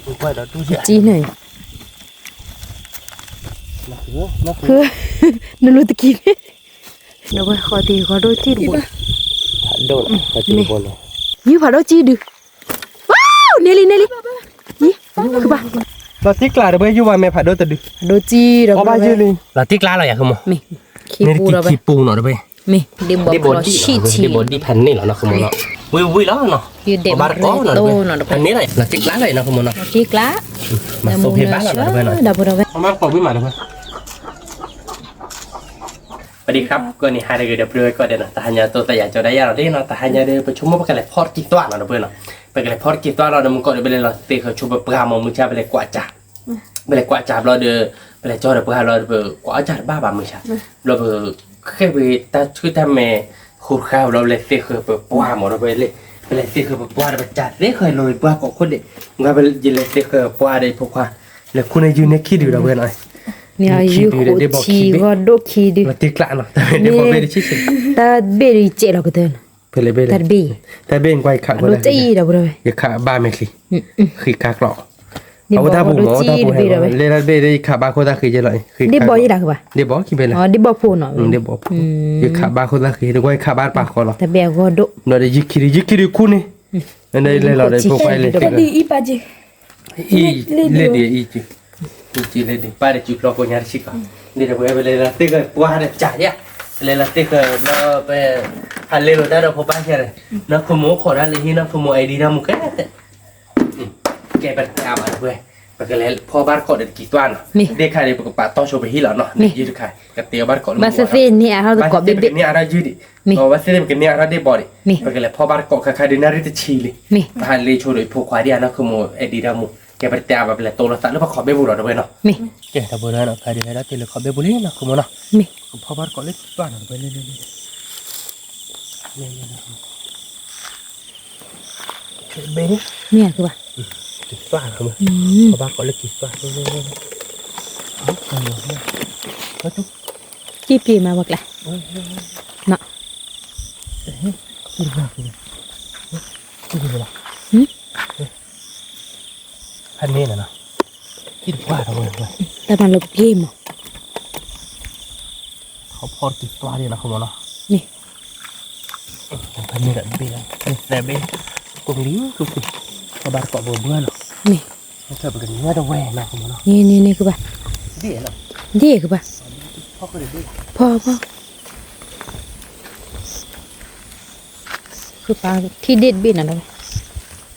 ကၠံန့ၣ်, နလူတကံၢ်န့ၣ်, နဝဲဃီတံၢ်ဃီဒိၣ်ကၠံတဘိ, ဖးဒိၣ်, ယုၢ်ဖးဒိၣ်ကၠံဒုး, န့ၣ်လံ န့ၣ်လံ, ကဘၣ်, လီၤတံၢ်ကျါတဘဲ ယုၢ်ဘၣ်မဲာ်ဖးဒိၣ်တဒုး, ဖးဒိၣ်ကၠံဒီး ဘၣ်ယုၢ်လံ, လီၤတံၢ်ကျါလီၤယၤ မ့ၢ်, ခံပူၤဒီး ခံပူၤနီၤတဘဲ မ့ၢ် ဒ့ဘီဒံၣ်ဖးန့ၣ်လီၤနီၤ ဃမနီၤ, ဝံၤဝံၤလီၤနီၤ, ဘၣ်တကိးနီၤတဘဲ, ဖးန့ၣ်လီၤ လီၤတံၢ်ကျါလီၤနီၤ ဃမနီၤ, မ့ၢ်သိဖဲဘၣ်လီၤနီၤတဘဲနီၤ, ဘၣ်တကိးဝံၤမးတဘဲ, ပဒံခါကီၢ်န့ၣ် ဟါတဂ့ၤဒီး ပဒိဝဲကီၢ်ဒဲးနီၤ, တဟါညါသိသးယၤကၠီဒၣ်ယၤလီၤဒ်နီၤ, တဟါညါဒီး ပဆိကမိၣ်ပကလဲၤဖီၣ်တကံၢ်သွၣ်နီၤတဘဲနီၤ, ပကလဲၤဖီၣ်တကံၢ်သွၣ်လီၤဒီး မုၢ်ကီၢ်ဒီး ပလဲၤလီၤသ့ဃၢၤဆိပပှၢ်မီၢ်မုၢ်ဆါ ပလဲၤကွၢ်ကၢ် ပလဲၤကွၢ်ကၢ်ဘျီဒီး ပလဲၤကၠီဒီးပှၢ်လီၤဒီး ပကွၢ်အီၣ်ကၢ်တဘၣ်ဘၣ်မုၢ်ဆါ, ဘျီပဃ့ၢ်ပတၢ်ဆူၣ်တၢ်မဲာ် ဃိတဃါဘျီ ပလဲၤသ့ဃၢၤပပှၢ်မီၢ်ဒီး ပလဲၤသ့ဃၢၤပပှၢ်ဒီး ပကၢ်သ့ဃၢၤလိာ်ပှၢ်ကိးခိၣ်ဒဲး, မ့ၢ်ပလဲၤသ့ဃၢၤပပှၢ်ဒီး ဖိခွါ, လဲၤခူၣ်န့ၢ်ယုၢ်န့ၢ်ခံဒုးဒီးဝဲနီၤ, ယုၢ်ခံဒုးဒီး ဒ့ဘီခံဘ့ၣ်, လီၤတံၢ်ကျါနီၤ, တၢ်ဘ့ၣ်ဒုးကဲးလီၤကတၢၢ်နီၤ, တၢ်ဘ့ၣ်, တၢ်ဘ့ၣ်ကွၢ်ယခး, ယခးဘၣ်မဲာ်ချံ, ဃံးကါကျီး, အဝဲတၢ်ပူၤမး တၢ်ပူၤ, လဲၤတၢ်ဘ့ၣ်ဒီး ယခးဘၣ်ခိၣ်သၣ်ဃံးကဲလီၤ, ဒ့ဘီခံဘ့ၣ်လီၤ, ဒ့ဘီဖိနီၤ, ဒ့ဘီဖိ, ယခးဘၣ်ခိၣ်သၣ်ဃံး နကွၢ်ယခးဘၣ်တပၤဃီလီၤ, ဒီးယုၢ်ခံဒုး ယုၢ်ခံဒုးခူၣ်န့ၢ်, လဲၤလီၤဒီး ဖိခွါလဲၤသ့ဃၢၤ အံၤ, လဲၤဒံးအံၤ, အံၤလဲၤဒံး ပၢ်ဒီးစုဖျီကိညါတဆံးကီး, ဒ်ဒီးပဝဲပလဲၤလီၤသ့ဃၢၤပှၢ်ဒီးကၢ်ယါ, ပလဲၤလီၤသ့ဃၢၤဘျီပ ဟးလဲလိာ်တၢ်ဒီးဖိပၢ်ယါဒီး, နီၢ်ခိမိၢ်ခိးတၢ်လၢဟံၣ် နီၢ်ခိမိၢ်အဲၣ်ဒံးတၢ်မူကဲ, ကဲပတၢ်ဘၣ်တပှဲၤ, ပကလဲၤဖီၣ်ဘၣ်တကိးဒီးတကံၢ်သွၣ်နီၤ, ဒ့ခါဒီး ပကပာ်တီၢ်ဆိပဟံၣ်လီၤနီၤ, ယုၢ်တခါ ကတဲအီၤဘၣ်တကိးလၢ ဘၣ်သ့ၣ်သ့ၣ်န့ၢ်အါထီၣ်တကိးဘ့ၣ်ဘ့ၣ်, ဘၣ်သ့ၣ်သ့ၣ်ပကန့ၢ်အါထီၣ်ယုၢ်ဒံး, ဘၣ်သ့ၣ်သ့ၣ်ပကန့ၢ်အါထီၣ်ဒ့ဘီဒံး, ပကလဲၤဖီၣ်ဘၣ်တကိးခါခါဒုး နၣ်ရံၣ်တဆံလံ, ပဟးလဲဆိဒီးဖိခွါဒံး နီၢ်ခိမိၢ်အဲၣ်ဒံး တၢ်မူ, ကဲပတၢ်ဘၣ် ပလဲၤတိလိာ်သးလၢပခီၣ်ဘ့ၣ်ပူၤလီၤတဝဲနီၤ, ကဲတဝဲနီၤ ခါဒုးဟဲဒၣ်တုၤလၢခီၣ်ဘ့ၣ်ပူၤလံ နီၢ်ခိမိၢ်နီၤ, ကဖီၣ်ဘၣ်တကိးလၢတံၢ်သွၣ်နီၤတဝဲလံ, ဘ့ၣ်န့ၣ်, တံၢ်သွၣ်, ဖီၣ်ဘၣ်တကိးလၢတံၢ်သွၣ်, ကံၢ်ပျ့ၤမးဝဲကျါ, နီၤ, ဖဲန့ၣ်နီၤ, တံၢ်တပှၢ်တဝဲ, တၢ်မၤလၢပျ့ၤမး, ခီဖီၣ်တံၢ်သွၣ်ဒံး နီၢ်ခိမိၢ်နီၤ, မ့ၢ်, ဖဲန့ၣ်ဒီးဘ့ၣ်, သဲဘ့ၣ်, ကိးလံ, ဖီၣ်ဘၣ်တကိးပဘှၢနီၤ, မ့ၢ်, ပကန့ၢ်တဝဲ နီၢ်ခိမိၢ်နီၤ, န့ၣ်န့ၣ်န့ၣ်ကဘၣ်, ဒ်ကဘၣ်, ဖီၣ်ဖီၣ်, ဃုပာ်ထံၣ်ဒ့ၣ်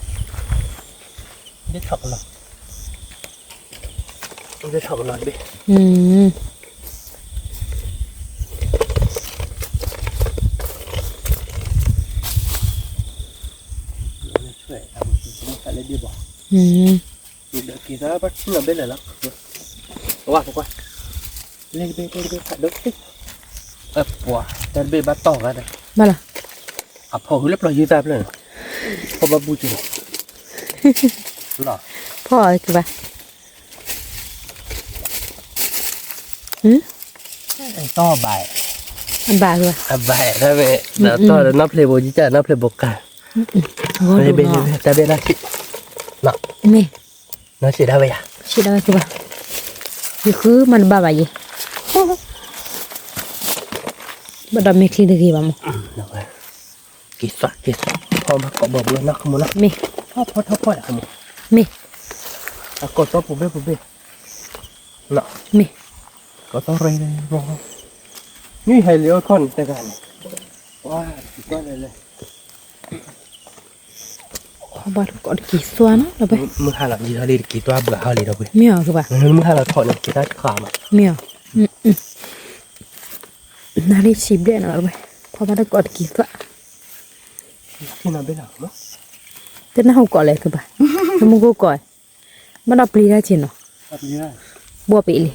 တဘ့ၣ်နီၤလီၤ, ဒ့ၣ်ထီၣ်ကလီၤ, ဒ့ၣ်ထီၣ်ကလီၤတဘ့ၣ်, လၢဒ့ၣ်ဘီ, က့ၤသးဘၣ်ထံၣ်နီၤဘ့ၣ်လဲၣ်လီၤ, ဝါကွၢ်ကွၢ်, လဲၤတဘ့ၣ် လဲၤတဘ့ၣ် ဖးဒိၣ်, အပှၤ တၢ်တဘ့ၣ်ဘၣ်တီၢ်ဂၤဒီး, ဘၣ်လီၤ, အဖီၣ်ဃုာ်လၢပျီယုၢ်သၣ်ဖျၢၣ်န့ၣ်, ဖီၣ်ဘၣ်ဘူၣ်က့ၤလီၤ, ဖီၣ်ကဘၣ်, တီၢ်ဘၣ်, အဘၣ်, အဘၣ်, တၢ်ဘ့ၣ်နီၢ်ဖျ့ဘိကၠၢ် နီၢ်ဖျ့ဘိကၠၢ်, တၢ်ဘ့ၣ်နီၢ်ဆံး, မ့ၢ်, နီၢ်ဆံးဒၣ်ဝဲယၤ, ဆံးဒၣ်ဝဲကဘၣ်, ယဃုမၤတဘၣ်ဘၣ်ယဲ, ဘၣ်ဒီးမဲာ်ချံတဂ့ၤဘၣ်မး, က့ၤသွၣ်က့ၤသွၣ်, ဖီၣ်ဘၣ်ကိးဘီဘှၢနီၢ်ခိမိၢ်နီၤ, မ့ၢ်, ဖီၣ်ဖီၣ်ထီၣ်ဖီၣ်ဒီးခိမိၢ်, မ့ၢ်, အကိးသီပူၤဘ့ၣ်ပူၤဘ့ၣ်, မ့ၢ်, ကိးသီရ့, မ့ၢ်ဟဲလံအိၣ်ခီၣ်န့ၣ်တဂၤန့ၣ်, ဝါ, က့ၤသွၣ်လဲၣ်လဲၣ် ဖီၣ်ဘၣ်တကိးတက့ၤသွၣ်နီၤ, မုၢ်ဟါလီၤ ယံာ်ထီၣ်လံတက့ၤသွၣ်ဘှၢဟီၣ်လံဒီးဝဲ, မ့ၢ်အီၤကဘၣ်, မုၢ်ဟါလီၤထီၣ်န့ၣ် က့ၤတၢ်တခါမး, မ့ၢ်အီၤ, နၤလံဆံးဘျဲၣ်နီၤဝဲ, ဖီၣ်ဘၣ်တကိးတက့ၤသွၣ်, တနၢ်ဟူကိးလဲၣ်ကဘၣ်, တမူခိၣ်ကိး, ဘၣ်ဒီးပျံၤတၢ်က့ၤနီၤ, ဘှီပ့ၤလံ, န့ၢ်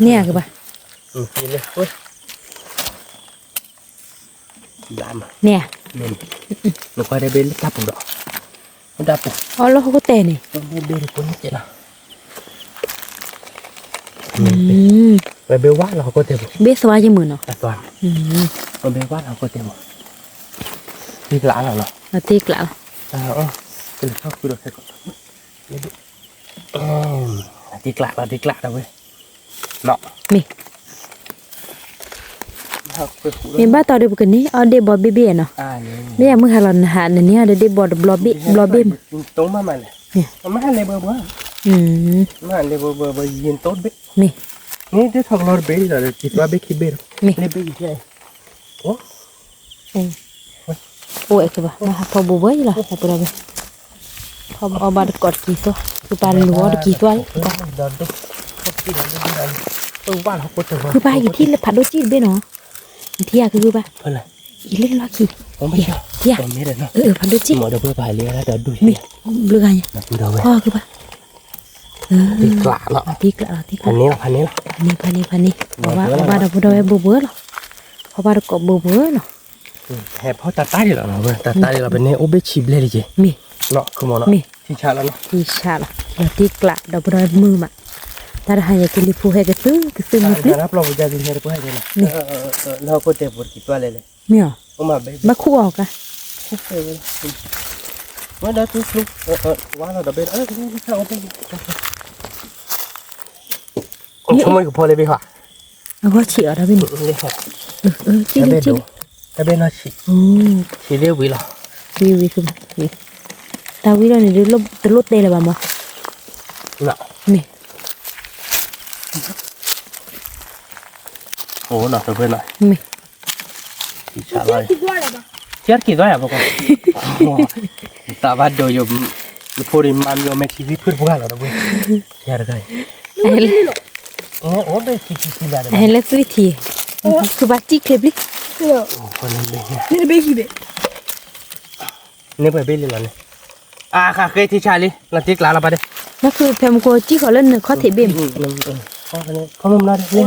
ဧါကဘၣ်, န့ၢ်ဧါ, နကွၢ်တဘ့ၣ်လၢတၢ်ပူၤဒီး, တၢ်ပူၤ, အီလၢဟီၣ်ခိၣ်တဲာ်န့ၣ်, ဘ့ၣ်တကိးန့ၣ်ကဲလီၤ, ပဘ့ၣ်ဝါလီၤဟီၣ်ခိၣ်တဲာ်ပူၤ, ဘ့ၣ်သွါယမုာ်နီၤ, ပဘ့ၣ်ဝါလီၤဟီၣ်ခိၣ်တဲာ်ပူၤ, တ့ကျးလီၤနီၤ, တ့ကျးလီၤ, တ့ကျးလီၤ, တ့ကျးလီၤဝဲ, မ့ၢ် မ့ၢ်ဘၣ်တီဒီးပကန့ၢ်အီၣ်ဒ့ၣ်ဘီဘ့ၣ်ဘ့ᣣ်နီၤ, မ့ၢ်ယမုၢ်ဟါလီၤနဟးနန့ၢ်အီၣ်ဒ့ၣ်ဘီတဘျီဘ့ၣ်ဘျီဘ့ၣ်မး, မ့ၢ် မ့ၢ် အိၣ်အဲၣ်ကဘၣ် မ့ၢ်ဟးဖီဘိဘၣ်ယလီၤ, ဖီဘိအီၣ်ဘၣ်တကိးတကံၤသွါ, ဃုပၢ်လူၤအီၣ်တကံၤသွါလံ, ဃုပၢ်ယထံၣ်လၢဖးဒိၣ်ကံၣ်တဘ့ၣ်နီၤ, နထံၣ်ယၤကဃုပၢ်, ယလၢလီၢ်ခံ, ထံၣ်ယၤ, ဖးဒိၣ်ကံၣ်, မ့ၢ် ဘျုးဂၤညါ, ဃုပၢ်, ဖးန့ၢ်လီၤ, ဖးန့ၢ်လီၤ, ဖးန့ၢ်လီၤ, အီၣ်ဘၣ်ဒီပုၢ်ဒီဝဲၢ်ဘိဘိလီၤ, ဖီဘၣ်တကိးဘိဘိလီၤ ဟဲဖီတၢ်တၢ်ဒံးလီၤနီၤ, တၢ်တၢ်ဒံးလီၤ ပန့ၢ်အိၣ်ဘ့ၣ်ဆံးဘျဲၣ်လံက့ၤ, မ့ၢ်, မ့ၢ်, ထံဆးလီၤနီၤ, ထံဆးလီၤ, ဒီးတ့ကျး ဒီပုၢ်ဒီဝဲၢ်မုာ်မး, တၢ်တဟါညါကလံၤဖိဟဲကသုၣ်ကသုၣ်မုာ်သုၣ်, မ့ၢ်အီၤ, ဘၣ်ခူၣ်အီၤကါ ဆိကမိၣ်ကဖီလၢဘ့ၣ်ဟါ, အဂီၢ်ဆံးအီၤဒီးဘ့ၣ်န့ၣ်, တၢ်ဘ့ၣ်နီၢ်ဆံး, ဆံးလၢဝံၤလီၤ, ဝံၤဝံၤ, တၢ်ဝံၤလီၤန့ၣ် တလိၣ်တဲလၢၤဘၣ်မး, မ့ၢ်, အိၣ်နီၤ, မ့ၢ် ထံဆးလီၤ, ထံက့ၤသွါယၤပကွၢ်, တၢ်ဘၣ်ဒိယိာ်, ယဖိဒံးမၤမံၤအီၤမဲာ်ချံသံဖုတပှၢ်လီၤတပှၢ်, ထံတခါအံၤ, ဟဲလၢသွံၣ်ထံ, ဃုဘၣ်တံၢ်ချ့ပျံၤ, န့ၣ်ပှဲၤဘ့ၣ်လံလီၤန့ၣ်, အါဃးဃဲထံဆးလံ လီၤတံၢ်ကျါလီၤပှၤဒဲး, နဃုဖဲမူခိၣ်တံၢ်ဃီလၢနခီၣ်ထံးဘ့ၣ်မး နဖီ,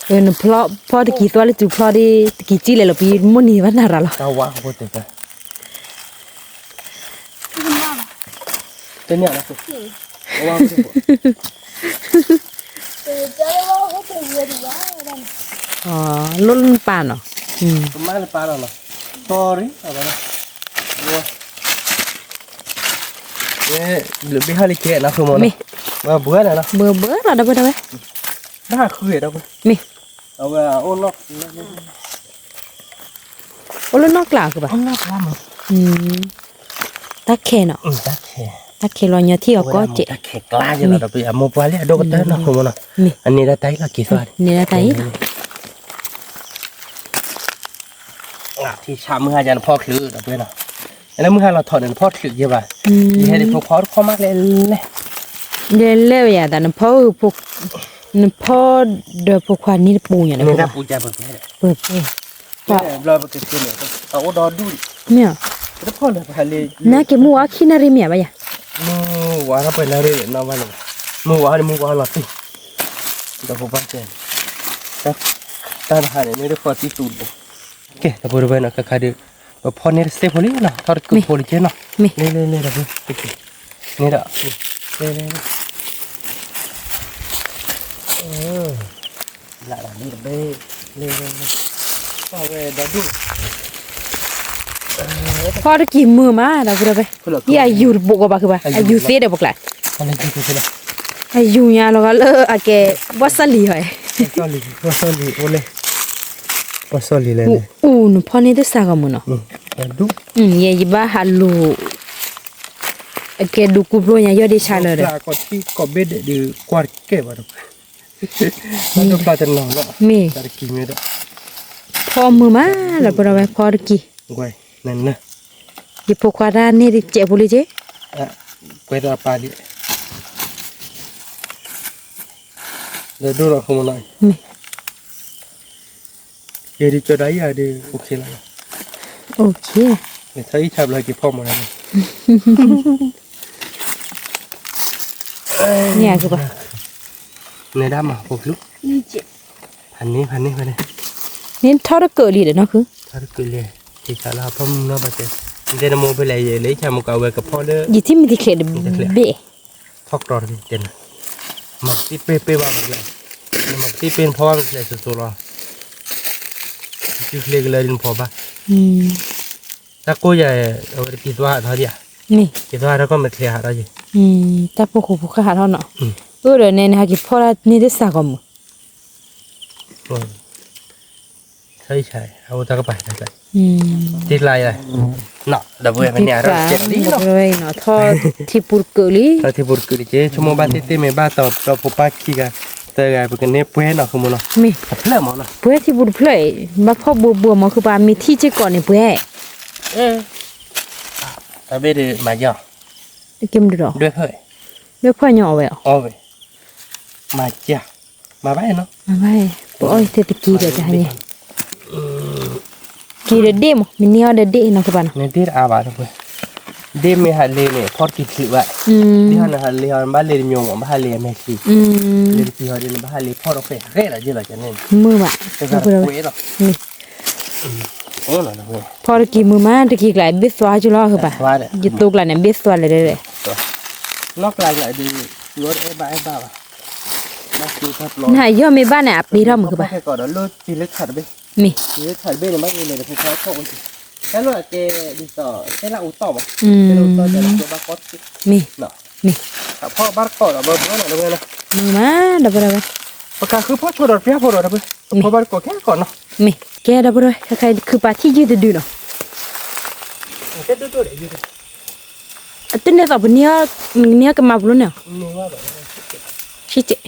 ဖီတကံၤသွါလၢတုၤဖျီဒ် တကံၤကံၣ်လဲၤလီၤပံၤ မိၢ်နံၤဘၣ်နၤရၤလီၤ, တန့ၢ်လီၤ, လိၣ်လၢနပၢ်နီၤ, ကမၣ်နပၢ်လီၤနီၤ, sorry, ဘျုးဘ့ၣ်ဟီၣ်လံကဲနီၤ ဃုမီၤနီၤ, မ့ၢ်, ဘၣ်ဘှၢလီၤနီၤ, ဘှၢဘှၢလီၤဒီပုၢ်ဒီဝဲၢ်, ဘၣ်ဃုဒီပုၢ်, မ့ၢ်, အဝဲအိၣ်နီၢ် အိၣ်လၢနီၢ်ကျးကဘၣ်, တၢ်ခဲနီၤ, တၢ်ခဲလီၤညီထံၣ်အီၤကီးစဲး, တၢ်ခဲကျါယဲလီၤဒီး ပယၤမိၢ်ပှၢ်လံအဒိၣ်ကတၢၢ်နီၤ ဃုမီၤနီၤ, အန့ၣ်ဒၣ်တၢ်အံၤလီၤက့ၤသွါ, န့ၣ်ဒၣ်တၢ်အံၤလီၤ ထံဆးမုၢ်ဟါယၤနဖီချုးဒီးပှဲၤနီၤ, လၢမုၢ်ဟါလီၤထီၣ်န့ၣ် နဖီချုးယဲဘၣ်, ယဟဲဒံးဖိခွါတခီမးလဲၣ်လဲၣ်, လဲၣ်လဲၣ်ဝဲယၤ တၢ်နဖီ, နဖီဒီးဖိခွါန့ၣ်တပူၤညါန့ၣ်, ပှဲၤပှဲၤ, ဘျီပက့ၤန့ၣ်, အအိၣ်ဒီဒူၣ်, မ့ၢ်, နက့ၤမုၢ်ဝါခံနၣ်ရံၣ်မ့ၢ်ဘၣ်ယၤ, မုၢ်ဝါထီၣ်ပှဲၤနၣ်ရံၣ်နီၤဘၣ်န့ၣ်, မုၢ်ဝါန့ၣ် မုၢ်ဝါလီၤသ့ၣ်, ဒီးပဘၣ်ကဲ, တၢ်တဟါန့ၣ် န့ၣ်တခီတံၢ်သူၣ်ဘိ, ကဲ ဒီပုၢ်ဒီဝဲၢ်နီၤ ခါခါဒုး, ပဖီန့ၢ်တစဲးဖိလံနီၤ ထီၣ်တကုးဖိလံကဲနီၤ, လဲၤလဲၤလဲၤဒီး, န့ၣ်ဒီး, လဲၤလဲၤလဲၤ, ဖီတကံၢ်မုာ်မး ဒီပုၢ်ဒီဝဲၢ်, ယအယူၤတဘိးကီးဘၣ်ဃုဘၣ် အယူၤသ့ဒီးပကျါ, အယူၤညါလီၤဂီၤလၢအကဲ, ဘၣ်စီၣ်လံၤဟီ, ဘၣ်စီၣ်လံၤ, အူနဖီန့ၢ်တစဲးဂီၤမုာ်နီၤ, ယဲယဘၣ်ဟးလူၤ, အကဲဒူကူပျိညါယီၢ်ဒ့ဆါလၢၤဒီး, မ့ၢ်, ဖီမုာ်မး ဒီပုၢ်ဒီဝဲၢ် ဖီတကံၢ်, ယဖိခွါတၢ်န့ၢ်တစဲးဖိလံက့, ကွဲးတၢ်ပာ်လံ, ဒီးဒိၣ်ဒီးဃုမီၤနီၤ, မ့ၢ် ယဲဒ်ကၠီဒၣ်အံၤဒ် OK လီၤ, OK, နထီၣ်အံၤဆါဘျီက့ၤဖီမီၤနီၤ, န့ၣ်ကဘၣ်, န့ၣ်ဒၣ်မၤဖိကျူ, ဖးန့ၢ်ဖးန့ၢ်ဖးန့ၢ်, န့ၣ်ထီၣ်တကၢးလံဒီးနီၢ်ခု, ထီၣ်တကၢးလံ, က့ၤဆါလၢဖီမုၢ်နီၤဘၣ်တဲ, နတဲနမိၢ်ဖဲလဲၣ်ယဲလၢဆါမူကးဝဲကဖီလၢ, ယထံၣ်မ့ၢ်တချဲးတဘ့ၣ်, ထီၣ်ကြီတဘ့ၣ်တဲနၤ, မၤကသံၣ်ပ့ၢ်ပ့ၢ်ဘၣ်မနုၤလဲၣ်, နမၤကသံၣ်ပ့ၢ်နဖီၣ်ဘၣ်မနုၤလဲၣ် စိၤစိၤလီၤ, နစုချ့ကလၢာ်ဒ်နဖီၣ်ဘၣ်, တၢ်ကိၢ်ယၤ, အဝဲတက့ၤသွါဟးထီၣ်ဒံးဧါ, က့ၤသွါဟးထီၣ်ကီၢ်မဲာ်ချ့ဟးထီၣ်ယံၤ, တၢ်ဖိခိၣ်ဖိဃၣ်ဟးထီၣ်နီၤ, အိၣ်ဒီးနဲန့ၣ် ဟဲက့ၤဖီၣ်တၢ်န့ၢ်တစးကီးမုၢ် အအိၣ်တၢ်ကပၤ, တ့ကျါယၤ, ဒီပုၢ်ဝဲၢ်ဖဲန့ၣ်အရၢၢ်ကဲလံနီၤ, ထီၣ်ထံပူၤတကုာ်လံ, ထီၣ်ထံပူၤတကုာ်လံက့, ဆိကမိၣ်ဘၣ်သ့ၣ်သ့ၣ်မ့ၢ်ဘၣ်တီၤပှဲၤဖိပၢ်ခံဂၤ, သၢဂၤ ပကန့ၢ်ပှဲၤနီၤ ဃုမုၢ်နီၤ, မ့ၢ်, တဖျၢၣ်မနီၤ, ပှဲၤထံပူၤတဖျၢၣ်, ဘၣ်ဖီၣ်ဘိဘိမီၤ ဃုပၤမ့ၢ်ထံၣ်စ့ၢ်ကီးန့ၣ်ပှဲၤ တၢ်ဘ့ၣ်ဒုးမၤယီၤ, ကဲမုၢ်ဒီး, ဒွဲၣ်ဖၢၣ်, ဒွဲၣ်ဖၢၣ်ညီအီၣ်ဝဲအီၤ, အီၣ်ဝဲ, မၤယီၤ, မၤဘၣ်နီၤ, မၤဘၣ်, ပအီၣ်သ့တက့ၤဒီးတဟါန့ၣ်, က့ၤဒီးဒ့ၣ်မး မ့ၢ်န့ၢ်အီၣ်ဒီးဒ့ၣ်နီၤကဘၣ်နီၤ, နဒ့ၣ်တအါဘၣ်တပှဲၤ, ဒ့ၣ်မ့ၢ်ဟးလ့န့ၣ် ဖီၣ်တက့ၤချုးဘၣ်, ဒ့ၣ်ဟီန့ၣ်ဟးလ့ဟီ ဘၣ်လ့တမျိးမး ဘၣ်ဟးလ့အမဲာ်ချံ, လ့တက့ၤဟီဒ်န့ၣ် ဘၣ်ဟးလ့ဖီၣ်ဒီးဃဲးဃဲးလီၤက့လီၤကန့ၣ်, မုာ်ဘၣ်, တဂၤတပှဲၤလီၤ ဖီၣ်တက့ၤမုာ်မး တက့ၤကျါ ဘ့ၣ်သွါကၠူလီၤ ဃုဘၣ်, ယတိကျါန့ၣ် ဘ့ၣ်သွါလဲၣ်လဲၣ်, နီၢ်ကျါကျါဒီး, အဲၣ်ဘၣ်အဲၣ်ဘၣ်ဘၣ်, နယီၢ်မ့ၢ်ဘၣ်န့ၣ် အပ့ၤထီၣ်မုာ်ဃုဘၣ်, မ့ၢ်, မ့ၢ်, မုာ်မး ဒီပုၢ်ဒီဝဲၢ်, ပကဃုဖီၣ်ဆိဒီးပျၢ်ဖိဒီးဒီပုၢ်, ဖီၣ်ဘၣ်တကိးခဲကီးနီၤ, မ့ၢ်, ကဲဒီပုၢ်ဒီဝဲၢ် ခဲခါခုပာ်ထံၣ်ယုၢ်တဒုနီၤ အတန့ၢ်သိးပန့ၢ်အီၤကမၤပူၤလီၤန့ၣ်, ဆံးကဲး,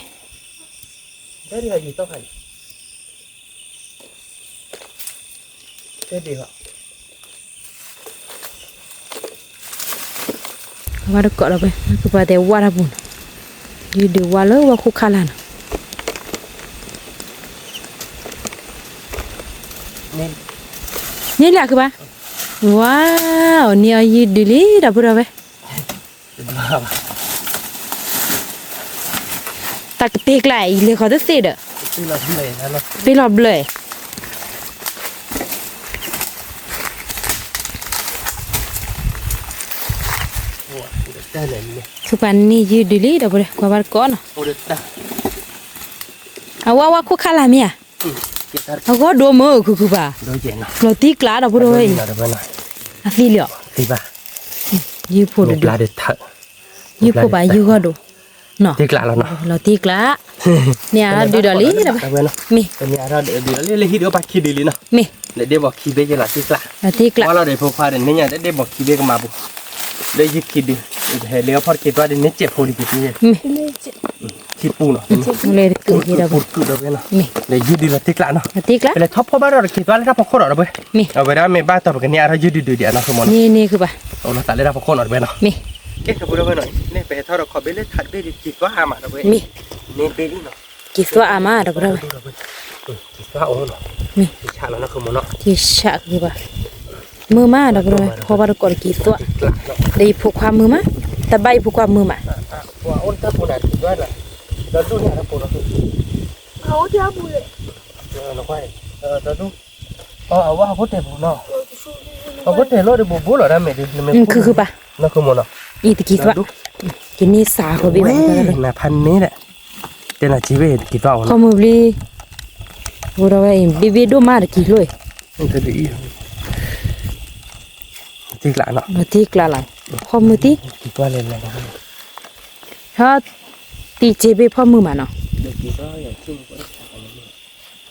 ဝါတကိးဒီးဝဲ ကပၤတဲဝါတၢ်ပူၤနီၤ, ယုၢ်ဒုးဝါလၢဝါခိၣ်ခါလာ်နီၤ, န့ၢ်လၢခုဘၣ်, ဝါ, န့ၢ်အီၤယုၢ်ဒုးလံ ဒီပုၢ်ဒီဝဲၢ် တၢ်ကတ့ကျါအံၤ လဲၤဃီၤတသ့ဒီး, ပ့လီၤဘျၢၣ်, ခုပာ်န့ၢ်ယုၢ်ဒုးလံဒီပုၢ်ဒီဝဲၢ် ကွၢ်ဘၣ်တကိးနီၤ, အဝဲဝါခိၣ်ခါလာ်မ့ၢ်ဧါ, အဂီၢ်ဒိၣ်မုၢ်ခုခုပာ်, လီၤတံၢ်ကျါဒီပုၢ်ဒီဝဲၢ်အံၤ, အသံလံဧါ, ယုၢ်ဖိတဒု, ယုၢ်ဖိဘၣ်ယုၢ်ဂီၢ်ဒိၣ်, လီၤတံၢ်ကျါ, န့ၢ်အါထီၣ်ဒုးဒီးလံ, မ့ၢ်, မ့ၢ်, လီၤတံၢ်ကျါ, လၢယဟံၣ်ဒုးအီၣ်ပှၤခံဒုလံနီၤ, မ့ၢ်, လၢယဟံၣ်ဒုး, ဟဲလ့အီၣ်ဖီၣ်တက့ၤသွါဒ်န့ၣ်စဲးဖိလံက့ၤ, ခံပူၤနီၤ, လၢယဟံၣ်ဒုးလီၤတံၢ်ကျါနီၤ, လၢယဟံၣ်ဒုးလီၤတံၢ်ကျါ, ပလဲၤထီၣ်ဖီၣ်ဘၣ်ဒီးတက့ၤသွါလၢတၢ်ဖီခိၣ်ဒီးဒီပုၢ်, အဝဲဒၣ်မ့ၢ်ဘၣ်တီၤပကန့ၢ်အါထီၣ်ယုၢ်ဒုးဒုးဒံးအနီၢ်ခိမနီၤ, အိၣ်လီၤသးလၢတၢ်ဖီခိၣ်နီၤဒီပုၢ်နီၤ, ကဲဒီပုၢ်ဒီဝဲၢ်နီၤ, န့ၣ်ပဟဲထီၣ်ဒီးခီၣ်ဘ့ၣ်လၢထးတဘ့ၣ်ဒုးက့ၤသွါအါမးဒီပုၢ်, န့ၣ်ဘ့ၣ်လံနီၤ, က့ၤသွါအါမးဒီပုၢ်ဒီဝဲၢ်, က့ၤသွါအါနီၤ, က့ၤဆးလီၤနီၢ်ခိမနီၤ, က့ၤဆးက့ၤဘၣ်, မုာ်မးဒီပုၢ်ဒီဝဲၢ် ဖီၣ်ဘၣ်တကိးတက့ၤသွါ, ဒီးယဖိခွါမုာ်မး, တဘၣ်ယဖိခွါမုာ်မး, ဒီးဒူၣ်န့ၣ်တပူၤနီၤ, အဝဲဟီၣ်ခိၣ်တဲာ်ပူၤနီၤ, ဟီၣ်ခိၣ်တဲာ်လီၤဒီးဘိးဘိလီၤဒၣ်မဲာ်ဒီး, ခုခုပာ်, နီၢ်ခိမနီၤ, အံၤတက့ၤသွါ, ကန့ၢ်စးဃီဘ့ၣ်ဘၣ်, နဖးန့ၣ်ဒီး, တဲနၤစ့ဘ့ၣ်တက့ၤသွါအီၤနီၤ, ခီမုၢ်ဘျီ, ဘိၣ်ဒီဝဲအံၤ ဘ့ၣ်ဘ့ၣ်ဒိၣ်မးတက့ၤလိၣ်အံၤ, တ့ကျါနီၤ, တ့ကျါလီၤ, ခီမုၢ်တံၢ် ဟီၣ်, တံၢ်စ့ဘ့ၣ်ဖီၣ်မုာ်မးနီၤ,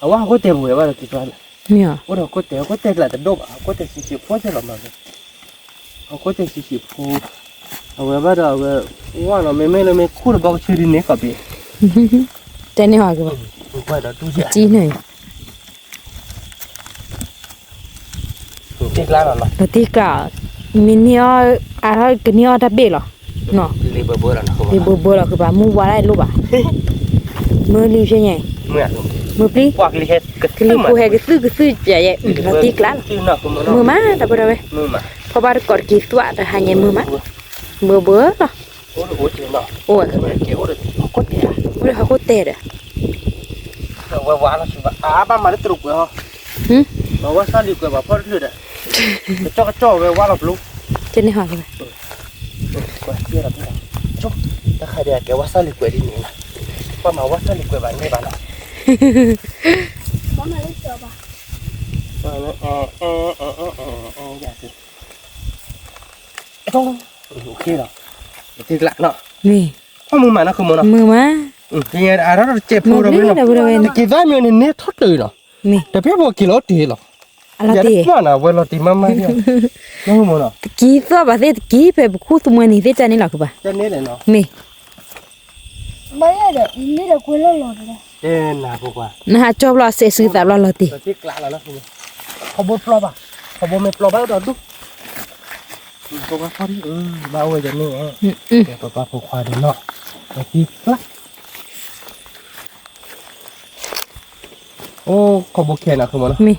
အဝဲဟီၣ်ခိၣ်တဲာ်ပူၤဝဲဘၣ်ဒီးက့ၤသွါ, မ့ၢ်, အိၣ်ဒီးဟီၣ်ခိၣ်တဲာ် ဟီၣ်ခိၣ်တဲာ်ကျါတဒိၣ်ဘၣ် ဟီၣ်ခိၣ်တဲာ်ဆံးဆံးဖိကဲလီၤမး, ဟီၣ်ခိၣ်တဲာ်ဆံးဆံးဖိ, အဝဲဘၣ်ဒီးအဝဲ, ဝါနီၤ မ့မ့ၢ်လၢမ့ၢ်ခူၣ်တဘီကဆၢဒ်န့ၣ်ကီးဘ့ၣ်, တဲန့ၢ်ဟီၣ်က့ၤဘၣ်, ကၠံန့ၣ် တ့ကျါလီၤ, တ့ကျါ, မ့ၢ်န့ၢ်အီၤ, အါထီၣ်ကန့ၢ်အီၤတၢ်ဘ့ၣ်လီၤ, လ့ဘၢဘၢလီၤ, လ့ဘၢဘၢလီၤ ဃုဘၣ်မုၢ်ဝါဒၣ်လိၣ်ဘၣ်, မုၢ်လံဖဲညါ, မုၢ်ပျံၤ, ကလံၤဖိဟဲကသုၢ်ကသုၢ်ပျဲယဲ, လီၤတ့ကျါလီၤ, မုာ်မး ဒီပုၢ်ဒီဝဲၢ်, ဖီၣ်ဘၣ်တကိးတက့ၤသွါတဟါညါမုာ်မး, ဘၢဘၢလီၤ, အိၣ်, အိၣ်ဒီးဟီၣ်ခိၣ်တဲာ်ဒီး ဝဲဝါလီၤဆူဘၣ် အါဘၣ်မၤလၢတရူးကွဲးဟီ, ဝဲဝါစၢ်လံၤကွဲးပှၤဖီၣ်တဖျၢၣ်ဒီး, ကကၠီၣ်ကကၠီၣ်ဝဲဝါလီၤပျိ, ကဲန့ၣ်ဟီ, ကွဲးတၢ်ခါဒံးကဲဝါစၢ်လံၤကွဲးဒ်န့ၣ်လီၤ, မၤဝဲတၢ်လံၤကွဲးဘၣ်န့ၣ်ဘၣ်နီၤ, မ့ၢ် အမုာ်မးနီၤ ဃုမနီၤ, မုာ်မး, အရၢၣ်တစဲးဖိဒီးဝဲနီၤ, တက့ၤသၣ်မ့ၢ်န့ၣ် န့ၢ်ထီၣ်တုၤနီၤ, တပျၢ်ဖိက့ၤလီၤတ့ၢ်လီၤ, အလီၤတ့ၢ်, ဝဲလီၤတ့ၢ်မးမး, တက့ၤသၣ်ဘၣ်သ့ၣ်တက့ၤ ဖဲပခူသူမှဲန့ၣ်သ့ၣ်တၢ်န့ၣ်လီၤ ဃုဘၣ်, မ့ၢ် နဟးကၠီဘျီ စဲးစုသးဘျီလီၤတ့ၢ်, ခီဘိပျီဘၣ်, ခီဘိမ့ၢ်ပျီဘၣ်ဒီးဒူၣ်, ဘၣ်အိၣ်ဝဲန့ၣ်, ပပၢ်ဖိခွါဒီးနီၤ, တံၢ်ကျါ, အိၣ် ခီဘိခဲနီၤ ဃုမနီၤ, မ့ၢ်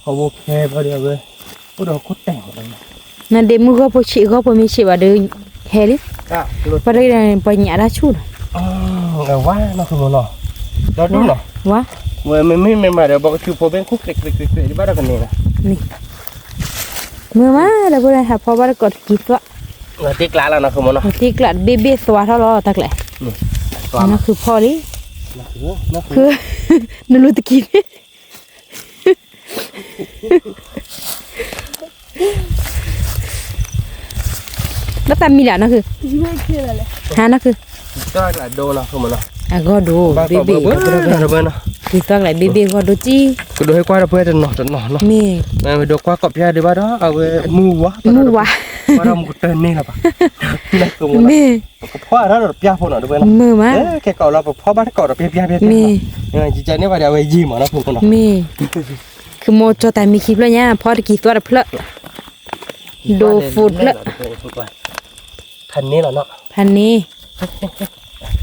ခီဘိခဲဘျီဒီးဝဲ, အိၣ်ဒီးခိၣ်တဲာ်မး, နဒ့မုၢ်ဂီၢ်ဖိဆံး ဂီၢ်ဖိမ့ၢ်ဆံးဘၣ်ဒီး, ဟဲလံ, ပှၤတဂ့ၤဒီး ပှၤညၣ်အတၢ်ဆူၣ်နီၤ, ဝါနီၤ ဃုမနီၤ, ဒီဒူၣ်နီၤ, ဝါ, ဝဲမ့မ့ၢ်မ့ၢ်မးဒီး ပှၤကဆူးဖိဘ့ၣ်ခူၣ်ကျ့ကျ့ကျ့ကျ့ ဒ်ဘၣ်ဒီးကန့ၣ်နီၤ, မ့ၢ်, မုာ်မး ဒီပုၢ်ဝဲၢ်ဟးဖီဘၣ်တကိးတက့ၤသွၣ်, တံၢ်ကျါလီၤနီၤ ဃုမနီၤ, တံၢ်ကျါ ဘ့ၣ်ဘ့ၣ်သွါထီၣ်လီၤတၢ်ကျဲ, နဃုဖီလံ, နလူတက့ၤ လၢသးမံလၢနၢ်ခု, ဟါနၢ်ခု, အဂီၢ်ဒိၣ် ဘ့ၣ်ဘ့ၣ်, က့ၤသွၣ်ကလဲာ် ဘ့ၣ်ဘ့ၣ်ဂီၢ်ဒိၣ်ကံ, ကဒိးဟဲကွၢ်ဒီပုၢ်ဝဲၢ်တနီၤတနီၤနီၤ, မ့ၢ်, ဒိးကွၢ်ကိးပျါဒံးဘၣ်ဒီး အဝဲမုၢ်ဝါ, မုၢ်ဝါ, ကွၢ်ဒီးမုၢ်ကတၢၢ်န့ၣ်လီၤဘၣ်, မ့ၢ်, ပကဖီအါထီၣ်ဒီးပျါဖိနီၤ တဝဲနီၤ, မုာ်မး, ခဲကိးလီၤ ပဖီဘၣ်တကိးဒီးပျါပျါပျါ, မ့ၢ်, ယကန့ၢ်ဘၣ်ဒီး အဝဲယံာ်မးနီၤ ဖိနီၤ, မ့ၢ်, ခမိၣ်ကၠီတၢ်မံခံဖျၢၣ်ညါ ဖီတက့ၤသွၣ်တဖျၢၣ်, ဒိၣ်ဖိတဖျၢၣ်, ဖးန့ၢ်လီၤနီၤ,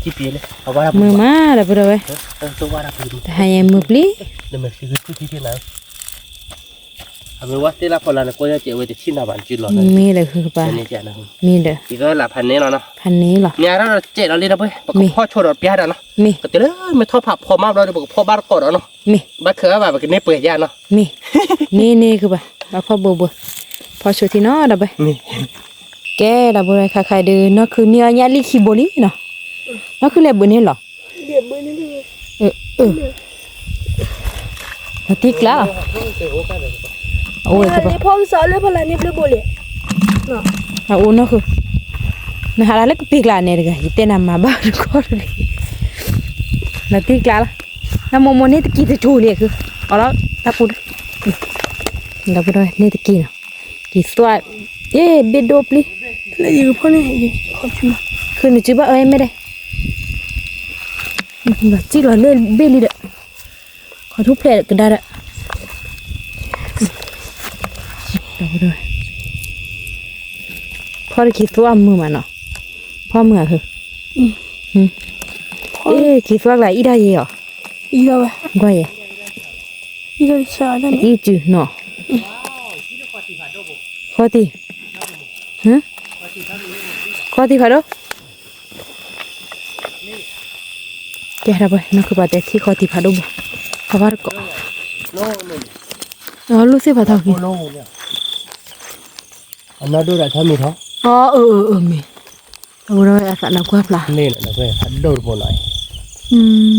ဖးန့ၢ်, မုာ်မး ဒီပုၢ်ဝဲၢ်, တဟါယဲမုာ်ပျံၤ အမ့ၢ်ဝဲသ့ၣ်လၢဖီလာ်န့ၣ် ကွၢ်ယဲကဲဝဲတဆံၣ်နၤဘၣ် နစုလီၤ, မ့ၢ်ဒီးဃုကပၤ, မ့ၢ်ဒီး, ဖးန့ၢ်လီၤနီၤ, ဖးန့ၢ်လီၤ, မ့ၢ်အါထီၣ်ဒီးစဲးလီၤလံ ဒီပုၢ်ဝဲၢ်, ပကဖီဆိဒီးပျါဒီးနီၤ, မ့ၢ်, ပကတဲလၢမ့ၢ်ထီၣ်ဖးဖီမးဘျီဒီး ပကဖီဘၣ်တကိးဒီးနီၤ, မ့ၢ်, ဘၣ်ခၢၣ်ဘၣ် ပကန့ၢ်ပှဲၤယါနီၤ, မ့ၢ်, န့ၢ်န့ၢ်ဃုကပၤ, ဘၣ်ဖီဘိဘိ, ဖီဆိထံနီၤ ဒီပုၢ်ဝဲၢ်, ကဲ ဒီပုၢ်ဝဲၢ် ခါခါအံၤဒုး နီၢ်ခုန့ၢ်အီၣ်ညၣ်လံခံဘိလံနီၤ, နီၢ်ခုလဲၤဘုးန့ၣ်လီၤ အတံၢ်ကျါလီၤ, အအိၣ်ဝဲကပၤ, အအိၣ်နီၢ်ခု, နဟးလၢကပ့ၤကျါန့ၣ်တဂၤ ယတဲနၤမၤဘၣ်တခီတဂ့ၤ, နတံၢ်ကျါလီၤ, နမိၢ်မိၢ်န့ၣ်တကံၢ်တကၠိၤလံခု, အီၤလီၤ တၢ်ပူၤ, ဒီပုၢ်ဝဲၢ်န့ၣ်တကံၢ်နီၤ, ကံၢ်သွၣ်, အ့ ဘ့ၣ်ဒိၣ်ပျံၤ, လၢယကဖီန့ၣ်, ခုနစုဘၣ်အၢမ့ၢ်ဒဲး ဘၣ်စံၣ်လီၤလၢဘ့ၣ်လံဒီး, ခီထူၣ်ဖျဲးကဒါဒီး, ဖီတက့ၤသွၣ်မုာ်မးနီၤ, ဖီမုာ်ဧါ, အ့ က့ၤသွၣ်ကျါအံၤဒၣ်ယဲအီၤ, ကွၢ်ယဲ, အံၤစုနီၤ, ခီတံၢ်, ခီတံၢ်ဖးဒိၣ် ကဲ ဒီပုၢ်ဝဲၢ် နီၢ်ခုပာ်တဲထံၣ်ခီတံၢ်ဖးဒိၣ်ဘိ, ခီဖးတကိး, အလူသ့ၣ်ဖးထီၣ်က့ၤ, အနီၢ်ဒိၣ်ဒၣ်ထီမ့ၢ်ထီ, အၢ အၢ အၢ မ့ၢ်, အဝဲဒၣ်ဝဲအသးနကွၢ်ဖျါ, မ့ၢ်နီၤ ဒီပုၢ်ဝဲၢ် ဖးဒိၣ်တဘိနီ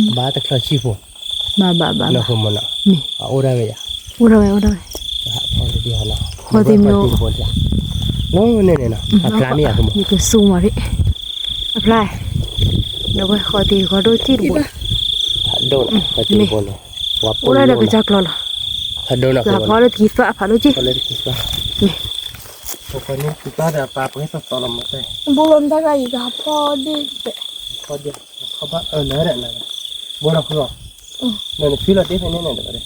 ၤ, ဘၣ်တချၢဆံၣ်ဖိ, ဘၣ် ဘၣ် ဘၣ် မ့ၢ်, အအိၣ်ဒၣ်ဝဲယၤ, အိၣ်ဒၣ်ဝဲ အိၣ်ဒၣ်ဝဲ, ခီတံၢ်မ့ၢ်, န့ၣ်န့ၣ်နီၤ အဖျါမ့ၢ်ယၤ ယကစူၤမးရံ, အဖျါ, ဒီပုၢ်ဝဲၢ်ခီတံၢ်ခီဒိၣ်ထံၣ်တဘိ, ဖးဒိၣ်နီၤ ခီတံၢ်တဘိနီၤ, ဝဲပူၤလီၤနီၤ, ဖးဒိၣ်နီၤ ဖီလၢတကံၢ်သွၣ်ဖးဒိၣ်ကံၢ်, ဖီလၢတကံၢ်သွၣ်, မ့ၢ်, ဖီလၢတကံၢ်သွၣ်ဒီးပာ်ပှဲၤသီသီလီၤမ့ၢ်, ဘိလီၤမတၤဂၤယကဖီဒ့ၣ်, ဖီဒ့ၣ်, ခီဘၣ်အၢလၢဒၣ်နၤ, ဘိဒီးဃုအီၤ, နနဖံလီၤတ့ၢ်ဖဲန့ၣ်န့ၣ်ဒီး သးမံလီ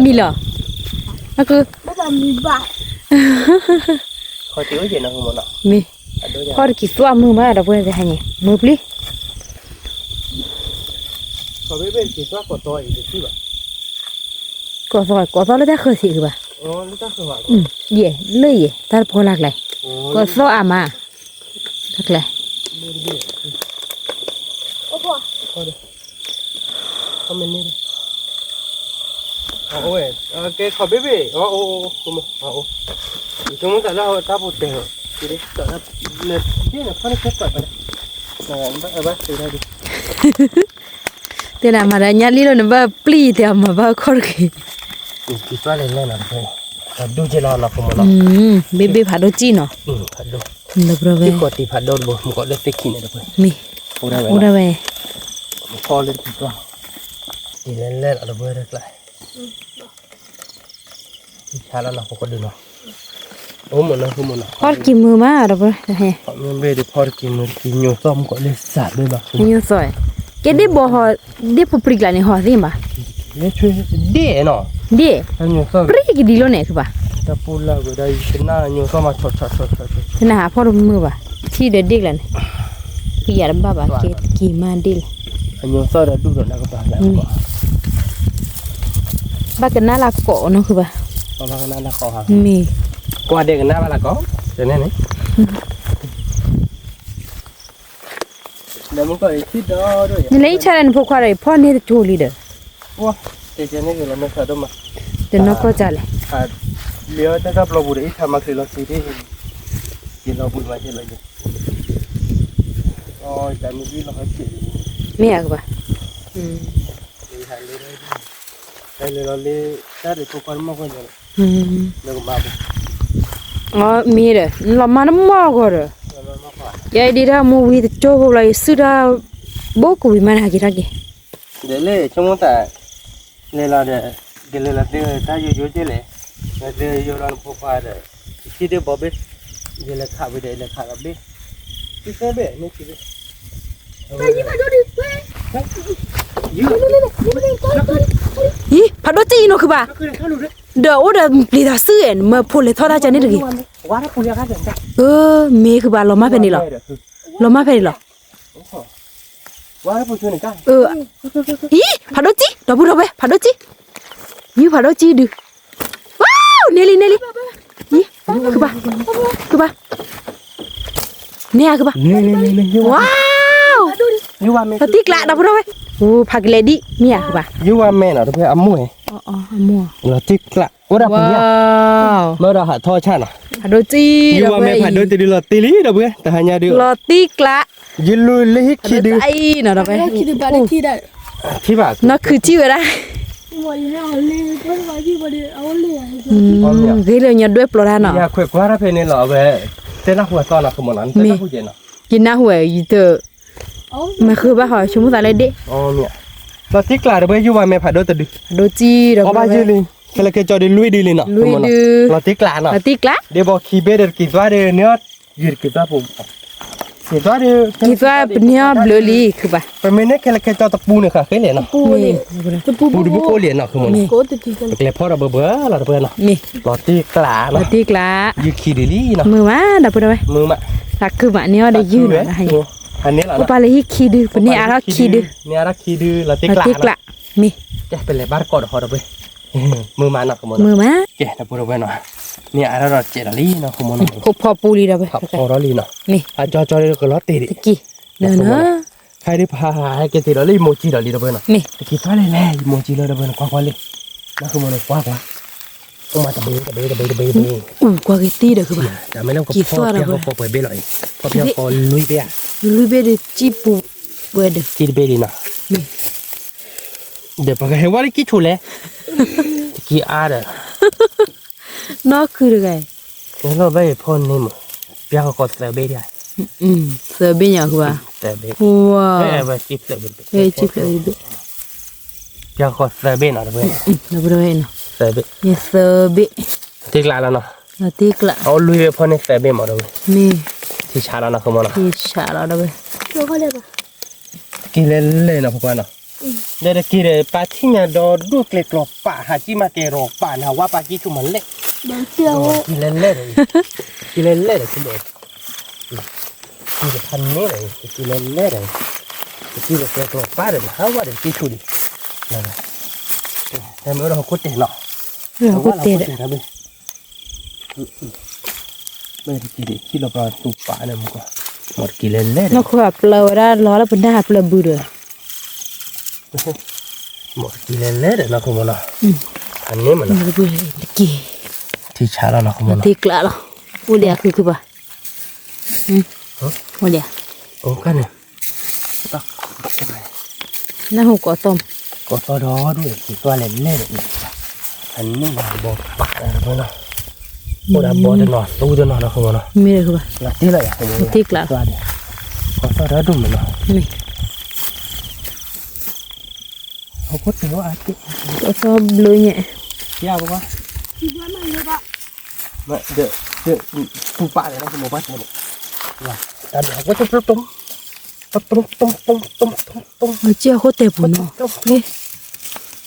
ၤ, အဃု, မ့ၢ်, ဖီတကံၢ်သွၣ်မုာ်မး ဒီပုၢ်ဝဲၢ်တဟါညါ မုာ်ပျံၤ, ကိးသီ ကိးသီလၢတၢ်ဃၢၤဆံးဂ့ၤဘၣ်, ယဲၢ် လၢယဲၢ် တၢ်တပှီၤလၢကျဲ, ကိးသီအါမး, တၢ်ကျဲ အဝဲ, ကဲ ခီဘ့ၣ်ဘ့ၣ်, အအိၣ်, ယဆိကမိၣ်သးလၢတၢ်ပူၤတဲာ်လီၤ, တဲနၤမၤဒီးညါလံလီၤ နဘၣ်ပျံၤတဲအီၤမၤဘၣ်ခီၣ်တဂ့ၤ, လဲၤလဲၤနီၤ, ဘ့ၣ်ဘ့ၣ်ဖးဒိၣ်စံၣ်နီၤ, ဒီးပဝဲ, မ့ၢ်အိၣ်ဒၣ်ဝဲ, အိၣ်ဒၣ်ဝဲ, လဲၤလဲၤလီၤတပှဲၤ, ဆါလီၤနီၤ ဖိခွါဒုးနီၤ, အိၣ်မ့ၢ်နီၤ ဖီတကံၢ်မုာ်မး ဒီးပဝဲ, မ့ၢ်ဘ့ၣ်ဒီးဖီတကံၢ်မုာ် တကံၢ်ညိၣ်သီၣ်မူကီးလၢစၢ်ဘ့ၣ်ဘၣ်, ညိၣ်သီၣ်, ကဲဒ့ၣ်ဘီဟီ, ဒ့ၣ်ဖိပြံကျါန့ၣ် ဟီသ့ၣ်မး, ဒ့ၣ်, ပြံကဒံလိာ်န့ၣ် ခုဘၣ်, တနၢ်ဟးဖီတမုာ်ဘၣ်, ထံဒီးဒ့ၣ်ကျါန့ၣ်, ကံၤမးဒ့ၣ်လီၤ, ဘၣ်ကနၣ်လၢကိးနီၤ ခုဘၣ်, မ့ၢ်, ကွၢ်ဒဲးကနၣ်ဘၣ်လၢကိး, နလဲၤအံၤဆါလၢနဖိခွါဒီး ဖီန့ၢ်တကၠိလံဒီး, တနီၢ်ကီၢ်ကၢ်လဲၣ်, လၢတၢ်ဘျီပူၤဒီး အံၤဆါမၤချ့လီၤစ့ၢ်, က့ၤလီၤဘှံးမၤချ့လီၤ, မ့ၢ်ဧါကဘၣ်, လၢလၢလၢ တၢ်ဒုးဖိခွါတမီၢ်ကွၢ်ညါလီၤ, မ့ၢ်ဒီး လီၤမၤတမီၢ်ဂီၤဒီး, ယဲဒၣ်တၢ်မူဝံၤတကၠိဖိလီၤ ယစုၣ်တၢ်, ဘိကဝံၤမးနဟးက့ၤထီၣ်က့ၤ, ဒီးလၢဆိကမိၣ်သး, လဲၤလီၤဒီး, ကလဲၤလီၤသ့တၢ်ယိယိက့လဲၣ်, လီၤသ့ယိလီၤနဖိခွါဒီး, ယခံဒုးဘီဘ့ၣ်, ယလဲၤခးဝံၤဒီး ယလဲၤခးလီၤဘ့ၣ်, သၢဘ့ၣ်န့ၣ်ခံဘ့ၣ် အံၤ ဖးဒိၣ်စံၣ်နီၤခုဘၣ်, ဒီးအိၣ်ဒီးပျံၤသးစုအဲၣ် နမၢဖိလဲၤထီၣ်တၢ်ကန့ၣ်တဂ့ၤ, အၢ မ့ၢ်ခုဘၣ်လီၤမၢ်ဖဲန့ၣ်လီၤ, လီၤမၢ်ဖဲန့ၣ်လီၤ, အံၤ ဖးဒိၣ်စံၣ် ဒီပုၢ်ဒီဝဲၢ် ဖးဒိၣ်စံၣ်, ယုၢ်ဖးဒိၣ်စံၣ်ဒုး, ဝါ န့ၢ်လံန့ၢ်လံ, အံၤ ခုဘၣ်, ခုဘၣ်, န့ၢ်ဧါခုဘၣ်, ဝါ လီၤတံၢ်ကျး ဒီပုၢ်ဒီဝဲၢ်, အိၣ်ဖးကလဲၤဒံး မ့ၢ်ဧါခုဘၣ်, ယုၢ်ဝါမဲနီၤ ဒီပုၢ်ဝဲၢ် အမိၢ်, အမိၢ်, လီၤတံၢ်ကျး အိၣ်ဒၣ်ပူၤညါ, မ့ၢ်ဒီးဟးထီၣ်ဆၣ်နီၤ, ဖးဒိၣ်စံၣ် ယုၢ်ဝါမဲဖးဒိၣ်တဒုလီၤတံၢ်လံ ဒီပုၢ်ဝဲၢ် တဟါညါဒုး, လီၤတံၢ်ကျး, ယလူၤလၢဟံၣ်ခံဒု, ထံဘၣ်, နီၢ်ခုထံၣ်ဝဲဒၣ်, ဂ့ၤလၢညီဒွဲၣ်ပျီတၢ်နီၤ, ယခွဲးကွၢ်တၢ်ဖဲန့ၣ်လီၤ အဝဲ, တဲနၢ်ဟူအသီနီၤ ကမီၤနီၤ တဲနၢ်ဟူကဲနီၤ, ယနၢ်ဟူဝဲ ယတ, မၤဃုဘၣ်ဟီ ဆိကမိၣ်သးလၢဒ့ၣ်, လီၤတံၢ်ကျး ဒီပုၢ်ဝဲၢ် ယုၢ်ဝါမဲဖးဒိၣ်တဒု, ဒိၣ်စံၣ် ဒီပုၢ်ဝဲၢ်, ခဲလၢာ်ခဲဆ့ဒီးလွံၢ်ဒုလံနီၤ, လွံၢ်ဒု, လီၤတံၢ်ကျးနီၤ, လီၤတံၢ်ကျး, ဒ့ၣ်ဘီခံဘ့ၣ်ဒီးက့ၤသွါဒီးန့ၢ်အီၤ, ယက့ၤသွါပူၤ က့ၤသွါပန့ၢ်အီၤဘျုးလံ ခုဘၣ်, ပမ့ၢ်န့ၣ်ခဲလၢာ်ခဲဆ့တပူန့ၣ် ဃးဃ့လဲၣ်နီၤ, ပူတဘိကိးလံနီၤ ကမီၤနီၤ, ပကျဲၤဖီၣ်ဒီးဘၢဘၢလီၤ ဒီပုၢ်ဝဲၢ်နီၤ, လီၤတံၢ်ကျးနီၤ, လီၤတံၢ်ကျး, ယုၢ်ခံဒုလံနီၤ, မုာ်မး ဒီပုၢ်ဝဲၢ်, မုာ်မး, သးခုမးန့ၢ်အီၤဒီးယုၢ်နီၤ, အိၣ်ပာ်လၢဟံၣ်ခံဒု ပန့ၢ်အါထီၣ်ခံဒု, န့ၢ်အါထီၣ်ခံဒု လီၤတံၢ်ကျး, လီၤတံၢ်ကျး, မ့ၢ်, ပလဲၤဘၣ်တကိးဒီးဟီ ဒီပုၢ်ဝဲၢ်, မုာ်မးနီၤ ကမီၤနီၤ, မုာ်မး, ကဲ ဒီပုၢ်ဝဲၢ်နီၤ, န့ၢ်အါထီၣ်ဒီးစဲးဒီးလံနီၤ ကမီၤနီၤ, ဖိဖီပူလံဒီး ဖီဖီဒီးလံနီၤ, မ့ၢ်, အကၠီကၠီဒီးကလီၤတံၢ်ဒံး, တက့ၢ်, နီၤ, ခါဒုးပဟးဟးဟဲက့ၤတ့ၢ်ဒီးလၢယမိၢ်ကံဒီးလံ ဒီပုၢ်ဝဲၢ်နီၤ, တက့ၢ်သွါလဲၣ်လဲၣ် ယမိၢ်ကံလၢ ဒီပုၢ်ဝဲၢ်နီၤ ကွၢ်ကွၢ်လံ, နီၤ ကမီၤနီၤ ကွၢ်ကွၢ်, အိၣ်မးတဘ့ၣ်တဘ့ၣ်တဘ့ၣ်တဘ့ၣ်တဘ့ၣ်, အူကွၢ်က့ၤသံဒီးခုဘၣ်, တၢ်မ့ၢ်လၢကဖီၣ်ပျၢ်ဃီဃီပှဲၤဘ့ၣ်လီၤအံၤ, ဖီၣ်ပျၢ်ဃီလွံၢ်ဘ့ၣ်ဧါ, လွံၢ်ဘ့ၣ်ဒုးစံၣ်ပူၤဝဲဒုး, စံၣ်တဘ့ၣ်လံနီၤ, ဒီးပကဟဲဝဲလၢကံၣ်ဆိလဲၣ်, တက့ၢ်အါဒီး နီၢ်ခုတဂၤအံၤ, လီၤဘၣ်အံၤဖီၣ်န့ၢ်မး, ပျၢ်ဃီဃီသၢဘ့ၣ်ဒံး, သၢဘ့ၣ်ညါခုဘၣ်, သၢဘ့ၣ်, ဝါ, ပျၢ်ဃီဃီသၢဘ့ၣ်နီၤ ဒီပုၢ်ဝဲၢ်, သၢဘ့ၣ်, သၢဘ့ၣ်, တံၢ်ကျးလီၤနီၤ, တံၢ်ကျး, အအိၣ်လွံၢ်ဘ့ၣ်ဖီၣ်န့ၢ်သၢဘ့ၣ်မး ဒီပုၢ်ဝဲၢ်, မ့ၢ်, ထံဆးလီၤနီၤ ကမီၤနီၤ, ထံဆးလီၤ ဒီပုၢ်ဝဲၢ် က့ၤလဲၤလဲၣ်နီၤ ဖိခွါနီၤ, ဒီးတက့ၢ်ဒီး ပၢ်ထံၣ်ညါဒီးဒိၣ်ကျဲၤကျီၤပာ် ဟးကံၣ်မးကဲၤရီၤပာ် နဝါပၢ်ကံၣ်ဆိမးလဲၣ်, က့ၤလဲၤလဲၣ်ဒီး, က့ၤလဲၤလဲၣ်ဒီး က့ၤလဲၤ, က့ၤတဖးန့ၣ်ဒီး က့ၤလဲၤလဲၣ်ဒီး, က့ၤလဲၤကျဲၤကျီၤပာ်ဒီး နဟးဝဲဒီးကံၣ်ဆိဒံး, တမ့ၢ်ဒီးဟီၣ်ခိၣ်တဲာ်နီၤ, ဟီၣ်ခိၣ်တဲာ်ဒီး မ့ၢ်တက့ၢ်ဒံး ခံလီၤပှၤသူၣ်ပာ်န့ၣ်မ့ၢ်ကွၢ်, မ့ၢ်တက့ၢ်လဲၤလဲၣ်ဒီး နီၢ်ခိၣ်အပျၢၤဝဲဒၣ်လီၤလၢပနၢ် အပျၢၤဘုဒီး, မ့ၢ်တက့ၢ်လဲၤလဲၣ်ဒီး နီၢ်ခိၣ်မ့ၢ်နီၤ, အန့ၣ်မ့ၢ်နီၤ, တက့ၢ်, ထံဆးလီၤ နီၢ်ခိၣ်မ့ၢ်နီၤ, တံၢ်ကျးလီၤ, အိၣ်လၢအဃုခုဘၣ်, အိၣ်ဒံး, အိၣ်ခါန့ၣ်, နၢ်ဟူကိးသီၣ်, ကိးသီၣ်ဒီဒူၣ် က့ၤကွၢ်လဲၤလဲၣ်ဒီး, အန့ၣ်ဘၣ်ဘီပာ်လီၤ, အိၣ်ဒၣ်ဘီတနီၤသူတနီၤနီၤ မ့ၢ်တၢ်ဘၣ်, လီၤတ့ၢ်လီၤယၤ တ့ကျး, ကိးသီၣ်ဒီဒူၣ်မးနီၤ, ဟီၣ်ခိၣ်တဲာ်ဝဲအါက့ၢ်, ကိးသီၣ်ဘျုးညါ, ယဘၣ်, ဒီး, ဒီး, ပူၤပာ်လဲၣ်နီၤ မိၢ်ပှၢ်တဲာ်န့ၣ်, တၢ်ဒိးဟီၣ်ခိၣ်တဲာ်ပျိတုံ, ပတုံတုံတုံတုံတုံတုံ, က့ဟီၣ်ခိၣ်တဲာ်ပူၤနီၤ,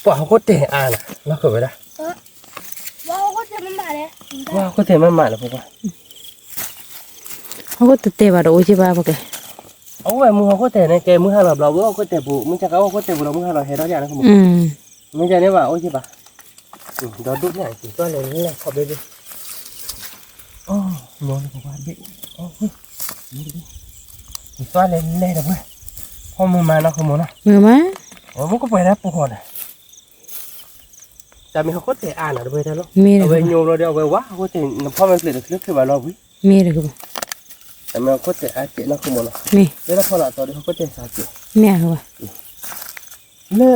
ပှၤဟီၣ်ခိၣ်တဲာ်အါနီၤ လီၤဃုာ်ဝဲဒၣ်, ပှၤဟီၣ်ခိၣ်တဲာ်မ့ၢ်မးလၢပှၤ, ဟီၣ်ခိၣ်တဲာ်တဲာ်ဘၣ်ဒီးအိၣ်က့ဘၣ်ပကဲ, အဝဲမုၢ်ဟီၣ်ခိၣ်တဲာ်န့ၣ် ကဲမုၢ်ဟါလီၤဘျီဝဲဟီၣ်ခိၣ်တဲာ်ပူၤ မုၢ်ဆါခါဟီၣ်ခိၣ်တဲာ်ပူၤလီၤ မုၢ်ဟါလီၤဟဲထီၣ်ယၤန့ၣ်, မ့ၢ်ကဲန့ၣ်ဘၣ်အိၣ်က့ဘၣ်, ဒီဒူၣ်န့ၣ် က့ၤကွၢ်လဲၤလဲၣ်ခီဘ့ၣ်ဘ့ၣ်, က့ၤကွၢ်လဲၤလဲၣ်ဒီးဝဲ, ဟီၣ်မုာ်မးနီၤ ဃမီနီၤ, မုာ်မး, မုၢ်ကပှဲၤဒၣ်ပူၤဃီန့ၣ် တၢ်မ့ၢ်ဟီၣ်ခိၣ်တဲာ်အါနီၤ တပှဲၤတၢ်လီၤ, မ့ၢ်တၢ်, အဝဲညိဘျီဒီး အဝဲဝါဟီၣ်ခိၣ်တဲာ် နဖီၣ်ဝဲကျဲးတချုးချုးဘၣ်လီၤဝံၤ, မ့ၢ်တၢ်, တၢ်မ့ၢ်ဟီ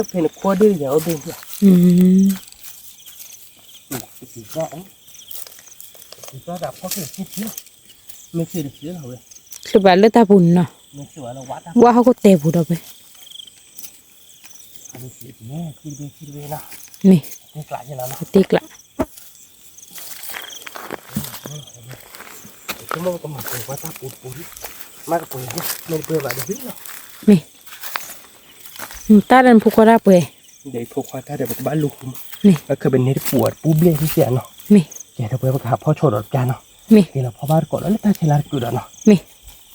ၣ်ခိၣ်တဲာ်အါကဲးနီၤ ဃမီနီၤ, မ့ၢ်, လၢတၢ်ဖီလာ်အသီဒီး ဟီၣ်ခိၣ်တဲာ်စှၤကဲး, မ့ၢ်အါဘၣ်, လၢဖဲနခိၣ်ဒ့ၣ်ယၤအိၣ်ဘ့ၣ်န့ၣ်, ချုးဘၣ်လၢတၢ်ပူၤန့ၣ်နီၤ, ဝါဟီၣ်ခိၣ်တဲာ်ပူၤဒီးဝဲ မ့ၢ်, တ့ကျး, မ့ၢ်, တၢ်ဒီးနဖိခွါတၢ်ပှဲၤ, ဒီးဖိခွါတၢ်ဒီးပကဘၣ်လူၤဃု, မ့ၢ်, အခၢၣ်ပန့ၢ်တပူၤအီၤတပူၤဘျဲၣ်သ့ၣ်သ့ၣ်နီၤ, မ့ၢ်, ကဲဒီးပှဲၤပကဟးဖီၣ်ဆိဒီးပျၢ်နီၤ, မ့ၢ်, ကဲလီၤဖီၣ်ဘၣ်တကိးဒီးလၢတၢ်ဆဲးလၢတကုာ်ဒီးနီၤ, မ့ၢ်,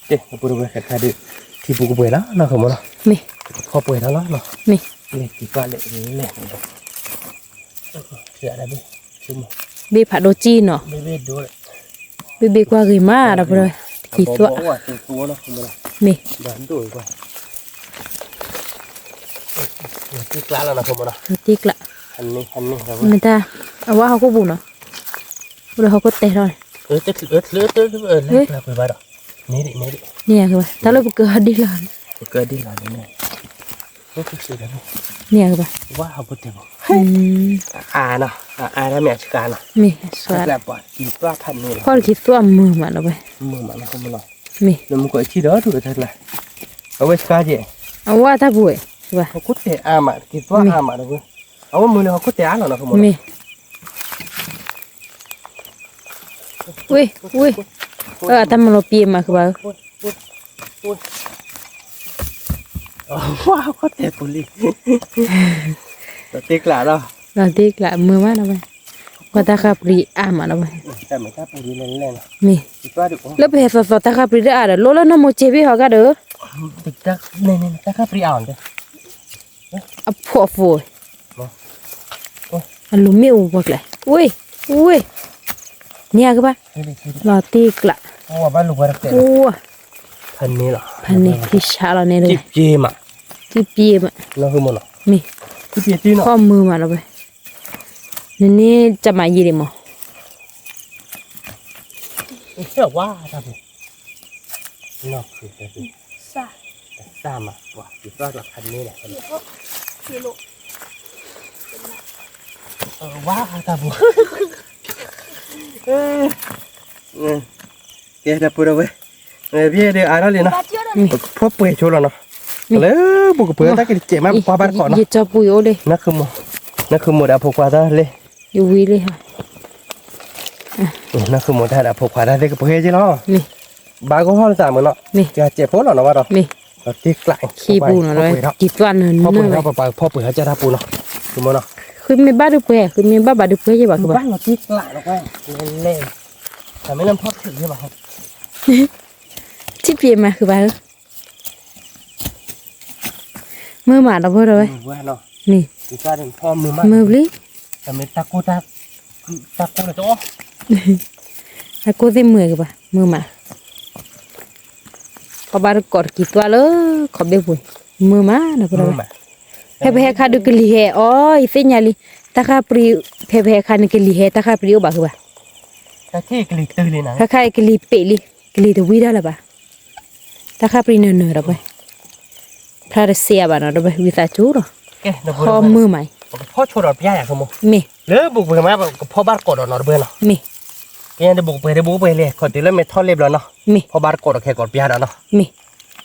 တဲပူၤတဝဲခါခါဒီး, ထံပူၤကပှဲၤလီၤနီၤ ဃမီနီၤ, မ့ၢ်, ဖီၣ်ပှဲၤထီၣ်လီၤနီၤ, မ့ၢ်, က့ၤကွၢ်လဲၤလဲၣ် ဘ့ၣ်ဖးဒိၣ်ကံၢ်နီၤ, ဘ့ၣ်ဘ့ၣ်ကွၢ်ဂ့ၤမးဒီးပှဲၤ, က့ၤသွၣ်, မ့ၢ်, တ့ကျး, မ့ၢ်တၢ်, အဝဲဟီၣ်ခိၣ်ပူၤနီၤ, အိၣ်ဒီးဟီၣ်ခိၣ်တဲာ်ထီၣ်န့ၣ်, န့ၣ်ယၤကဘၣ်, တၢ်လၢပကဒ်လီၤ, န့ၣ်ယၤကဘၣ်, အါနီၤ, အါတၢ်မ့ၢ်အစှၤနီၤ, မ့ၢ်, ဖီၣ်တက့ၤသွၣ်မုာ်မးနီၤဝဲ, မ့ၢ်, အဝဲစှၤကဲး, အဝဲတၢ်ပူၤဝဲ, ဟီၣ်ခိၣ်တဲာ်အါမး တက့ၤသွၣ်အါမးနီၤ, အဝဲမုာ်လၢဟီၣ်ခိၣ်တဲာ်အါလီၤနီၤ မ့ၢ် ဝ့ၢ်, ဝ့ၢ်, အတၢ်မၤလီၤပံာ်မးဃုဘၣ်, ဝါဟီၣ်ခိၣ်တဲာ်ပူၤလံ, လီၤတ့ကျးလီၤ, လီၤတ့ကျးမုာ်မးနီၤဝဲ, ကွၢ်တၢ်ဃၣ်ပြံအါမးနီၤဝဲ, မ့ၢ်, လၢပဟဲသီသီတၢ်ဃၣ်ပြံတအါဒီး လိၣ်လၢနီၢ်မိၤစ့ဘ့ၣ်ဟီဂၤဒီး, တၢ်ဃၣ်ပြံအါအီၤ, အဖှီၣ်ဖိ, အလူၤမ့ၣ်အူပှၤကျဲ, ဝ့ၢ်, ဝ့ၢ်, န့ၣ်အကဘၣ်, လီၤတ့ကျး, ဖဲန့ၣ်, ဖဲန့ၣ်, ကံၢ်ဆးလီၤန့ၣ်, ကံၢ်ပျ့ၤမး, မ့ၢ်, ခီၣ်မုာ်မးလီၤဝဲ, နန့ၣ်ကမၤယံာ်ဒံးမး ဝါတၢ်ပူၤ, ကဲတၢ်ပူၤဒီးဝဲ, ဘၣ်ဒီးအါထီၣ်လံနီၤ, ဖီၣ်ပှဲၤဆိလီၤနီၤ, လၢပူၤကပှဲၤတၢ်ကတစဲးမး ပကွၢ်ဘၣ်တကိးနီၤ, နၢ်ဃုာ်မိၢ်ဒီးအဖိခွါတၢ်လဲၣ်, ယဝံၤလံ နၢ်ဃုာ်မိၢ်တၢ်ဒီးအဖိခွါတၢ်သ့ၣ်ကပှဲၤက့လီၤ, ဘၣ်ကဟီၣ်လၢတၢ်မုာ်နီၤ, ကစဲးဖိလီၤနီၤဘၣ်ဒီး, ခ့ပူၤနီၤ, ကံၢ်သွၣ်နၢၤနၢၤဝဲ, ဖီၣ်ပှဲၤဟီၣ်ကၢ်တၢ်ပူၤနီၤ, ဃုမ့ၢ်ဘၣ်ဒုးပှဲၤ, ဃုမ့ၢ်ဘၣ်ဘၣ်ဒုးပှဲၤယဲဘၣ်ဃုဘၣ်, ထံၣ်ပျ့ၤမးဃုဘၣ်ဧၢ မုာ်မးဒီးဖိဒီးဝဲ, မ့ၢ်, မုာ်ဘျီ, တၢ်ကိၢ်သ့ၣ်မုာ်ကဘၣ်, မုာ်မး, ပဘၣ်တကိးတကံၢ်သွၣ်လၢ ခီဘ့ၣ်ပူၤ, မုာ်မးဒီးဖိဒီးဝဲ, ဖဲပဟဲခါဒုးကလံၤဟဲအီၤ ယသ့ၣ်ညါလံ, တၢ်ဃၣ်ပြံ, ဖဲပဟဲခါန့ၣ်ကလံၤဟဲ တၢ်ဃၣ်ပြံအိၣ်ဘၣ်ဃုဘၣ်, ခါခါအံၤကလံၤပ့ၤလံ, ကလံၤတဝံတၢ်လၢၤဘၣ်. တၢ်ခါပြံနၢၤနၢၤဒီးဝဲ, ဖျါတစဲးအဘၣ်နီၤဒီးဝဲ ဝံသးစူၤဒီး, ဟီမုၢ်မး, မ့ၢ်လၢဘိးကပှဲၤမး ကဖီၣ်ဘၣ်တကိးဒီးနီၤတဝဲနီၤ, မ့ၢ်, ကဲဒီးဘိးကပှဲၤဒီးဘိးကပှဲၤလဲၣ် ခီၣ်တုၤလၢမဲာ်ထီၣ်လဲၣ်ဘျီနီၤ, မ့ၢ်, ဖီၣ်ဘၣ်တကိးဒီးခဲကိးပျၢ်ဒီးနီၤ, မ့ၢ်,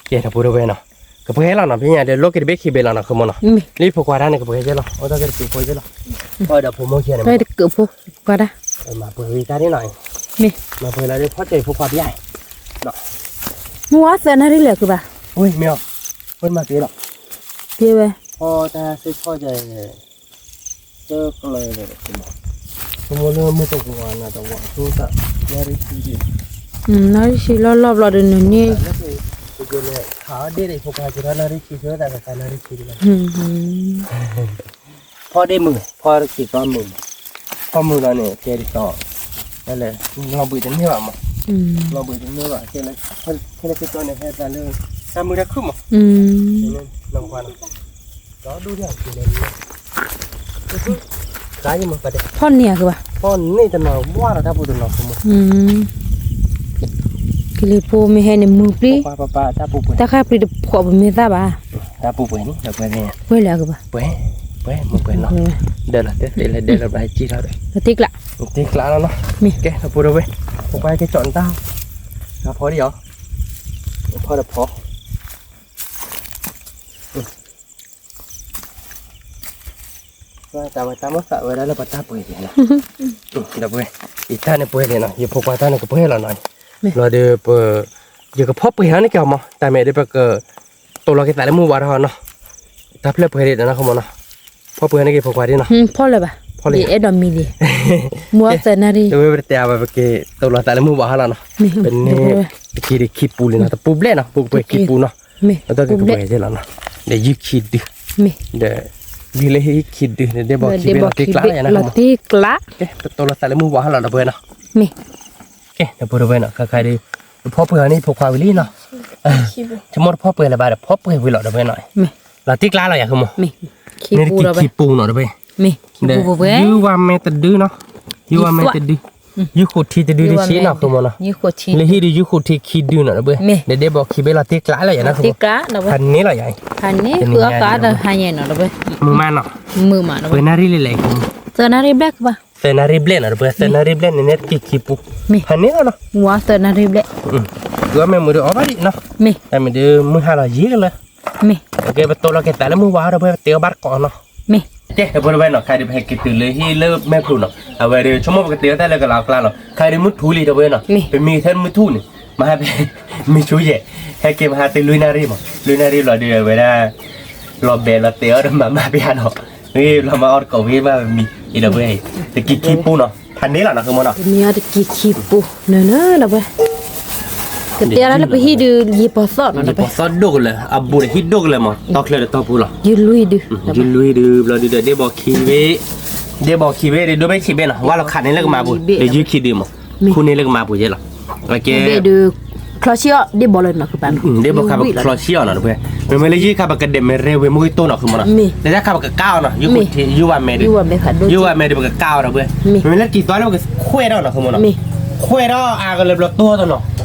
ကဲဒီးပူၤတဝဲနီၤ, ကပှဲၤလီၤနီၤ ပညါဒီး လိးက့ၤတဘ့ၣ်ခံဘ့ၣ်လီၤနီၤ ခိၣ်မီၤနီၤ, လၢဖိခွါတၢ်န့ၣ် ကပှဲၤကဲလီၤ အိၣ်တၢ်ကဲတက့ၤဖိကဲလီၤ, ပှၤဒီးဖိမိၢ်ခံန့ၣ် ပှၤတက့ၤဖိခွါတၢ်, မၤပှဲၤဝံၤတၢ်န့ၣ်နီၤ, မ့ၢ်, မၤပှဲၤလီၤဒီးဖီၣ်တဲဖိခွါပျၢ်, မုၢ်ဝါသၢနၣ်ရံၣ်လၢၤကဘၣ်, မ့ၢ်အီၤ, ဝဲမၤက့ၤလီၤ, ကဲဝဲ, ဖီတၢ်သ့ၣ်ဖီၣ်ယဲ တကျၢၤ, မ့ၢ်လၢမုၢ်တဝီၤနၤတဝီၤအကျိသၣ် နၣ်ရံၣ်ဆံ, နၣ်ရံၣ်ဆံလီၢ်လီၢ်ဘျီဒီးနန့ၣ်, ဖီဒ့ၣ်မုာ် ဖီတက့ၤသီမုာ်, ဖီမုာ်လီၤန့ၣ် ကဲဒ်သိး, လီၤဘှံးတန့ၢ်ဘၣ်မး, လီၤဘှံးတန့ၢ်ဘၣ်မး, ခဲလၢာ်ခဲဆ့န့ၣ် ဟဲသးလၢ တၢ်မုာ်တၢ်ခုၣ်မး, နကွၢ်နီၤ ဖီၣ်န့ၢ်အကဘၣ်, ဖီၣ်န့ၢ်တနီၤဝါဒီးတၢ်ပူၤတနီၤဖိမး, ကလံၤဖိမ့ၢ်ဟဲန့ၣ်မုာ်ပျံၤ, တၢ်ခါပျံၤတဖှီၣ်ပမ့ၢ်သၣ်ဘၣ်, တၢ်ပူၤပှဲၤန့ၣ် ပှဲၤလၢအကဘၣ်, ပှဲၤ, ပှဲၤမုာ်ပှဲၤနီၤ, ဒၢလီၤတဲသ့လၢဒၢလီၤဘၣ်ဟဲကံၣ်ထီၣ်ဒီး, တ့ကျး, တ့ကျးလီၤနီၤ, မ့ၢ်, ကဲတပူၤတဝဲ, ပကွၢ်ကဲကၠီၣ်နတၢ်, တၢ်ဖီဒံးအီၤ, ဖီတဖီ တၢ်ဝဲတၢ်မ့ၢ်သးဝဲဒၣ်လၢပတၢ်ပှဲၤန့ၣ်လီၤ, ဒီးပှဲၤ, ယတၢ်န့ၣ်ပှဲၤန့ၣ်နီၤ ယဖိခွါတၢ်န့ၣ်ကပှဲၤလီၤနီၤ, လီၤဒီးပ ယကဖီၣ်ပှဲၤဟီန့ၣ်က့ၤအီၤမး တၢ်မ့ၢ်ဒီးပက တိၢ်လီၤက့ၤသးလၢမုၢ်ဝါထီၣ်နီၤ, တၢ်ဖျၢၣ်ပှဲၤဒံးနီၤ ခိၣ်မီၤနီၤ, ဖီၣ်ပှဲၤဟီန့ၣ်က့ၤဖိခွါဒံးနီၤ, ဖီၣ်လၢၤဘၣ်, ဖီၣ်လၢၤ, ယအဲၣ်ဒိးမံလံ, မုၢ်ဝါသၢနၣ်ရံၣ်, တဝဲပတတဲအဝဲပကတိၢ်လီၤသးလၢမုၢ်ဝါဟီလီၤနီၤ, ပန့ၢ်တက့ၤဒံးခံပူလံနီၤ, တပူဘျဲၣ်နီၤ ပူကပှဲၤခံပူနီၤ, အတၢ်ကပှဲၤကဲလီၤနီၤ, ဒီးယုၢ်ခံဒု, ဒီး ယုၢ်လၢဟံၣ်ခံဒုန့ၣ် ဒဲဘီခံဘ့ၣ်လီၤတ့ကျးလီၤယၤနီၤ, ကဲ ပတိၢ်လီၤသးလၢမုၢ်ဝါဟီလီၤဒီးပှဲၤနီၤ, ကဲ ဒီးပှဲၤဒီးပှဲၤနီၤ ခါခါဒီး တဖီၣ်ပှဲၤအီၤန့ၣ်ဖိခွါဝံၤလံနီၤ, ဆိကမိၣ်တဖီၣ်ပှဲၤလၢၤဘၣ်ဒီး ဖီၣ်ပှဲၤဝံၤလီၤဒီးပှဲၤနီၤ, လီၤတ့ကျးလီၤယၤ ခိၣ်မီၤ, န့ၣ်တက့ၤခံပူနီၤဒီးပှဲၤ, ဒီး ယုၢ်ဝါမဲတဒုနီၤ, ယုၢ်ဝါမဲတဒု, ယုၢ်ဃိးထံတဒုဒ်ဆ့နီၤ ခိၣ်မီၤနီၤ, လၢဟံၣ်ဒီးယုၢ်ဃိးထံခံဒုနီၤဒီးပှဲၤ, ဒီးဒဲဘီခံဘ့ၣ်လီၤတ့ကျးလီၤယၤနီၤ ခိၣ်မီၤ, ဖးန့ၣ်လီၤယၤ, မုၢ်မးနီၤ, ပှဲၤနၣ်ရံၣ်လံလဲၣ်, သၢနၣ်ရံၣ်ဘျဲၣ်ကဘၣ်, သၢနၣ်ရံၣ်ဘျဲၣ်နီၤဒီးပှဲၤ, သၢနၣ်ရံၣ်ဘျဲၣ်န့ၣ် န့ၣ်တက့ၤခံပူ, ဖးန့ၣ်လီၤနီၤ, မုၢ်ဝါသၢနၣ်ရံၣ်ဘျဲၣ်, ယုၢ်ဝါမဲမုာ်ဒီးအီၣ်ဘၣ်ဒံးနီၤ, တၢ်မ့ၢ်ဒုးမုၢ်ဟါလီၤယံာ်လၢ ကဲ ပတိၢ်လီၤက့ၤသးလၢမုၢ်ဝါဒီးပှဲၤ ပတဲအီၣ်ဘၣ်တကိးနီၤ, ကဲ ဒီးပှဲၤဒီးပှဲၤနီၤ ခါဒီးပဟဲက့ၤတုၤလၢဟံၣ်လၢမဲာ်ဖျိနီၤ, အဝဲဒီးဆိကမိၣ်ပကတဲအီၣ်တၢ်လၢကလးကျါလီၤ, ခါဒီးမုၢ်ထူလံဒီးပှဲၤနီၤ, ပမံထဲမုၢ်ထူၣ်န့ၣ်, မဟါဖဲ မံဆူယဲၢ်, ဟဲက့ၤမဟါတုၤလွံၢ်နၣ်ရံၣ်မး, လွံၢ်နၣ်ရံၣ်လီၤဒီးအဝဲဒၣ် လီၤဘဲးလီၤတဲာ်အီၣ်ဒီးမၤမၢ်ပယါနီၤ, လီၤမၢ်အီၣ်တကိးဝံၤမးမံ, အံၤဒီးပှဲၤ, တက့ၤခံပူနီၤ, ဖးန့ၣ်လီၤနီၤ ခိၣ်မီၤနီၤ, တက့ၤခံပူ, နၤနၤဒီးပှဲၤ ကတဲဒၣ်လၢပဟံၣ်ဒုး ယံာ်ပီၤသီၣ်နီၤ, ယံာ်ပီၤသီၣ်ဒိၣ်ကလၢၤ, အဘူးဒီးဟံၣ်ဒိၣ်ကလၢၤမး, တီၢ်ချၢဒီးတီၢ်ပူၤလီၤ, ယုၢ်လွံၢ်ဒု, ယုၢ်လွံၢ်ဒု ဘျီဒုဒီး ဒ့ဘီခံဘ့ၣ်, ဒ့ဘီခံဘ့ၣ်ဒီး ဒိၣ်ဘ့ၣ်ဆံးဘ့ၣ်နီၤ, ဝါလီၤခးန့ၣ်လၢကမၤပူၤ, ဒီးယုၢ်ခံဒုမး, ခူန့ၣ်လၢကမၤပူၤယဲလီၤ, ကဲ ချီဆံအီၣ် ဒ့ဘီလၢနီၤ, ဒ့ဘီခါပချီဆံအီၣ်နီၤဒီးပှဲၤ, မ့မ့ၢ်လၢယုၢ်ခါပကဒဲးမ့ၢ်ရဲဝ့ၤမုၢ်ဂ့ၤတိၢ်နီၤ ခိၣ်မီၤနီၤ, လၢတၢ်ခါပကကးအီၤနီၤ, ယုၢ်ဝါမဲဒီး, ယုၢ်ဝါမဲဒီးပကကးအီၤဒီးပှဲၤ, မ့မ့ၢ်လၢက့ၤသွါလၢပကခွဲးထီၣ်နီၤ ခိၣ်မီၤနီၤ, ခွဲးထီၣ်အါကလၢဘျီတိၢ်တနီၤ,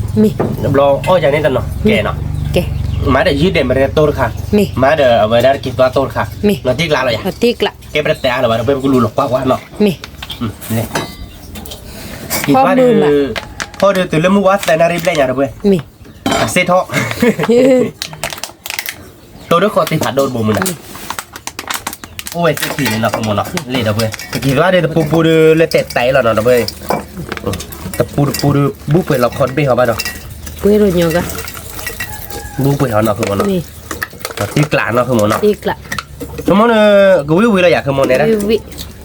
ဘျီအီၣ်ယၤန့ၣ်တနီၤ, ကဲနီၤ, မၤဒီးယုၢ်ဒဲးမ့ၢ်ရဲတိၢ်တခါ, မၤဒီးအဝဲဒၣ်တက့ၤသွါတိၢ်တခါ, လီၤတံၢ်ကျါလီၤယၤ, ကဲပတတဲအါလၢၤဘၣ်ဒီးပှဲၤ ပကလူၤလီၤကွၢ်ကွၢ်နီၤ, က့ၤသွါဒီး, ဖီဒီးတုၤလၢမုၢ်ဝါသၢနၣ်ရံၣ်ဘျဲၣ်ညါဒီးပှဲၤ, အစ့ထီၣ် တိၢ်ဒီးဃီသ့ၣ်ဖးဒိၣ်တဘိမုၢ်နၤ, အိၣ်ဝဲသ့ၣ်ခံန့ၣ်နီၤ ခိၣ်မီၤနီၤ, လ့ၣ်ဒီးပှဲၤ, က့ၤသွါဒီးတပူပူဒီးလၢတဲာ်တဲာ်လီၤနီၤဒီးပှဲၤ, တပူတပူဒီး ဘူၣ်ပှဲၤလီၤခီတဘ့ၣ်ဟီဘၣ်ဒီး, ပှဲၤဒီးညီဂၤ, ဘူၣ်ပှဲၤဟီနီၤ ခိၣ်မီၤနီၤ, တ့ကျးနီၤ ခိၣ်မီၤနီၤ, ခိၣ်မီၤန့ၣ် ကဝံၣ်ဝံၤလီၤယၤ ခိၣ်မီၤန့ၣ်ဒၣ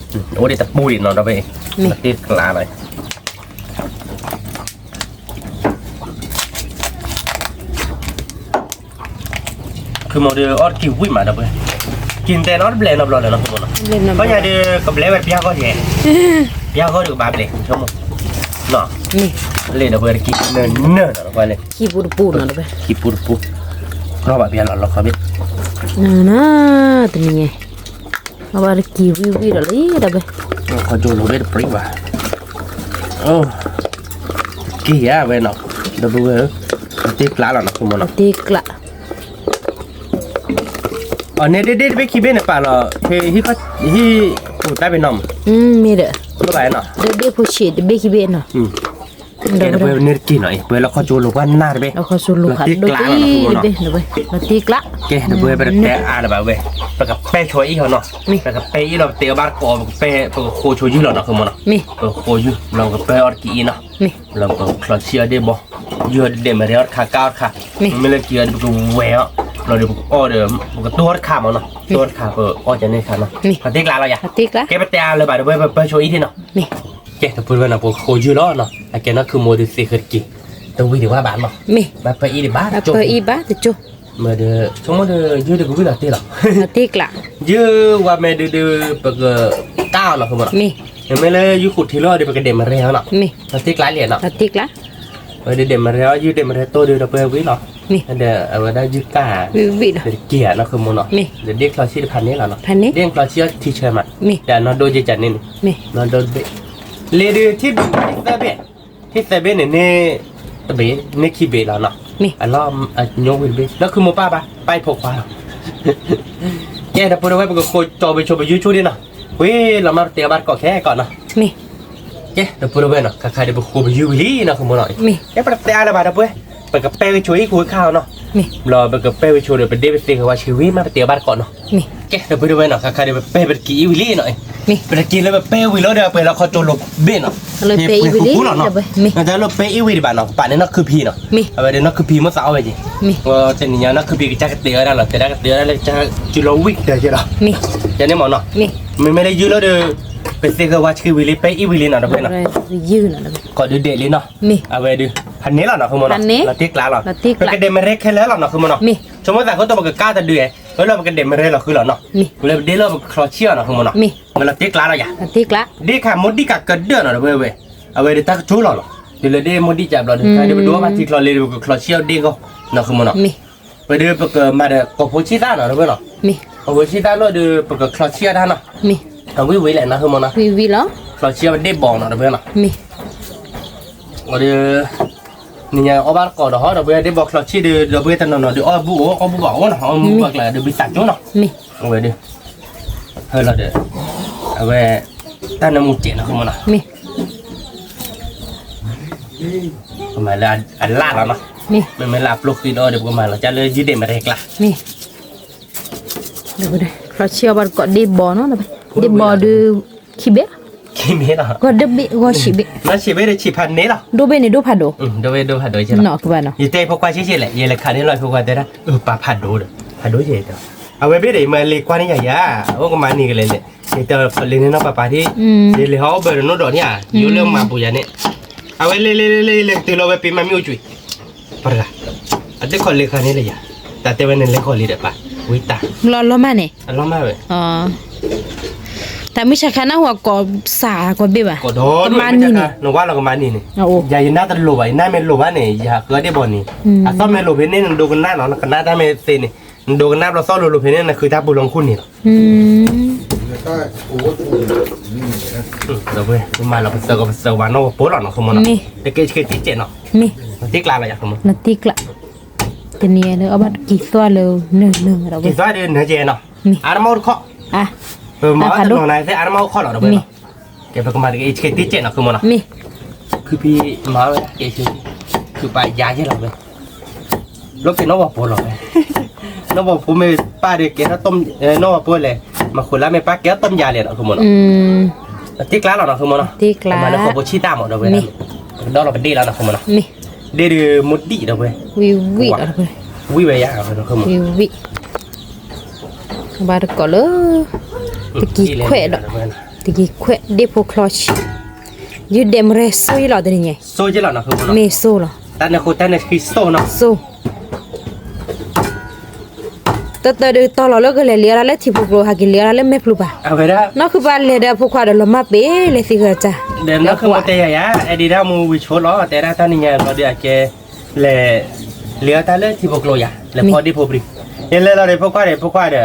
်, အိၣ်ဒံးတပူဒံးနီၤဒီးပှဲၤ, တ့ကျးလီၤ ခိၣ်မီၤဒီးအီၣ်တက့ၤဝံၣ်မးဒီးပှဲၤ, က့ၤတဲနီတဘျဲၣ်နီတဘျီလၢၤနီၤ ခိၣ်မီၤနီၤ, ဘၣ်ညါဒီးကဘျဲးဝဲတပျၢ်ဂီၢ်ယဲၢ်, ပျၢ်ဂီၢ်ဒီးကဘၣ်ဘျဲး ဆိကမိၣ်, လ့ၣ်ဒီးပှဲၤတက့ၤနၢၤနၢၤနီၤဒီးပှဲၤလၢ, ခံပူတပူနီၤဒီးပှဲၤ, ခံပူတပူ, ကြၢးဘၣ်ပျၢ်လီၤလီၤခီဘ့ၣ်, နၤနၤ, တနံၤညါ အဝဲတက့ၤဝံၣ်ဝံၣ်ဒီးလံဒီးပှဲၤ, ခီကၠိလိာ်ဘ့ၣ်တပြံဘၣ်, က့ၤယၤဝဲနီၤ ဒီပုၢ်ဝဲၢ်ဧၢ, တ့ကျးလီၤနီၤ ဃုမၢ်နီၤ, တ့ကျး, အန့ၣ်ဒ့ဒ့တဘ့ၣ်ခံဘ့ၣ်န့ၣ်ပာ်လီၤ, ဟံၣ်, ဟံၣ်ပူၤတၢ်ဘ့ၣ်နီၤမး, မ့ၢ်ဒီး, ဒ့ဖိဆံးတဘ့ၣ်ခံဘ့ၣ်နီၤ, ကဲဒီပုၢ်ဝဲၢ်န့ၣ်တက့ၢ်နီၤ, ပဝဲလီၢ်ခီၣ်ကၠိလိာ်ပှၢ်နၢ်တဘ့ၣ်, လီၤတ့ကျးလီၤနီၤ ဃုမၢ်နီၤ, လီၤတ့ကျး, ကဲဒီပုၢ်ဝဲၢ် ပတတဲအါလၢၤဘၣ်ဝဲ, ပကပဲဆိအံၣ်ဟီနီၤ, ပကပဲအံၣ်လီၤ ပတ့အီၣ်ဘၣ်တကိး, ပကပဲ, ပကဃိဆိယုၢ်လီၤနီၤ ဃုမၢ်နီၤ, ပကဃိယုၢ် လီၤပကပဲအီၣ်တက့ၢ်အံၣ်နီၤ, လီၤပကချီဆံးအီၣ်ဒ့ၣ်ဘီ, ယုၢ်အီၤဒ့ၣ်မရဲအီၣ်တခါ ကၢ်အီၣ်တခါ, မ့မ့ၢ်လၢက့ၤအီၤဒ့ၣ်ပကဝဲၤအီၤ, လီၤဒီးပကအီၣ်ဒီး, ပကတိၢ်အီၣ်တခါမၢ်နီၤ, တိၢ်အီၣ်တခါ ပအီၣ်ကန့ၣ်တခါနီၤ, လီၤတ့ကျးလီၤယၤ, ကဲပတဲအါလၢၤဘၣ်ဒီပုၢ်ဝဲၢ် ပပဲဆိအံၣ်ဒ့ၣ်နီၤ, ကဲဒီပုၢ်ဝဲၢ်နီၤ ပကဃိယုၢ်လီၤနီၤ, အကဲနီၢ်ခုမိၢ်ဒုးသ့ဃုာ်တက့ၢ်, တဝံၤဒံးဝဲဘၣ်နီၤ, ဘၣ်ပၢအံၣ်ဒံးဘၣ်, ပၢအံၣ်ဘၣ်တကၠိ, မ့ၢ်ဒီး ဆိကမိၣ်ဒီး ယုၢ်ဒုးကဝံၣ်လီၤတ့ၢ်လီၤ, ယုၢ်ဝဲမ့ၢ်ဒုးဒုး ပကကၢ်အီၤနီၤ ဃုမၢ်နီၤ, မ့မ့ၢ်လၢယုၢ်ဃုာ်ထံလီၤဒီး ပကဒဲးမရဲအီၤနီၤ, လီၤတ့ကျးလံနီၤ, ဝဲဒုးဒဲးမရဲအီၤ ယုၢ်ဒဲးမရဲတိၢ်ဒုးဒီပုၢ်ဝဲၢ်ဝံၤလီၤ, ဒီးအဝဲဒၣ်ယုၢ်ကၢ်, တက့ၢ်နီၤ ဃုမၢ်နီၤ, ဒီးဒ့ၣ်ချီဆံးတဖးန့ၣ်လီၤနီၤ, ဒ့ၣ်ချီဆံးအီၣ်ထံဆၢမး, ဒီးနီၢ်ဒိၣ်ယကန့ၣ်န့ၣ်, နီၢ်ဒိၣ်တဘ့ၣ်, လ့ဒုးထံၣ်ဒုးထံၣ်သၢဘ့ၣ်, ထံၣ်သၢဘ့ၣ်န့ၣ်န့ၣ်, တဘ့ၣ်န့ၣ်ခံဘ့ၣ်လီၤနီၤ, အလီၢ်အညိဝံၤတဘ့ၣ် နီၢ်ခုမိၢ်ပၢ်ဘၣ် ပၢ်အံၤဖိခွါလီၤ, ကဲဒီပုၢ်ဝဲၢ် ပကဃိကၠီပဆိပယုၢ်ဆိဒ့ၣ်နီၤ, ဝံၤလီၤမး ပတဲအီၣ်ဘၣ်တကိးခဲကိးနီၤ, ကဲဒီပုၢ်ဝဲၢ်နီၤ ခါခါဒီးပဃိပယုၢ်ဝံၤလံနီၤ ဃုမၢ်နီၤ, ကဲပတဲအါလၢၤဘၣ်ဒီပုၢ်ဝဲၢ်, ပကပဲဝဲဆိအံၣ်ဃုာ်ခါအီၤနီၤ, ဘျီပကပဲဝဲဆိဒီး ပဒ့ပသ့ဃဲၤဝါဆှံဝံၤမး ပတဲအီၣ်ဘၣ်တကိးနီၤ, ကဲဒီပုၢ်ဝဲၢ်နီၤ ခါခါဒီးပပဲပတက့ၢ်အံၣ်ဝံၤလံနီၤ, ပတက့ၢ်လၢပပဲဝံၤလီၤဒီး ပှဲၤလီၤခီကၠိလိၤဘ့ၣ်နီၤ, ဟ့ၣ်ပှဲၤဃူဃူလီၤနီၤ, တၢ်လၢပပဲအံၣ်ဝံၤဒံးဘၣ်နီၤ ပပာ်န့ၢ်နီၢ်ခုဖံနီၤ, အဝဲဒီးနီၢ်ခုဖံမိၢ်သးအီၣ်ဝဲက့ၤ, တနံၤညါနီၢ်ခုဖံကစၢ်ကတဲဝဲဒၣ်လီၤ တဲဒၣ်ကတဲဝဲဒၣ်လၢကစၢ်စုလီၤဝံၣ်ကတၢၢ်က့ၤလီၤ, ယန့ၣ်မၢ်နီၤ, မ့မ့ၢ်လၢယုၢ်လီၤဒီး ပသ့ဃဲၤဝါဆှံဝံၤလံ ပဲအံၣ်ဝံၤလံနီၤ ဒီပုၢ်ဝဲၢ်နီၤ, ကိးဒုးဒဲးလံနီၤ, အဝဲဒုး ဖးန့ၢ်လီၤနီၤ ဃုမၢ်နီၤ, လီၤတ့ကျးလီၤ, ပကဒဲးမရဲခဲလၢာ်လီၤနီၤ ဃုမၢ်နီၤ, ဆိကမိၣ်သးခိၣ်တီပကကၢ်တဒုး, ဝဲလၢပကဒဲးမရဲလီၤဃုလီၤနီၤ, လၢပဒ့လီၤပကချီဆံးအီၤနီၤ ဃုမၢ်နီၤ, လီၤတ့ကျးလီၤယၤ, ဒ့ၣ်ခါမိၢ်ဒံၣ်ကးကဒၢၣ်နီၤ ဒီပုၢ်ဝဲၢ်, အဝဲဒုးတၢ်ကတိၤလီၤလီၤ, ဒုးလၢဒ့ၣ်မိၢ်ဒံၣ်ကးဘျီဒုး တၢ်ဒုးပဒိးဘၣ်ထံချီလ့ဒုး ပကချီဆံးအီၤဒ့ၣ်ဂီၢ်နီၤ ဃုမၢ်နီၤ, ဝဲဒုးပကမၤဒီးကိးဖိဆံးသၣ်နီၤ ဒီပုၢ်ဝဲၢ်နီၤ, ကိးဖိဆံးသၣ်လီၤဒုး ပကချီဆံးအီၤတၢ်နီၤ, အဝံၣ်ဝံၤလဲၣ်နီၤ ဃုမၢ်နီၤ, ချီဆံးအီၤပဒ့ၣ်ဘီနီၤ ဒီပုၢ်ဝဲၢ်နီၤ, အဝဲဒုး နံၤညါအီၣ်ဘၣ်တကိးဒီးဟီ ဒီပုၢ်ဝဲၢ်ဒ့ၣ်ဘီချီဆံးဒုး ဒီပုၢ်ဝဲၢ်တနီၤနီၤဒုး အီၣ်ဘူၣ်အိၣ် အီၣ်ဘူၣ်ဘၣ်အိၣ်နီၤ အီၣ်မူဘၣ်ကျဲဒုး ဘံသးကၠိနီၤ, အဝဲဒုး ဟဲလီၤဒီး အဝဲ တၢ်နၢမူကဲးနီၤ ဃုမၢ်နီၤ, ပကမၤလၢအလၣ်လီၤနီၤ, မ့မ့ၢ်လၢအပျိၢ်ဃံဒီး ပကမၤလီၤကၢ်လၢယုၢ်ဒဲးမရဲကျါ, ချီဆံးအီၤဘၣ်တကိးဒ့ၣ်ဘီနီၤ, ဒ့ၣ်ဘီဒုး ခံဘ့ၣ်, ခံဘ့ၣ်လီၤ, ဂီၤတဘ့ၣ် ဂီၤဆံးဘ့ၣ်, ဂီၤဆံးဘ့ၣ်ဒီးဆံးဖးန့ၣ်လီၤ, ဒိၣ်ဘ့ၣ်န့ၣ်ဒိၣ်ဖးဒိၣ်, ဒိၣ်ဘ့ၣ်ဒိၣ်ဖးဒိၣ်ကဲလီၤ, ယတဲဖိခွါဆံးဆံးလဲၣ် ယလဲၤခးန့ၢ်လီၤဖိခွါတဲဒၣ် ပာ်ဖးဒိၣ်ဒီး ဖးဒိၣ်ကဲ, အဝဲဘ့ၣ်ဒီး ယမၤလ့ၤကွၢ်န့ၢ်ယၤယၤ, အိၣ်ကမၤန့ၢ်ကလဲာ်လဲၣ်, ယတဲလ့န့ၢ်နီၢ်ပၤပၤဒ်, ယလဲၤဟီၣ်အိၣ်ဘၢၣ်ဒီးနီၢ်ဒီးန့ၣ်ဧါ, ယိလၢမၤပူၤယၤန့ၣ်, အဝဲလဲၤလဲၤလဲၤလဲၤ ယလဲၤကတုၤလီၤဝဲပ့ၤမၤမ့ၢ်အိၣ်ကွံာ် ပတဂၤ, အတခီလဲၤခီန့ၣ်လၢယၤ, တၢ်တဲဝဲန့ၣ်လဲၤဃီၤလံဒီးပၢ်, ဝံတၢ်, လီၤလီၤမၢ်န့ၣ်, အလီၤမၢ်ဝဲ, တၢ်မုၢ်ဆါခါနၢ်ဟူကိးစးကိးဘ့ၣ်ဘၣ်, ကိးဒီးမုၢ်ဆါခါ, နဝဲလီၤကမၤန့ၢ်န့ၣ်, ယၤယနၢ်တလိၤဘၣ် ယနၢ်မ့ၢ်လိၤဘၣ်န့ၣ် ယဟးဃုအီၣ်ဒ့ၣ်ဘီန့ၣ်, အသီၣ်မ့ၢ်လိၤဖဲန့ၣ် နဒိကနၣ်လီၤ နကနၣ်တၢ်မ့ၢ်သ့န့ၣ်, နဒိကနၣ်ဘျီသီၣ်လိၤလိၤဖဲန့ၣ် နဃုတၢ်ပူၤလီၤနခိၣ်န့ၣ်လီၤ ဒီပုၢ်ဝဲၢ် ပမၤလီၤပသၢကီးပသၢကီးဘၣ်နီၢ်ဝဲပိာ်လီၤနီၤ ဃုမၢ်နီၤ, တကဲဆှဲတံၢ်ကဲးနီၤ, တံၢ်ကျါလီၤယၤ ဃုမၢ်နီၤ, တံၢ်ကျါ, တနံၤအံၤလၢအဘၣ်ကံၢ်သွၣ်လၢ နၢၤနၢၤဒီး ကံၢ်သွၣ်ဒီးနၢၤကဲးနီၤ, အါတမီၢ်အိၣ်တခီ, ပမၤအါတနီၤနၤသ့ၣ် အါတမီၢ်အိၣ်တခီလီၤ ဒီပုၢ်ဝဲၢ်နီၤ, ကဲပကမၤတကဲဆှဲတံၢ်ကဲးနီၤ ဃုမၢ်နီၤ, ခုဖံမၤဝဲဒၣ်ကဲဆှဲ, ခုပာ်ယါယဲလီၤဝဲ လီၤက့ၤနီၢ်ဝဲပိာ်လီၤဝဲ, နီၢ်ဝဲပိာ်မ့ၢ်ပၢ်ဒီးကဲထီၣ်, နီၢ်ဝဲပိာ်လဲၣ်, မၤဃိလၢမ့ၢ်ပၢ်ကဲထီၣ်တီၢ်ယါလဲၣ်နီၤ ဃုမၢ်နီၤ, တံၢ်ကျါလီၤနီၤ ဃုမၢ်နီၤ, မၤလၢဃိာ်ဖိဆံၣ်တၢ်မး ဒီပုၢ်ဝဲၢ်, ဒီးလီၤပဒ့ၣ်လီၤနီၤ ဃုမၢ်နီၤ, ဒ့ၣ်ဒုးမိၢ်ဒံၣ် ဒီပုၢ်ဝဲၢ်, ဝံၣ်ဝံၣ်ဝံၣ်ဝဲယါ ဝံၣ်ဝံၣ်, ဘၣ်တကိးလၢ တက့ၤခွဲးဒီး, တက့ၤခွဲးဒ့ၣ်ဖိချီဆံး, ယုၢ်ဒဲးမရဲစိယလီၤတနံၤညါ, မ့ၢ်စိလီၤ, တၢ်နဃိတၢ်နဃံစိနီၤ, စိ တၢ်တၢ်ဒုးတီၤလီၤလၢကလဲၤလံအီၣ်တၢ်လၢထံဖိကျိ ဟးက့ၤလံအီၣ်တၢ်လၢမဲာ်ဖျိပၤ, နီၢ်ခုပၢ်လဲၤဒီးဖိခွါဒီး လီၤမၢ်ပ့ၤလဲၤသံဂၤတၢ်, ဒီးနီၢ်ခုပၢ်တဲယၤယၤ အဲၣ်ဒိးဒၣ်မူဝံၤဆိလီၤ တဲဒၣ်တၢ်နံၤညါဘျီဒီးအကဲ လဲၤ လဲၤအီၣ်တၢ်လၢထံဖိကျိယၤ လဲၤဖီဒ့ၣ်ဖိပြံ, ယလဲၤလီၤဒီးဖိခွါဒီး ဖိခွါဒီး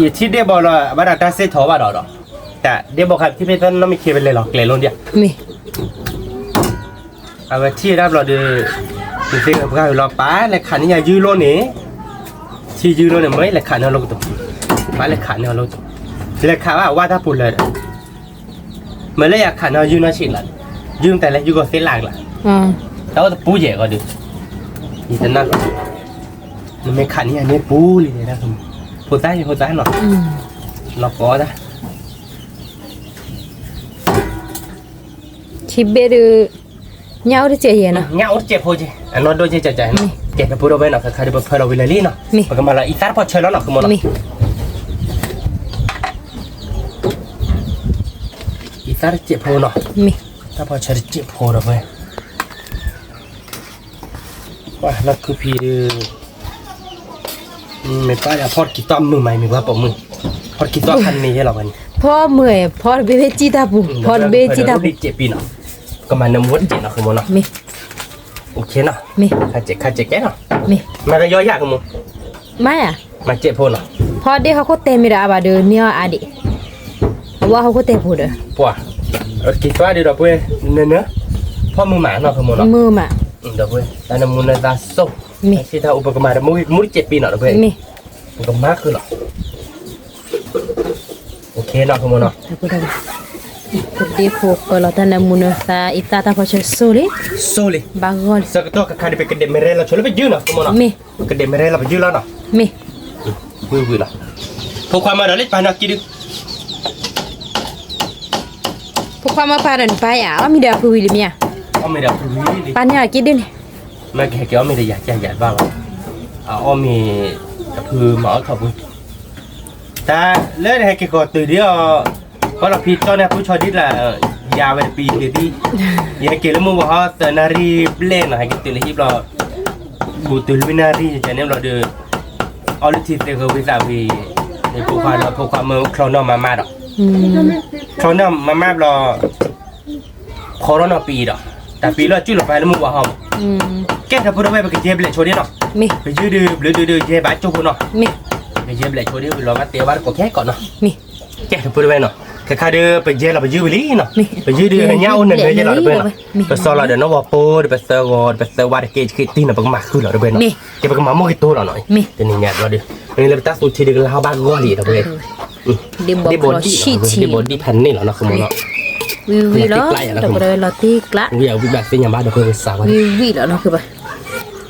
ယထံၣ်ဒ့ၣ်ဘီလီၤ ဘၣ်ဒီးတၢ်စ့ၢ်ထီၣ်ဘၣ်ဒီးဒီး, တၢ်ဒ့ၣ်ဘီခါထံၣ်ဖဲတၢ်နီၢ်မ့ၢ်ခံပလဲၤလီၤကျဲလိၤဒၣ်, မ့ၢ် အဝဲထံၣ်ဒၣ်ဘျီဒီး, နသ့ၣ်ပှၢ်ဝံၤလီၤ ပၢ်လဲၤခးန့ၢ်ယၤယုၢ်လိၣ်န့ၣ်, ထံၣ်ယုၢ်လိၣ်န့ၣ် မ့ၢ်လဲၤခးန့ၢ်အီၤလိၣ်ကတပူၤ, ပၢ်လဲၤခးန့ၢ်အီၤလိၣ်, လဲၤခးဘၣ်ဝါတၢ်ပူၤလၢာ်ဒီး, မ့ၢ်လၢယခးန့ၢ်အီၤယုၢ်နီၢ်ဆံးလီၤ, ယုၢ်မတၤလဲၣ် ယုၢ်ကီၢ်သ့လၢ်ကလီၤ, တၢ်အိၣ်တပူၤယဲၢ်ဂီၤဒီး, ယတနၢ်, နမ့ၢ်ခးန့ၢ်ယၤန့ၣ်ပူၤလံန့ၣ်, ဖိသၣ်ဖိသၣ်နီၤ, လီၤကီတၢ် ခံဘ့ၣ်ဒီး, ညၣ်အိၣ်တစဲးယဲၢ်နီၤ, ညၣ်အိၣ်တစဲးဖိက့, အနီၢ်ဒိၣ်က့ကကန့ၣ်, ကဲတပူၤဒီးဝဲနီၤ, ခါဒီးပဖၢလီၤဝံၤလၢာ်လံနီၤ, ပကမၤလီၤအံသၣ်တဖီဆၢလီၤနီၤ ဃုမီၤနီၤ, အံသၣ်တစဲးဖိနီၤ, တၢ်ဖီဆၢတစဲးဖိဒီးဝဲ ပှၤလၢခုဖံးဒီး, မ့ၢ်ပၢ်ဒီးဖီၣ်တကံၢ်သီမုာ်မး မ့ၢ်ပှၤပိာ်မုၣ်, ဖီၣ်တကံၢ်သီခါန့ၣ်ယဲလီၤဝဲန့ၣ်, ဖီမုာ်, ဖီတဘ့ၣ်ဘ့ၣ်စံၣ်တၢ်ပူၤ, ဖီတဘ့ၣ်စံၣ်တၢ်ပူၤ, ကမၤနၢမူတစဲးနီၤ ဃုမီၤနီၤ, မ့ၢ်, အိၣ်ခ့နီၤ, မ့ၢ်, ခါစဲးခါစဲးကဲနီၤ, မ့ၢ်, မၤကယီယၤ ဃုမီၤ, မၤယၤ, မၤစဲးဖိနီၤ, ဖီဒ့ဟီၣ်ခိၣ်တဲမ့ၢ်ဒီးအါဘၣ်ဒီး န့ၢ်အီၤအါဒံး, အဝဲဟီၣ်ခိၣ်တဲဖိဒီး, ပှၤ, က့ၤသွါဒီးဒီပုၢ်ဝဲၢ်, နၢနၢ, ဖီမုာ်မးနီၤ ဃုမီၤနီၤ, မုာ်မး, ဒီပုၢ်ဝဲၢ် တၢ်နၢမူနၢသါစိ, မ့ၢ်, ဟံၣ်တၢ်အိၣ်ပကမၤတမူဂံၢ်တမူတစဲးပံနီၤ ဒီပုၢ်ဝဲၢ်, မ့ၢ်, ပကမၤဃုာ်လီၤ, အိၣ်ခ့နီၤ ဃုမီၤနီၤ, ပဒ့ဖိပၢလီၤတၢ်နၢမူနၢသါ အံသၣ်တၢ်ဖီဆၢစိလံ, စိလံ, ဘၣ်ဂီၢ်လံ, ဆၢကတီၢ်ခါခါဒီး ပကဒဲးမ့ၢ်ရဲလီၤဆိလၢပယုၢ်နီၤ ဃုမီၤနီၤ, မ့ၢ်, ပကဒဲးမ့ၢ်ရဲလီၤပယုၢ်လီၤနီၤ, မ့ၢ်, ဝံၤဝံၤလီၤ, ဖိခွါမၤဒီးလံ ပာ်နီၤကံဒု, ဖိခွါမၤပာ်ဒီးနပၢ်ယၤ အီၣ်မ့ၤဒီးအဖုဝံၤလံမ့ၢ်ဧါ, အီၣ်မ့ၤဒီးအဖုဝံၤလံ, ပာ်န့ၢ်အီၤကံဒုန့ၣ်, မ့ၢ်ကဟဲက့ၤအီၣ်မ့ၤဒီးယၤကယၤဘၣ်လီၤ, အအီၣ်မ့ၤ, အဖုမၤအီၣ်ထီၣ်ပှ့ၤ တၢ်လၢနဟဲက့ၤဃီၤတုၤဒ်အီၤ, ဃီလီၤဖံးတီၢ်န့ၣ် ပူၤဆီဒ်လၢ, ယၤဝဲတပံၤတသံ, ယဟဲက့ၤလၢမုၢ်ဝါဟီသၢနၣ်ရံၣ်ဘျဲၣ်နီၤ ဟဲက့ၤတုၤလၢဟံၣ်ဘျီ, ဘူးတုၤလွံၢ်နၣ်ရံၣ်ယကန့ၣ်ဘျီဒီး, အီၣ်လုၢ်ထံသ့ဂဲၤဝံသးဝံၤ, ဖိခွါဒီးဖိခွါမၢချီနီၢ်မၤမးဒီး, ချီနီၢ်မၤမးဘျီ ခီထီၣ်နီၢ်ပံၤဒီး, တၢ်ပံၤလီၤစုၣ်လီၤပာ်လၢမုၢ်ဝါဟီမး, ကဲထီၣ်ဖိဒီးဝဲပကယဲၢ်ဘျဲးဆိဒ်နီၤ, ပယုၢ်ဒုးဘျုးဒုးဒုးယဲၢ်ဘၣ်ကၠိဖိနီၤ, ကယဲၢ်ဘျဲးဆိဒ်ဝံၤလီၤဘၣ်တဲဘၣ်တကိးခဲကိးနီၤ, ကဲထီၣ်ဖိဒီးဝဲနီၤ, ခဲခါဒီးပယဲၢ်လီၤပယုၢ်ဝံၤလံနီၤ, ပယုၢ်ဒုးညၣ်အိၣ်နၢၤနၢၤယဲၢ်လီၤဒီးဝဲနီၤ, ပစီလီၤဒီးနီၢ်ဝီၤပိဒီးပသၢဂီၤဒီးပသၢဝါတက့ၢ်တက့ၢ်တံၢ်နီၤ ပကမၤဃုာ်လီၤဒီးဝဲနီၤ, ကဲပကမၤမိၢ်က့ၤတိၢ်လီၤနီၤ, တနံၤညါဘျီဒီး, လၢပတၢ်သူထံဒီးကလါဟီၣ်ဘၣ်ဂီၢ်လံဒီးဝဲ ဒ့ဘိးဒံၣ်ဖးန့ၢ်လီၤနီၤ ဃုမီၤနီၤ, ဝံၤဝံၤလီၤ ဒီးပဒီးဝဲလီၤတံၢ်ကျး, ဝံၤဝံၤဘၣ်သ့ၣ်ညါဘၣ်ဒီးပဝဲစးဝဲ, ဝံၤဝံၤလီၤနီၤ ဃုဘၣ်,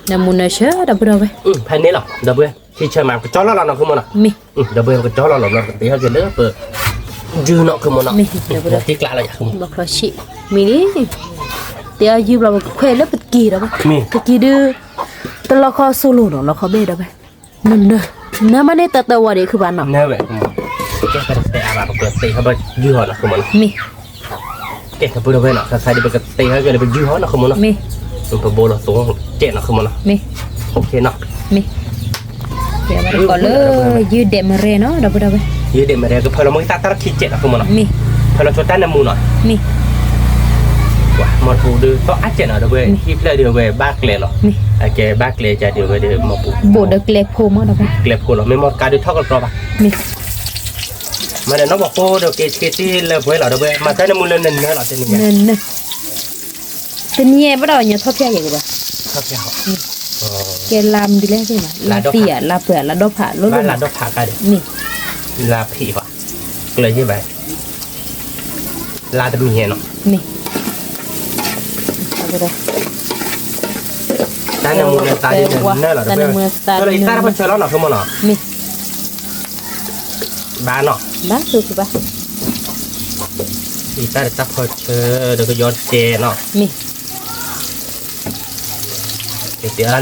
နၢမူနၢဆၢဒီးပဒီးဝဲ, ဖးန့ၢ်လီၤ ဒီးပဝဲ ထံဆၢမး ကကၠီလီၤလီၤနီၤ ဃုမီၤနီၤ, မ့ၢ်, ဒီးပဝဲပကကၠီလီၤလီၤ ဘျီပကတဲဟဲက့ၤလၢပ ယုၢ်နီၤ ဃုမီၤနီၤ, မ့ၢ်, ဒီးပဒီး တံၢ်ကျးလီၤယၤ ဃုမီၤ, ဘီချီဆံး, မ့ၢ်လံ, တဲအယုၢ်ဘျီပကခွဲးလၢပက့ၤဒီးဝဲ, မ့ၢ်, ပက့ၤဒုး, တလီခီစိလိၤနီၤ လီခီဘ့ၣ်ဒီးဝဲ နၢၤ, နၢၤမးန့ၣ်တၢ်တဝီဒံးခုဘၣ်နီၤ, နၢၤဝဲ, ကဲပတတဲအါဘၣ် ပကတဲဟဲဘၣ်ယုၢ်ဟီနီၤ ဃုမီၤနီၤ, မ့ၢ်, ကဲတပူၤဒီးဝဲနီၤ သးသးဒ်ပကတဲဟဲက့ၤလၢပယုၢ်ဟီနီၤ ဃုမီၤနီၤ, မ့ၢ်, ပဘိလီၤသိကဲနီၤ ဃုမီၤနီၤ, မ့ၢ်, အိၣ်ခ့နီၤ, မ့ၢ်, ကဲဝဲတကိးလၢ ယုၢ်ဒဲးမရဲနီၤ ဒီပုၢ်ဒီဝဲၢ်, ယုၢ်ဒဲးမရဲ ကဖၢလီၤမ့ၢ်တၢ်တၢ်ထံကဲနီၤ ဃုမီၤနီၤ, မ့ၢ်, ဖၢလီၤဆိတၢ်နၢမူနီၤ, မ့ၢ် ပှၤမီၤတပူၤဒုးသီၣ်အါကဲနီၤ ဒီးဝဲဟံၣ်ဖျၢၣ်ဒုးဝဲဘၣ်ကျဲလီၤ, မ့ၢ်, အကဲဘၣ်ကျဲကဒီးဝဲဒုးမီၤပူၤ, ဘိးဒီးကျဲဖိမီၤဒီးဝဲ, ကျဲဖိလီၤ မ့ၢ်မီၢ်ကါဒုးထီၣ်ကတြီဘၣ်, မ့ၢ်, မၤဒီးနီၢ်ပှၤဖိဒီးက့ၤဆ့တ့ၢ်လၢပှဲၤလီၤ ဒီးဝဲ မၤတၢ်နၢမူလၢနနၢလီၤ တနံၤညါ, နနၢ တနံၤညါဘၣ်ဒီးညီထီၣ်ဖျါယဲၢ်ကဘၣ်, ထီၣ်ဖျါဟီ, ကဲလါမနုၤလဲၣ်, လါသံဧါ လါပှဲၤဧါ လါဒီဖးလိၤလိၤ, လါဒီဖးကါဒီး, မ့ၢ်, လါဖံးဘၣ်, ကျၢၤယ့ၢ်ဘၣ် လါတမံၤဟဲနီၤ, မ့ၢ်, တၢ်နၢမူနၢသါဒ်နနၢလီၤ, တၢ်နၢမူနၢသါလီၤ ယသၣ်တၢ်ဖီဆၢလီၤနီၤ ဆိကမိၣ်နီၤ, မ့ၢ်, ဘၣ်နီၤ, ဘၣ်, ယသၣ်တၢ်ဖီဆၢဒီးကယီတဲနီၤ, မ့ၢ်, တဲလၢမဲာ်ကျိၤဒီးပှဲၤတ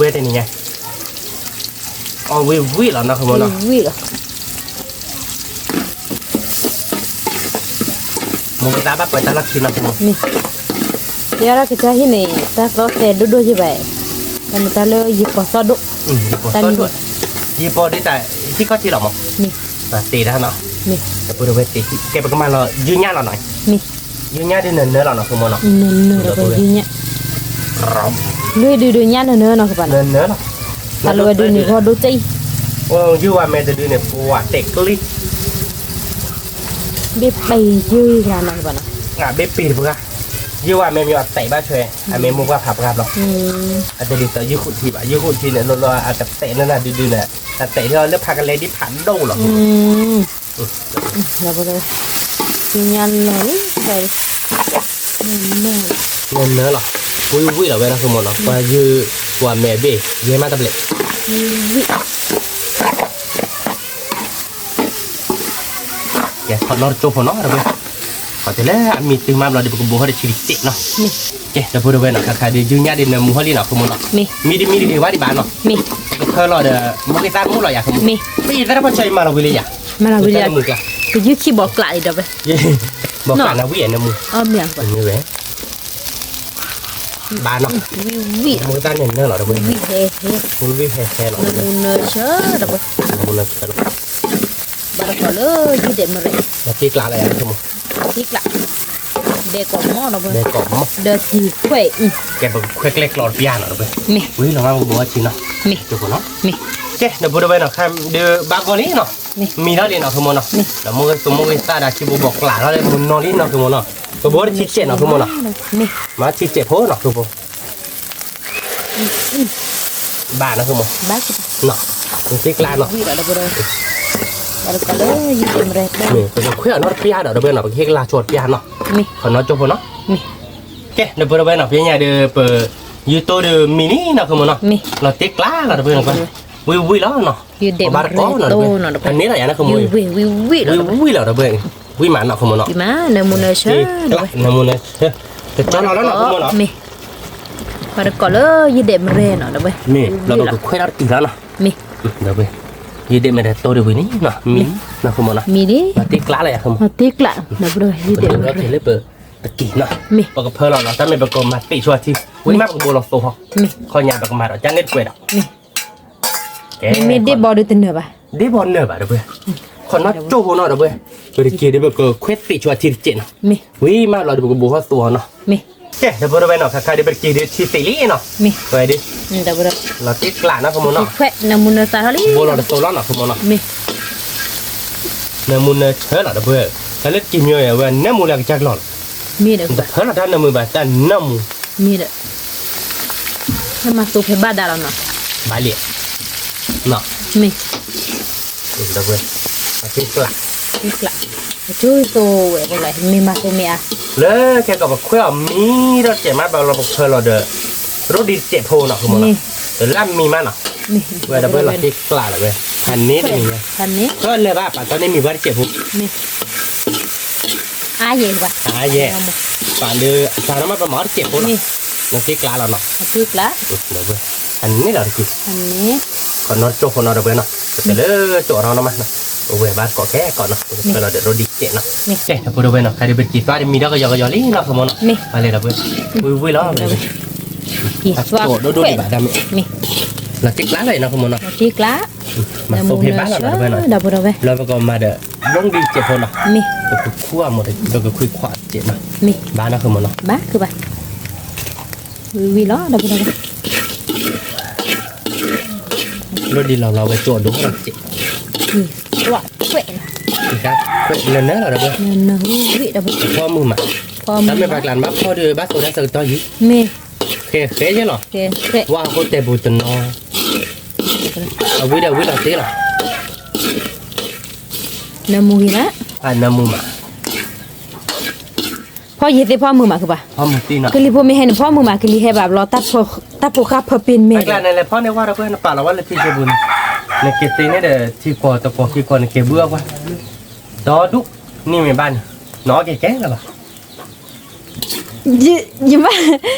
နံၤညါ အီၣ်ဝံၤဝံၤလီၤနီၤ ဆိကမိၣ်နီၤ, ဝံၤလီၤ, မိၢ်ကသးဘၣ်ပှဲၤတၢ်လီၢ်ခံနီၤ ဆိကမိၣ်, မ့ၢ်, ယဲဒၣ်ကစၢ်ဟံၣ်န့ၣ် တၢ်သီၣ်သဲးဒိၣ်ဒိၣ်ယဲၢ်ဘၣ်, တၢ်မ့ၢ်တၢ်လၢယပီၤသီၣ်ဒိၣ်, ယပီၤသီၣ်ဒိၣ်, ယပီၤဒ်တၢ်ဟံၣ်ခီၣ်ထံးလီၤမး, မ့ၢ်, တ့တၢ်နီၤ, မ့ၢ်, တပူၤဒီးဝဲတ့ ကဲပကမၤလီၤ ယုၢ်ညၣ်လီၤနီၤ, မ့ၢ်, ယုၢ်ညၣ်ဒ်နနၢလီၤနီၤ ဆိကမိၣ်နီၤ, နနၢဒီးပယုၢ်ညၣ်, လွံၢ်ဒုးဒုးညၣ်နနၢနီၤ ကဘၣ်နီၤ, နနၢလီၤ, အလီၤဝဲဒုးန့ၣ်ဂီၢ်ဒိၣ်စံ, ယုၢ်ဝဲမဲာ်တဒုးန့ၣ် ပှၤတဲာ်ကျံ, ဘ့ၣ်ပ့ၤယုၢ်ဂၤနီၤ ကဘၣ်နီၤ, ဘ့ၣ်ပ့ၤတပှၤ, ယဝဲမ့မ့ၢ်အတဲာ်ဘၣ်ထွဲ အမ့ၢ်မိၢ်ပှၢ်ဖးပှၢ်ဘျီ, အတဒ်သိးယုၢ်ဃုထံဘၣ်, ယုၢ်ဃုထံန့ၣ် လီၤလီၤအကတဲာ်န့ၣ်နၤဒုဒုန့ၣ်, အတဲာ်လၢဖးကလဲဒ်ဖးဒိၣ်လီၤ. ညါလီၤ, နၢၤလီၤ, ဝံၣ်ဝံၣ်လီၤဝဲနီၤ ဆိကမိၣ်နီၤ, ပှၤယုၢ် ပှၤမဲာ်ဘ့ၣ် ယဲမးတဘျဲၣ်, ဝံၣ်ဝံၣ် ကဲ ခီနီတကၠိဖိနီၤ ဒီပုၢ်ဝဲၢ်, ခီတဲလၢအမံၤတုၤမးဘျီဒီး ပကဘိးထီၣ်ဒီးဆံတစဲးနီၤ, ကဲ ဒီပုၢ်ဝဲၢ်နီၤ ခါခါဒီး ယုၢ်ညါဒီးနၢမူဟီလံနီၤ ဆိကမိၣ်နီၤ, မံၤတမံၤတဂ့ၤဝဲဒံးဘၣ်နီၤ, မ့ၢ်တကဖၢလီၤဒီး မိၢ်ဂ့ၤသၣ်တမိၣ်လီၤယၤ ဆိကမိၣ်, မ့ၢ်ယသၣ်တဖီၣ်ဆၢအံၤမၤလီၤဝံၤလံယၤ, မ့ၢ်လီၤဝံၤလံ, ယုၢ်ခံဘီကျးလံဒီးဝဲ, ဘီကျးနၤဝံၣ်နၢမူ, မ့ၢ်ဝဲ ဘၣ်နီၤ, မိၢ်ဂ့ၤသၣ်န့ၣ်နၢလီၤဒီးဝဲ, ဝံၣ်ဟဲဟဲလီၤ, နၢမူနၢဆၢဒီးဝဲ, နၢမူနၢဆၢလီၤ, ဘၣ်တကီးလၢယုၢ်ဒဲးမရဲၣ်, ဘၣ်တ့ကျးလၢယၤ ဆိကမိၣ်, တ့ကျး, ဒဲးကိးမီၢ်ဒီးဝဲ, ဒဲးကိးမီၢ်, ဒီးတံၤခွဲးအံၤ, ကဲ ပကခွဲးကျဲကျီးတပျၢ်နီၤဒီးဝဲ, ဝံၤလီၤမး ပကဘိးထီၣ်ဆံနီၤ, ကၠိဖိနီၤ, ကဲ ဒီပုၢ်ဝဲၢ်နီၤ ခါဒီးဘၣ်ဂီၢ်လံနီၤ, မံၤထီၣ်လံနီၤ ဆိကမိၣ်နီၤ, ဒီးမိၢ်ဂ့ၤသၣ် မိၢ်ဂ့ၤသၣ်ဒီးဆံဘိဘီကျးထီၣ်လၢမုၢ်နီၤလံနီၤ ဆိကမိၣ်နီၤ, ပဘိးထီၣ်ဆံတစဲးနီၤ ဆိကမိၣ်နီၤ, မၤဆံတစဲးဖိနီၤ ဆိကမိၣ် ဘၣ်နီၤ ဆိကမိၣ်, တ့ကျးနီၤ, ပကခွဲးအီၤနီတပျၢ်ဒီး ဒီပုၢ်ဝဲၢ်နီၤ ပကဟ့ၣ်ကလၤဆိတပျၢ်နီၤ, ခီနီကၠိဖိနီၤ, ကဲ ဒီပုၢ်ဝဲၢ်နီၤ ပညါဒီး ပ ယုၢ်တိၢ်ဒီးမံၤလံနီၤ ဆိကမိၣ်နီၤ, လီၤတ့ကျးလီၤ ဒီပုၢ်ဝဲၢ်နီၤ, ဝံၣ်ဝံၣ်လီၤနီၤ, ဘၣ်တကီးနီၤ ဒီပုၢ်ဝဲၢ်, အန့ၣ်လီၤယၤနီၤ ဆိကမိၣ်, ဝံၣ်ဝံၣ်လီၤ ဒီပုၢ်ဝဲၢ်, ဝံၣ်မးနီၤ ဆိကမိၣ်နီၤ, နၢမူနၢဆၢ, နၢမူနၢဆၢ, ကကၠီလီၤလီၤနီၤ ဆိကမိၣ်နီၤ, မ့ၢ် ဘၣ်တကီးလၢယုၢ်ဒဲးမရဲၣ်နီၤ ဒီပုၢ်ဝဲၢ်, မ့ၢ်လီၤ ပကခွဲးထီၣ်တက့ၢ်လီၤနီၤ, မ့ၢ် ဒီပုၢ်ဝဲၢ်, ယုၢ်ဒဲးမရဲၣ်တိၢ်ဒီးဝံၤန့ၣ်နီၤ, မံၤနီၤ ဆိကမိၣ်နီၤ, မံၤလံ, လီၤတ့ကျးလီၤယၤ ဆိကမိၣ်, လီၤတ့ကျး, ဒီပုၢ်ဝဲၢ်, ယုၢ်ဒဲးမရဲၣ် လၢပတက့ၢ်နီၤ, မ့ၢ် ပကဖၢလီၤနီၤ, တၢ်မ့ၢ်ပကမၤသ့ၣ်ဆိထံ, ဝံၤမးပကဘိးလီၤသိးဟီ, ခီညါပကမၤဒီး ကန့ၣ်တကွဲးဒီး မ့ၢ်မ့ၢ်ဒ့ၣ်ဘီဒီးတနၢၤဘၣ်, ဒ့ၣ်ဘီနၢၤဘၣ် ဒီပုၢ်ဝဲၢ်, ခီနီကၠိဖိနီၤ ဒီပုၢ်ဝဲၢ်, ပတက့ၤဒီးပကခွဲးသ့ၣ်ဆိထံတစဲးနီၤ, ဝံၤမးလီၤဒီးပကဘိးဟီသိးဟီနီၤ, ကဲ ဒီပုၢ်ဝဲၢ်နီၤ ခါခါဒီးပတက့ၤဒီးထံသ့ၣ်လံနီၤ, ဝဲဒၣ် လီၤတ့ကျးနီၤ ဆိကမိၣ်နီၤ, ဘိးလီၤတသိးလီၤနီၤ ဆိကမိၣ်နီၤ, နၢမူနၢဆၢလီၤ ဒီပုၢ်ဝဲၢ်, တၢ်လၢတက့ၤမံၤအံၤ အဝဲနၢမူလၢကစၢ်ကျီၤလီၤ, တဖၢလီၤတၢ်နၢမူဘၣ် တၢ်နၢမူ, မ့ၢ်ဒီး မၤသိဖဲဘၣ်ဒါလီၤနီၤ, ဘၣ်လံ, မ့ၢ် ဒီပုၢ်ဝဲၢ်, လီၤတ့ကျး, တ့ကျး, ကၠိသိးဝဲ မ့ၢ်မၤသိမ့ၢ်ဧါ, လၢခဲကီးပခွဲးအီၤမံၤဒီးတစဲးမး ဘၣ်လီၤပဖၢလီၤဒီး ရိဒံးတစဲးဖိနီၤ ဆိကမိၣ်နီၤ, ဒီးလၢမံၤမးနီၤ, ဝဲဒီပုၢ်ဝဲၢ် လီၤတ့ကျးလီၤဝဲ, ဟးန့ၢ်တနံၤဝဲ, ဟးန့ၢ် ကနၢၤဘၣ် ပာ်တီန့ၢ်မံၤပှၢ်တစဲးဖိ, အါယဲၢ်ဘၣ်, အါယဲၢ်, ပာ်လၢအစးထီၣ်မး ပမၤအီၤတစဲးဖိနီၤ, လီၤတ့ကျးလီၤနီၤ, ဒီပုၢ်ဝဲၢ်, ဟးန့ၢ်လီၤတက့ၢ် ခီနီတကၠိဖိနီၤ ဒီပုၢ်ဝဲၢ်နီၤ, ပကလဲၤကၠိအီၤနီၤမးနီၤ, အဝဲဘၣ်တကိးခဲကီးနီၤ ပကဖၢလီၤဒီးရိဒံးတစဲးနီၤ, ကဲ ဒီပုၢ်ဝဲၢ်နီၤ ခါဒီးပတက့ၤသွါတမံၤဒီးကယီကယီလံနီၤ ဆိကမိၣ်နီၤ, ပှၤလဲၤဒီပုၢ်ဝဲၢ်, ဝံၤဝံၤလီၤ, ဒိၣ်ဒိၣ်ဒံးဘၣ်ဒၣ်မ့ၢ်, လီၤတ့ကျးလီၤနီၤ ဆိကမိၣ်နီၤ, မၤသိဖဲဘၣ်လီၤ ဒီပုၢ်ဝဲၢ်နီၤ, လၢပကမၤဒီး ဘျီဒံးတစဲးဖိနီၤ, ပကခူၣ်အမိၢ် ပကခူၣ်ခွါတစဲးနီၤ, ဘၣ်နီၤ ဆိကမိၣ်နီၤ, ဘၣ် ဝံၤလီၤ ဒီပုၢ်ဝဲၢ်, ရိဒံးလီၤလီၤဝဲကၠိအဒိၣ်ထီၣ်တစဲး, ခွဲးလီၤ ဒီပုၢ်ဝဲၢ်, ဖီမုၢ်မး, တၢ်မ့ၢ်ပှၤကျါန့ၣ် ဘၣ်ဖီဒီးဘၣ်သိးတၢ်ဆၢကတီၢ်ယံၤ, မ့ၢ် ဃဲဃဲယဲလီၤ, ဝါအဃိတဲာ်ပူၤတနီၤ, အဝံၤဒီးဝံၤလီၤတ့လီၤ, နၢမူဂ့ၤမး, နၢမူမး ဖီယံၤသ့ၣ်ဖီမုၢ်မး ကဘၣ်, ကလံၤဖိမ့ၢ်ဟဲန့ၣ် ဖီမုၢ်မး ကလံၤဟဲဘၣ်ဘျီ, တၢ်ဖိဃၢ်ဖၢပ့ၤမ့ၢ်, ပှၤကျါန့ၣ်လဲၤဖီန့ၢ်ဝါ ဒီပုၢ်ဝဲၢ် နပာ်လီၤဝဲလၢထံကၠိပူၤန့ၣ်, နက့ၤသ့န့ၣ်ဒီး ထံကီၢ်တကီၢ်ခံကီၢ် နက့ၤဘုအီၣ်ကွၢ်, ဒီဒူၣ်, နံၣ်မ့ၢ်ဘၣ်န့ၣ်, နအီၣ်က့ၤကဲလၢၤဘၣ် ယဘၣ်,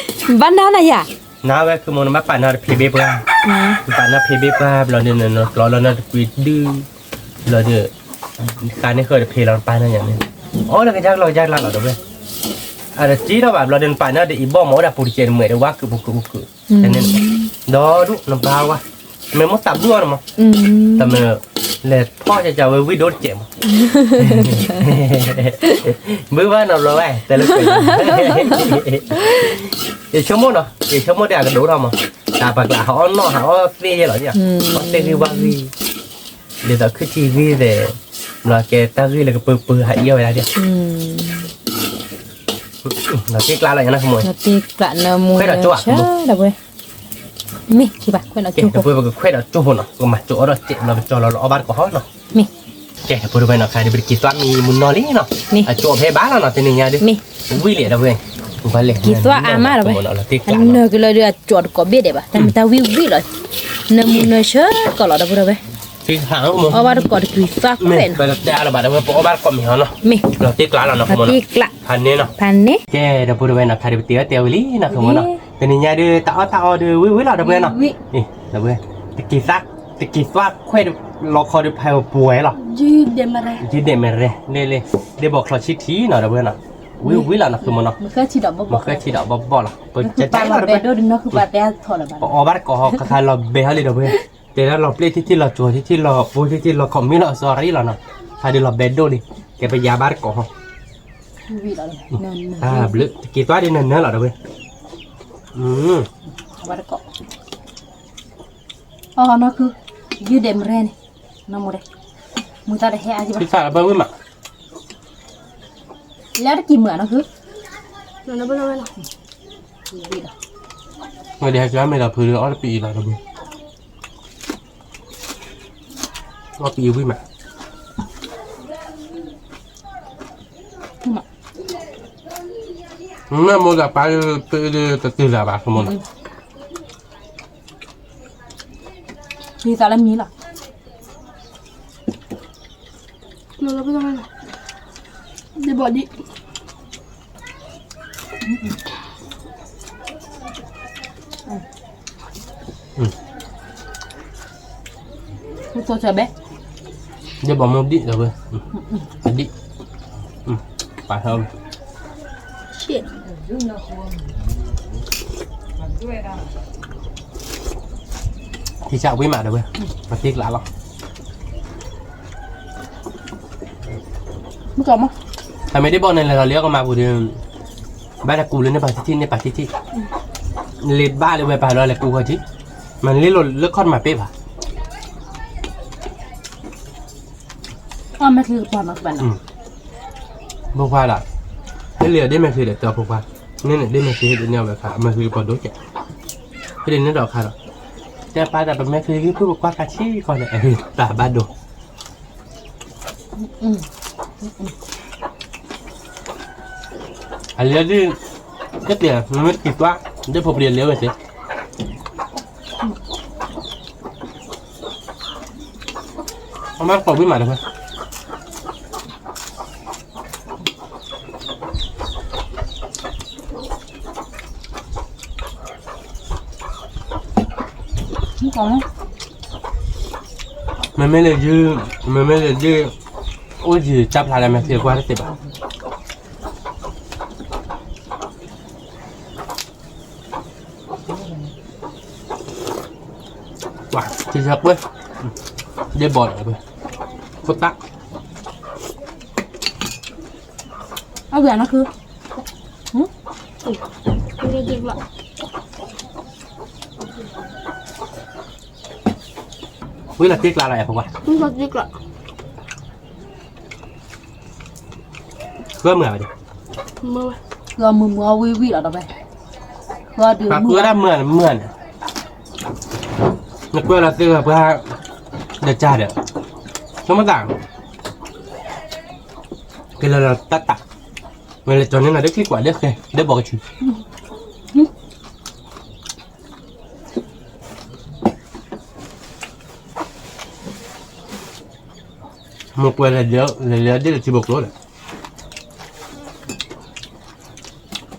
ဘၣ်နၤနၤယၤ, နဝဲ ဆိကမိၣ် နဘၣ်ပာ်နၤတဖံးဘ့ၣ်ပှၢ်, နပာ်နၤဖံးဘ့ၣ်ပှၢ် ဘျီဒီး နကျီလီၤနတကွံဒု, ဘျီဒီး ဃါန့ၣ်ဃၢတဖံးလီၤ နပာ်နၤယၤန့ၣ်, အီၣ်လၢကစၢ်ကျီၢ်ကစၢ်ကျါလီၤ ဒီပုၢ်ဝဲၢ်, အတကံထီၣ်ဘၣ် ဘျီဒီး နပာ်နၤဒီးအံၤဘီၣ်မး အိၣ်ဒၣ်ပူၤတစဲး နမဲာ်တဝါကုာ်ပူၤကုာ်ပူၤ, ဒီဒူၣ် နဘါဝါ, မ့ၢ်မိၣ်သးဘုအီၤန့ၣ်မး, တမ့ၢ် လဲၤဖီၣ်ကကဝဲဝံၣ်ဒိၣ်တစဲးမး ဘုဘၣ်နီၤဘျီဝဲ တဲလၢကွဲး, ယဆိကမိၣ်နီၤ ယဆိကမိၣ်ဒီးအကဒိၣ်ထီၣ်မး, တၢ်ပှၤကျါ ဟးအီၣ်နီၣ်ဟးအီၣ်သ့ၣ်ယဲလီၤ, အီၣ်သ့ၣ်ဂံၢ်ဝါဂံၢ်, ဒ်သိးခုထံဂံၢ်သဲး, ဘျီကဲတၢ်ဂ့ၢ်လၢကပၢပၢဟးအံၤအီၣ်ဝဲဒၣ်ဒၣ် ဒီးတ့ကျးလီၤညါနီၤ ခိၣ်မိၢ်, ဒီးတ့ကျးနၢမူ ခွဲးဒီးကၠိဧါ ခိၣ်မိၢ်နီၤ, ဒီပုၢ်ဝဲၢ်, မ့ၢ် ကဘၣ်ခွဲးဒီးကၠိဖိ, ဒီပုၢ်ဝဲၢ် ပကခွဲးဒီးကၠိဖိနီၤ, ပကမၤကၠိအီၣ်ဒီးစဲးလီၤ ပကၠီလီၤလီၤအီၣ်ဘၣ်တကိးဟီနီၤ, မ့ၢ်, ကဲ ဒီပုၢ်ဝဲၢ်နီၤ ခါဒုး ပတက့ၤသွၣ်မံမူနီၢ်လံနီၤ, မ့ၢ်, အကၠိဖဲဘၣ်လီၤနီၤ တနံၤညါဒုး, မ့ၢ်, ဝံၤလံ ဒီပုၢ်ဝဲၢ်, က့ၤသွၣ်အါမး ဒီပုၢ်ဝဲၢ်, အနၢၤကလၢဒုးအကၠိတကိးဘ့ၣ်ဒဲးဘၣ် တၢ်မတၤဝံၤဝံၤလီၤ, နၢမူနၢဆၢကီးလီၤ ဒီပုၢ်ဝဲၢ်, အီၣ်ဘၣ်တကိးတကွံာ်သွၣ်ခွဲးနီၤ, မ့ၢ်, ပအီၣ်ဘၣ်တကိးမ့ၤဟီနီၤ, မ့ၢ်, ဒီးတ့ကျးလီၤနီၤ ခိၣ်မိၢ်နီၤ, တ့ကျး, ဖးန့ၢ်နီၤ, ဖးန့ၢ်, ကဲ ဒီပုၢ်ဝဲၢ်နီၤ ခါဒုး ပတ့အီၣ်တဲဝံၤလံနီၤ ခိၣ်မိၢ်နီၤ, တနံၤညါဒုး တၢ်အီၣ်တၢ်အီဒုး ဝံၤဝံၤလီၤ ဒီပုၢ်ဝဲၢ်နီၤ, ဒီပုၢ်ဝဲၢ်, တက့ၤသွၣ်, တက့ၤသွၣ်ခွဲးလီၤခီဒုး ဖဲပှဲၤလီၤ, ယုၢ်ဒဲးမရဲ, ဒဲးဘီၣ်ချီဆံထံနီၤ ဒီပုၢ်ဝဲၢ်နီၤ, ဝံၤဝံၤလီၤနီၤ ခိၣ်မိၢ်နီၤ, မၤဃဲထံၣ်ဒီးဘီၣ်ဘီၣ်လီၤ, ပအီၣ်ဘၣ်တကိးဟီ ကခါလီၤဘဲဟီလံ ဒီပုၢ်ဝဲၢ်, တဲဒၣ်လီၤပျဲၢ်ထံထံ လီၤကၠိၤထံထံ လီၤပိၢ်ထံထံ လီၤခီၣ်မံလီၤ sorry လီၤနီၤ, ခါဒုးလီၤဘဲဒိၣ်လံ, ကဲပယၤဘၣ်တကိးဟီ တၢ်ဘျုး တက့ၤသွၣ်ဒုးနၢၤနၢၤလီၤ ဒီပုၢ်ဝဲၢ်, အီၣ်နီၢ်ခု, ယုၢ်ဒဲးမရဲန့ၣ်, နီၢ်မိၢ်ဒဲး, မုၢ်သၣ်တဟဲအါကဘၣ်, လၢတကံၢ်မုာ်နီၢ်ခု, ဝဲဒၣ်ဟဲကၠီမ့ၢ်ဒီးဖုဒုးအီၣ်တပံၤအံၤလီၤ ဒီပုၢ်ဝဲၢ်, အီၣ်ပံၤအံၤဝံၣ်မး မ့ၢ်မိၢ်ဒီးပၢ်ဒုး တတုၤလၢၤဘၣ် ခိၣ်မိၢ်နီၤ, သးလၢမံၤလီၤ, ဒ်ဘီဒ် ဒ်ဘီမ့ၢ်ဒံၣ်ဒီးဝဲ, ဒံၣ်, ပာ်ဟဲ, ထံဆးဝံၣ်မးဒီးဝဲ, ပတ့ကျးလီၤ. တၢ်မ့ၢ်ဒ်ဘီန့ၣ် လဲၤလီၤလံအီၣ်ကမၢ်ပူၤဒီး, ဘၣ်တၢ်ကူလၢန့ၢ်ပာ်ထံထံ န့ၢ်ပာ်ထံထံ, လ့ၤဘၣ်လၢဝဲပာ်လီၤလဲၤကူခီၣ်ထံ, မ့ၢ်လ့ၤလိာ်လၢခီၣ်တမၤပ့ၢ်ဘၣ်. ဖိခွါဒီး, ဟ့ၣ်လံဒ်မဲာ်ချံဒီး တဲဖိခွါ, န့ၣ်န့ၣ်ဒ်မဲာ်ချံဟ့ၣ်ဒ်န့ၢ်ဝဲခါ အမဲာ်ချံကပီၤဒိၣ်ကဲး, ဟ့ၣ်ဒ်န့ၢ်ဒီးခါဒီး, တဲပၢ်ဒီးပမဲာ်ချံဂံၢ်ဖုၣ်ပကွၢ်ခါဆံးကီၢ်န့ၣ် တၢ်ဘၣ်ဒိ အလၢဒ်, ကဲတဲ, မ့ၢ်တံၤတွၢ်, ဒ်ဖိပျံၤလၢဝဲသ့ၣ်, အမ့ၢ်ကိးဝံၣ်မးတဖၣ် မ့မ့ၢ်လၢယုၢ်, မ့မ့ၢ်လၢယုၢ်, အိၣ်ယံၤတၢ်ဖျါလၢမဲာ်သ့ၣ်ကွၢ်တသ့ဘၣ်. ပှၤ, ထံဆၢကွဲ, ဒ့ဘီၣ်လၢ, ခိၣ်သၣ်, အဝဲနီၢ်ခု, ဝံၤလီၤတ့ကျးလီၤယၤဖိခွါ, ဃၢမုာ်ဘၣ်, ဃၢမုာ်မုာ်အီၤဝံၤဝံၤလီၤဒီးဝဲ, ဃၢဒုးမုာ်, ပှၤဃၢဒၣ်မုာ်န့ၣ်မုာ်န့ၣ်, နကွဲးလီၤသ့လီၤပှၤ, ဒီးကၢ်ဒီး, ဆိကမိၣ်သး, ကလဲၤလီၤတၢ်တၢ်, ဝဲလဲၤကၠီၤန့ၢ်နၤဒီးချံကွၢ်ဒီးဃဲ, ဒီးဘီကဆူး မ့ၢ်ကွဲးလဲၤလဲၤဒ်လဲၣ်ထံဘိကျိဒီး,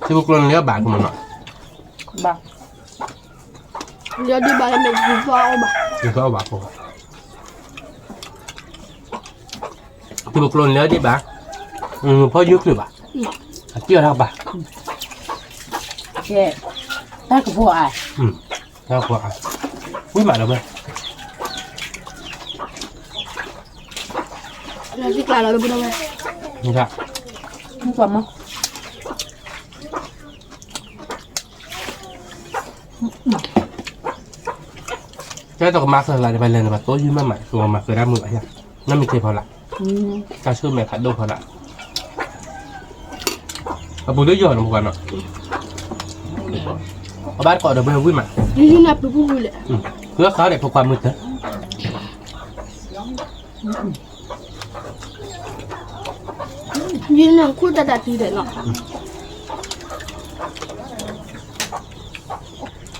ထံဘိကျိန့ၣ်လၢဘၣ်ကမနီၤ, ဘၣ်, လၢဒ်ဘၣ်လၢမဲာ်တသီအီၣ်ဘၣ်, တသီအီၣ်ဘၣ်ဖိ, ထံဘိကျိန့ၣ်လၢဒ်ဘၣ်, ဖီယုၢ်ချုးဘၣ်, အတံၢ်အီၣ်တၢ်ဘၣ်, ကဲ, တၢ်ကဖိအါ, တၢ်ကဖိအါ, ဝံၣ်မးဒီးဝဲ လီၤသံကျါလီၤလၢပဒီဝဲ, မ့ၢ်, မ့ၢ်ကွၢ်မး, ကဲသိးကမၤဃၢၤလၢန့ၣ် ပလဲၤန့ၣ် ပှၤတိၢ်ယုၢ်မးမး ကမၤဃၢၤဒၣ်မုာ်ဘၣ်ယါ, နီၢ်မ့ၢ်က့ၤဖီလာ်, တၢ်ဆူၣ်မဲာ်ဖးဒိၣ်ဖီလာ်, အပူၤလၢယီၤနီၤ ဖိခွါနီၤ, အဘၣ်တကိးဒီးဝဲဝံၣ်မး, ယုၢ်နၢ်ပူၤပူၤလဲၣ်, လၢခါဒီးဖိခွါမုၢ်တၢ်, ယုၢ်နၢ်ခိၣ်တၢ်တၢ်တံၤဒီးနီၤ,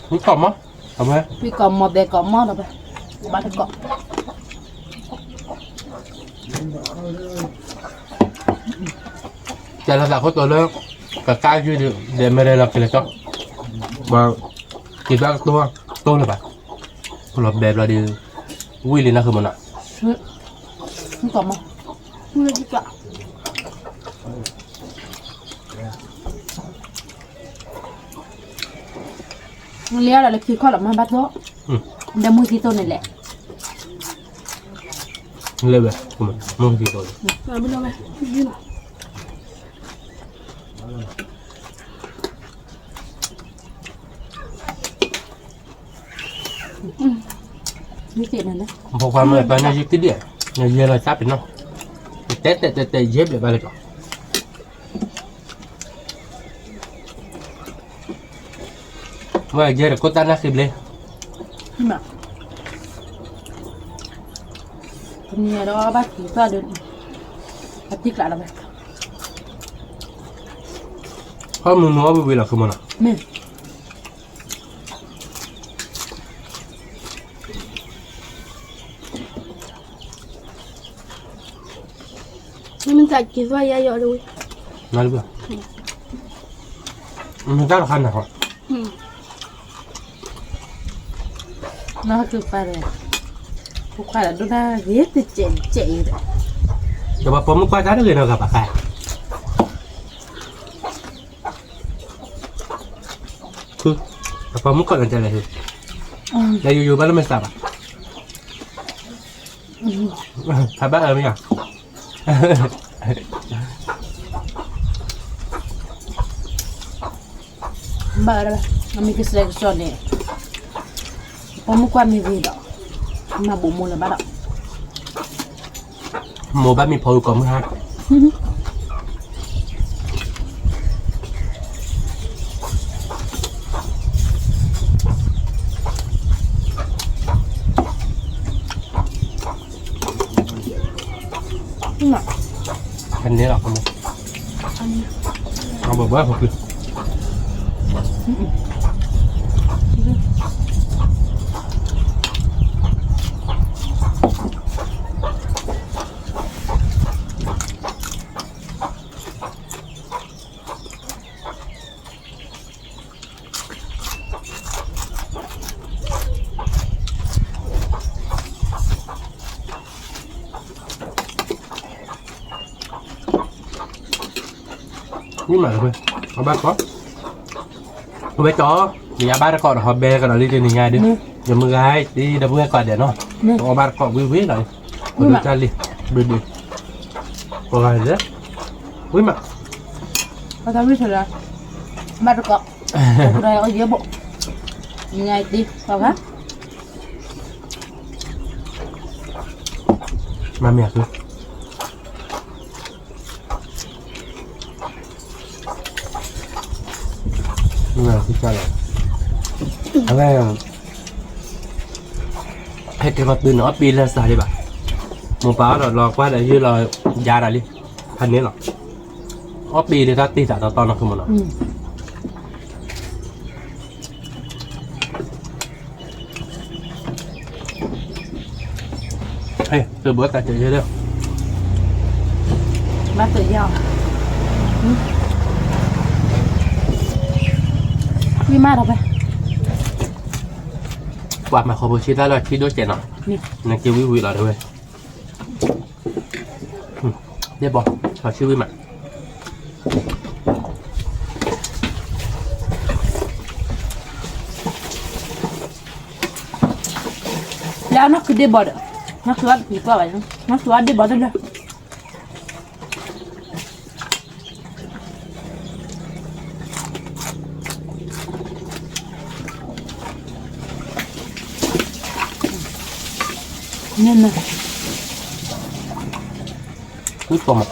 မ့ၢ်ကိးမး, အဝဲ မ့ၢ်ကိးမး ဘဲကိးမးဒီးဝဲ, ဘၣ်တကိး ကဲလီၤသးခိၣ်တီလၢ ကကါယုၢ်ဒီး ဒဲးမဲာ်ရဲၣ်လီၤက့ၤလၢကၠီ, ဘၣ်က့ၤဘၣ်ကတိၢ်တိၢ်လၢၤဘၣ်, လီၤဘဲဘျီဒီး ဝံၣ်လံနၢ်ဃုမနီၤ, မ့ၢ်ကိးမး, မ့ၢ်ကိး လၢလီၤလၢခံခီလီၤမၤဘၣ်သိး, ဒီးမုၢ်သံသိးန့ၣ်လဲၣ်, လၢဝဲ, မုၢ်သံသိးန့ၣ် ဖိခွါမ့ၢ်ပၢ်န့ၣ်ယုၢ်တဒံး, နယဲလီၤစၢ်ပ့ၤနီၣ်, တဲတဲတဲတဲယဲဘျဲၣ်ဘၣ်လၢကီး, ဝဲယဲဒီးကိၢ်တၢ်နၢ်ဃ့ဘျ့, တနံၤဒီးဘၣ်က့ၤသၣ်ဒီး, အတံကျးလီၤဝဲ, ဟီမုၢ်မုၢ်အီၣ်ဝံၤဝံၤလီၤဃုမနီၤ, မ့ၢ် မ့ၢ်တၢ်က့ၤသွၣ်ယါယီၤတဝံၤ, မ့ၢ်တၢ်တခါနၤဟီ, နကပၤဒီး, ဖိခွါဒီးဒိၣ်တၢ်ဂ့ၤတစဲးတစဲးအံၤဒီး, ဒီးပှၤပိာ်မုၣ်ကွၢ်တၢ်တဂ့ၤနီၤဂၤဘၣ်ဃး ဖု, အပှၤမုၣ်ကီၢ်လၢတဲလဲၣ်ဟ့, လၢယိယိဘၣ်လၢမ့ၢ်သးဘၣ်, ဖးဘၣ်အၢမ့ၢ်ဧါ, ဘၣ်အၢ, အမ့ၢ်ကစဲးကစီၣ်န့ၣ်, ပှၤမုၣ်ကွၢ်မ့ၢ်ဂ့ၤဒီး, မၤဘိးမိၢ်လၢၤဘၣ်ဒီး မိၢ်ဘၣ်မ့ၢ်ဖီအုၣ်ကိးမုၢ်ဟါ, ဖဲန့ၣ်လီၤ, အဘၣ်ဘၣ်ဖီကွံာ် ဝံၣ်မးတဝဲ, အဘၣ်တကိး, အဝဲကၠီ, ယဘၣ်တကိးဒီးဟီဘဲကဒီးလံတနံၤညါဒီး, ယမုၢ်ဂၤအံၤတံၤဒီပုၢ်ဝဲၢ်ကိးဒဲးနီၤ, အဘၣ်တကိးဝံၣ်ဝံၣ်လီၤ, ပဒိၣ်တၢ်လံ, ဘျုးဒုး, ပဂၤလဲၣ်, ဝံၣ်မး, ဘၣ်တကိး, ယဲဘိ, ညါအံၤတံၤ, ပဂၤ မၤမ့ၢ်အဃု, မၤဃုကၢ်လီၤ, အဝဲ, ဟဲက့ၤခီတုၤန့ၣ် အီၣ်ပ့ၤလၢစးဒံးဘၣ်, မိၢ်ပၢ်အီၣ်ဒီးလီၤကွၢ်ဒီးယုၢ်လီၤယါတၢ်လံ, ဖးန့ၣ်လီၤ, အီၣ်ပ့ၤဒ်တၢ်တ့ၢ်သးတီတီနီၤ သုးမနီၤ. ဘၣ်သုးယီၤ, ဝံၣ်မးဒီးဖဲ, ပှၤမၤဃီဖိဆံတၢ်လၢထံဒိၣ်စဲးနီၤ, နက့ၤဝံၣ်ဝံၣ်လီၤတဲဝဲ, ဒ့ၣ်ဘီ, ထီၣ်ဆံဝံၣ်မး လၢအနီၢ်ခုဒ့ၣ်ဘီဒီး, နီၢ်ခုအီၣ်တပံၤပှၢ်ဘၣ်, နီၢ်ခုအီၣ်ဒ့ၣ်ဘီတလၢာ်, န့ၣ်, ဝံၣ်ပိာ်မး.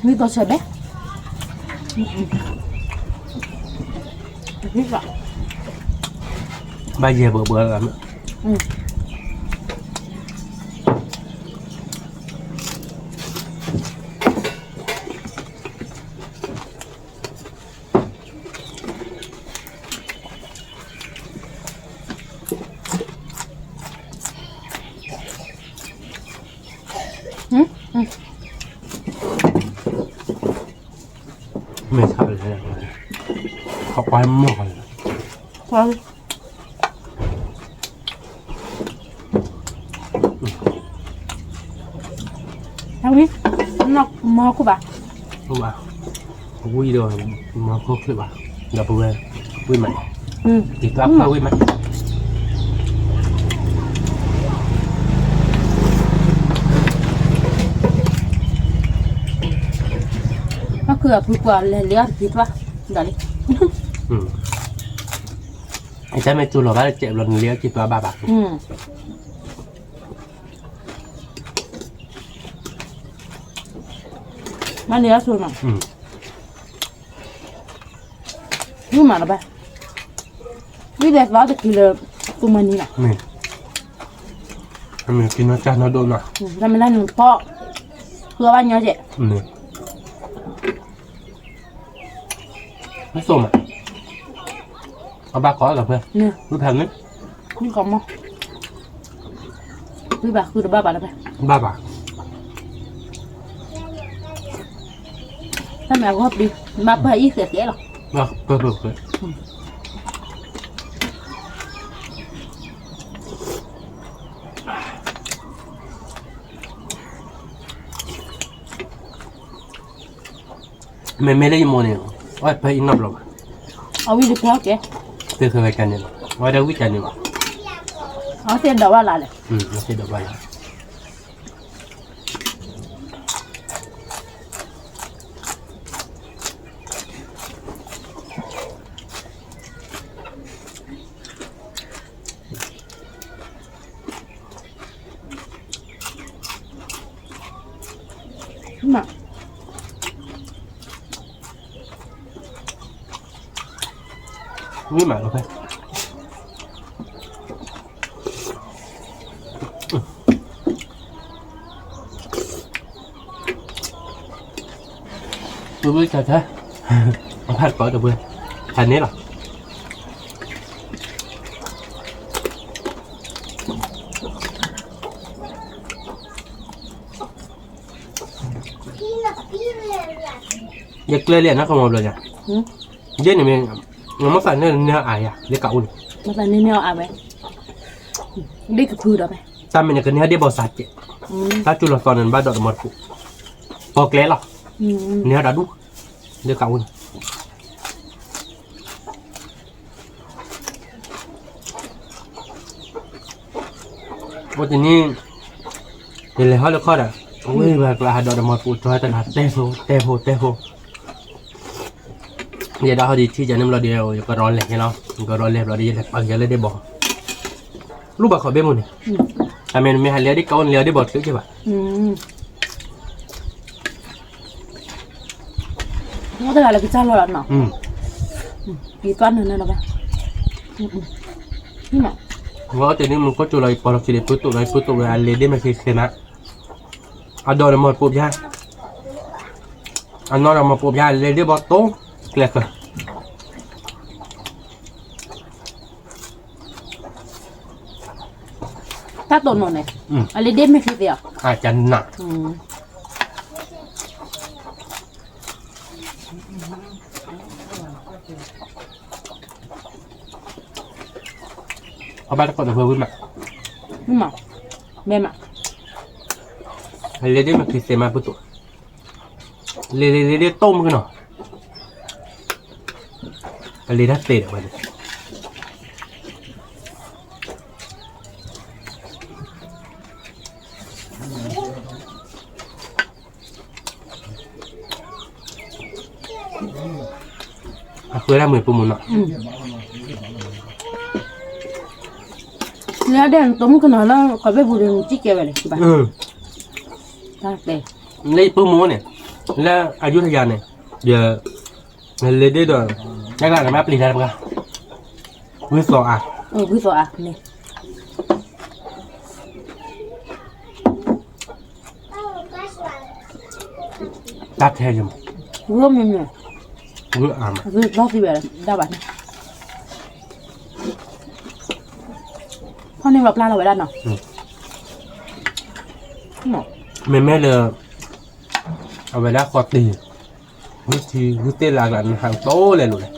မ့ၢ်ကီၢ်ဆၢဘဲ, ဘၣ်ယဲၢ်ဘၢဘၢလီၤ, မ့ၢ်ဆါလဲၣ်, ခီကွၢ်မီၢ်လီၤ, ကွၢ် အဝံၤ, မီၢ်ခိၣ်ဘၣ်, ဝံၤဒီး, မီၢ်ခိၣ်ချ့ဘၣ်, ဒီးပဝဲ, ဝံၤမး, ဒ်သိးအဖျၢၣ်ဝံၤမး, အခုအဖုကွၢ်လဲၤလ့အီၣ်တက့ၤသွါ, ဒၣ်လံ, အတၢ်မ့ၢ်ကၠိလီၤဘၣ်တစဲးဘျီနလ့အီၣ်က့ၤသွါဘၣ်ဘၣ်, မ့ၢ်န့ၣ်အဆိနီၤ, ဝံၤမးလီၤဘၣ်, ဝံၤလဲၤသွါတက့ၤလၢ, သူမၤနံၤလီၤ, မ့ၢ်က့ၤနီၢ်ကၢ်နီၢ်ဒိၣ်နီၤ, တၢ်မ့ၢ်လၢနဖီ, ဃုအီၣ်ဘၣ်ညီကဲး, မ့ၢ်စိမး, အဘၣ်ကီးလီၤဖဲ, ဝံၤဖဲန့ၣ်, ဝံၤကီးမီၢ်, ဝံၤဘၣ်ဃုတဘၣ်ဘၣ်လီၤဖဲ, ဘၣ်ဘၣ် တၢ်မ့ၢ်အဂီၢ်ပျံၤ, ဘၣ်ပၢၢ်အံၤဃဲးဃဲးလီၤ, ပၢၢ်ပၢၢ်ဃဲး, မ့မ့ၢ်လၢယမိၢ်န့ၣ်, အဝဲပၢၢ်အံၤနီတဘျီဘၣ်, အဝံၣ်တဖျၢၣ်ကဲ, ပၢၢ်ဃဲးဝဲကန့ၣ်လီၤ, အဝဲဒၣ်ဝံၣ်ကန့ၣ်ဘၣ်, အဝဲသ့ၣ်ဒိးဘၣ်လၢလဲၣ်, အဝဲသ့ၣ်ဒိးဘၣ်လၢ ဝံၤမးလီၤဖဲ, ဝံၤဝံၤဆၢဆၢ, အဖးတကိးတပှဲၤ, ဆၢန့ၣ်လီၤ. ယကျဲလံနီၢ်ကမီၤဘျီညါ, ဒ်န့ၣ်မ့ၢ်, နမ့ၢ်သးန့ၢ်န့ၢ်အါယၤ လၢကအိၣ်န့ၣ်, မ့ၢ်သးန့ၢ်န့ၢ်အါဝဲ, ဒ်ကဖုဒီးဖဲ, တၢ်မ့ၢ်န့ၣ်ကန့ၢ်ဒ့ၣ်ဘီစးကဲး, တၢ်ကၠူလီၤသီန့ၣ် နဘၣ်ဒိးတမီၤတပူၤ, ပီၣ်ကျဲလီၤ, န့ၢ်တၢ်ဒူၣ်, လၢကအိၣ်န့ၣ် အိၣ်တနံၤ, ယလဲၤဟီၣ်လၢခီၣ်ဒီး, အဝဲဘၣ်ကျါဟးဒိးတမီၤတပူၤ တြီတဂၤတဲဖိ, တဲဖိ, တဲဖိ, ယဲဒၣ်ဟီၣ်ဒံးထံၣ်ကန့ၣ်ဘျီဒီး ယကရီလဲၤန့ၣ်လီၤ, ယကရီလဲၤဘျီဒီး ယလဲၤပာ်က့ၤလၢဒ့ၣ်ဘီ, လူၢ်ဘၣ်ခီၣ်ဘ့ၣ်မူန့ၣ်, တၢ်မ့ၢ်နမ့ၢ်ဟးလဲၤဒ့ၣ်ကအိၣ်န့ၣ် လဲၤဒ့ၣ်ဘီချ့က့ၤဘၣ်. မ့ၢ်တဂၤလၢကစၢ်လီၤလီၤနီၤ, ယသွၣ်နၢၤနၢၤလီၤဘၣ်, ဝဲအီၣ်တ့ၢ်န့ၣ်မူခိၣ်ကၠိလီၤ ယပီၤလီၤခံဒီး ပုၢ်တိၣ်လီၤ ယပုၢ်တိၣ်ဝဲအလဲၤဒ့ၣ်မ့ၢ်ခံသ့မး, အဒိးန့ၣ်မီၢ်တပူၤဖျါ, အနီၢ်ဒီးမီၢ်တပူၤဖျါ လဲၤဒ့ၣ်ဘီတိၢ်, ကျဲဃၢၤ တၢ်တိၢ်နီၣ်န့ၣ်, အလဲၤဒ့ၣ်မ့ၢ်ခံသ့ဧါ, အကနၣ်, အဘၣ်တကိးဒီးဝဲဝံၤမး, မ့ၢ်မး, မ့ၢ်မး, အလဲၤဒ့ၣ်မ့ၢ်ခံသ့မးပုၢ်တိၣ်, လဲၤလဲၤလဲၤဒ့ၣ်တိၢ်မုၢ်ကနီၤ, အလဲၤတၢ်သ့ဒီးဝဲန့ၣ် အဃၢတၢ်မုာ်ပုၢ်မုၢ်နီၤ, လၢဒဲးနတိၢ်မုၣ်ကနီၤလၢ ခီၣ်ဘ့ၣ်ပူၤဒီး နစံၣ်ကဲဝဲလဲၣ်, တၢ်တဲ, လၢယပုၢ်မုၣ်န့ၣ်, လၢအယုထယၤန့ၣ်, ယလဲၤဒ့ဒီး, တၢ်ကျါန့ၣ် ဘၣ်ပျံၤတၢ်တပှၢ်, ဝံသီအါ, ဝံသီအါန့ၣ်, တၢ်ထဲယမး, ဝံမ့ၢ်မ့ၢ်, ဝံအါမး, ဝံသီသံဝဲဒၣ်ဘၣ်န့ၣ်, ဖီၣ်န့ၢ်လီၤပျၢ်လီၤဝဲဒၣ်နီၤ, မ့မ့ၢ်လၢ အဝဲဒၣ်ဃီတ့ၢ်, ဝံထံ ဝံသ့ၣ်လၢအကျါန့ၣ် ဟးကတိၤလဲၤလိာ်လဲၣ်.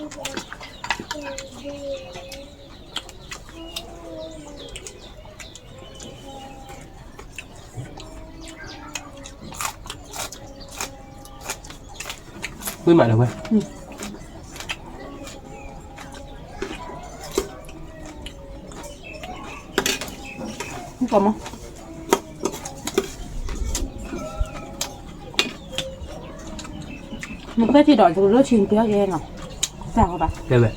ဝံမးဒီးဝဲ, ကမၢ မ့ၢ်ပဲထံဒီး တလိၣ်ဆံးပျီကဲနီၤ, တၢ်ဃီဘၣ်, ကဲဝဲ,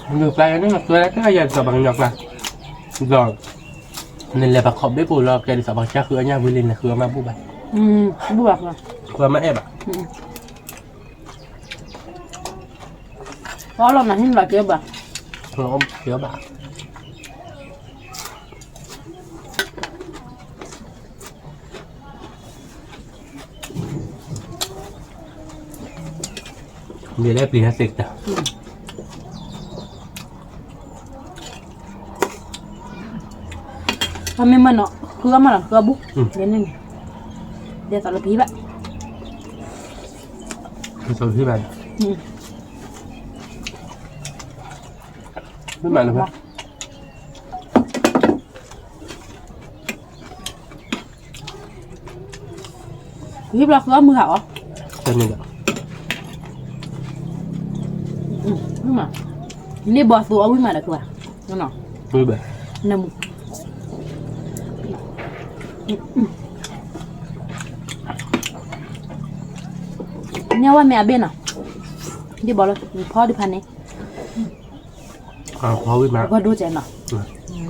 မ့ၢ်ပျၢ်ယၤန့ၣ် နကွဲလၢတၢ်ယၤဒ်သိးပှၤကညီကျါ, ဒီး နလဲၤပှၤခီးဘ့ၣ်ပိာ်လီၤ ကဲဒ်သိးပှၤကစၢ်ဃုအညၣ်ဝံၤလံ နဃုအမါဘူၣ်ဘၣ်, ဘူၣ်ဘၣ်, ဃုအမါအဲၣ်ဘၣ်, ပှၤလီၤနၤဟံၣ်လီၤကဲဘၣ်, ကဲဘၣ်. မ့ၢ်လၢပျံၤဟဲသ့ကတၢၢ်, အမ့ၢ်မနီၤ ဃုအမါနီၤ ဃုအဘူၣ်, န့ၣ်န့ၣ်, ဒ်သိးလၢပဟံၣ်ဘၣ်, ဒ်သိးလၢပဟံၣ်ဘၣ်, မ့ၢ်မနီၤ ဟံၣ်ဘျီဃုအမုၢ်ဟးအီၤ, န့ၢ်ဘီသိအီၤဝံၣ်မးဒီးကဘၣ်, နမုၢ်, န့ၢ်ဝဲမ့ၢ်အဘ့ၣ်နီၤ, ဒ်ဘီလၢ ဖီဒုးဖးန့ၣ် ဖီဝံၣ်မး, ဂီၢ်ဒိၣ်ကဲနီၤ, ဝံၣ်မး,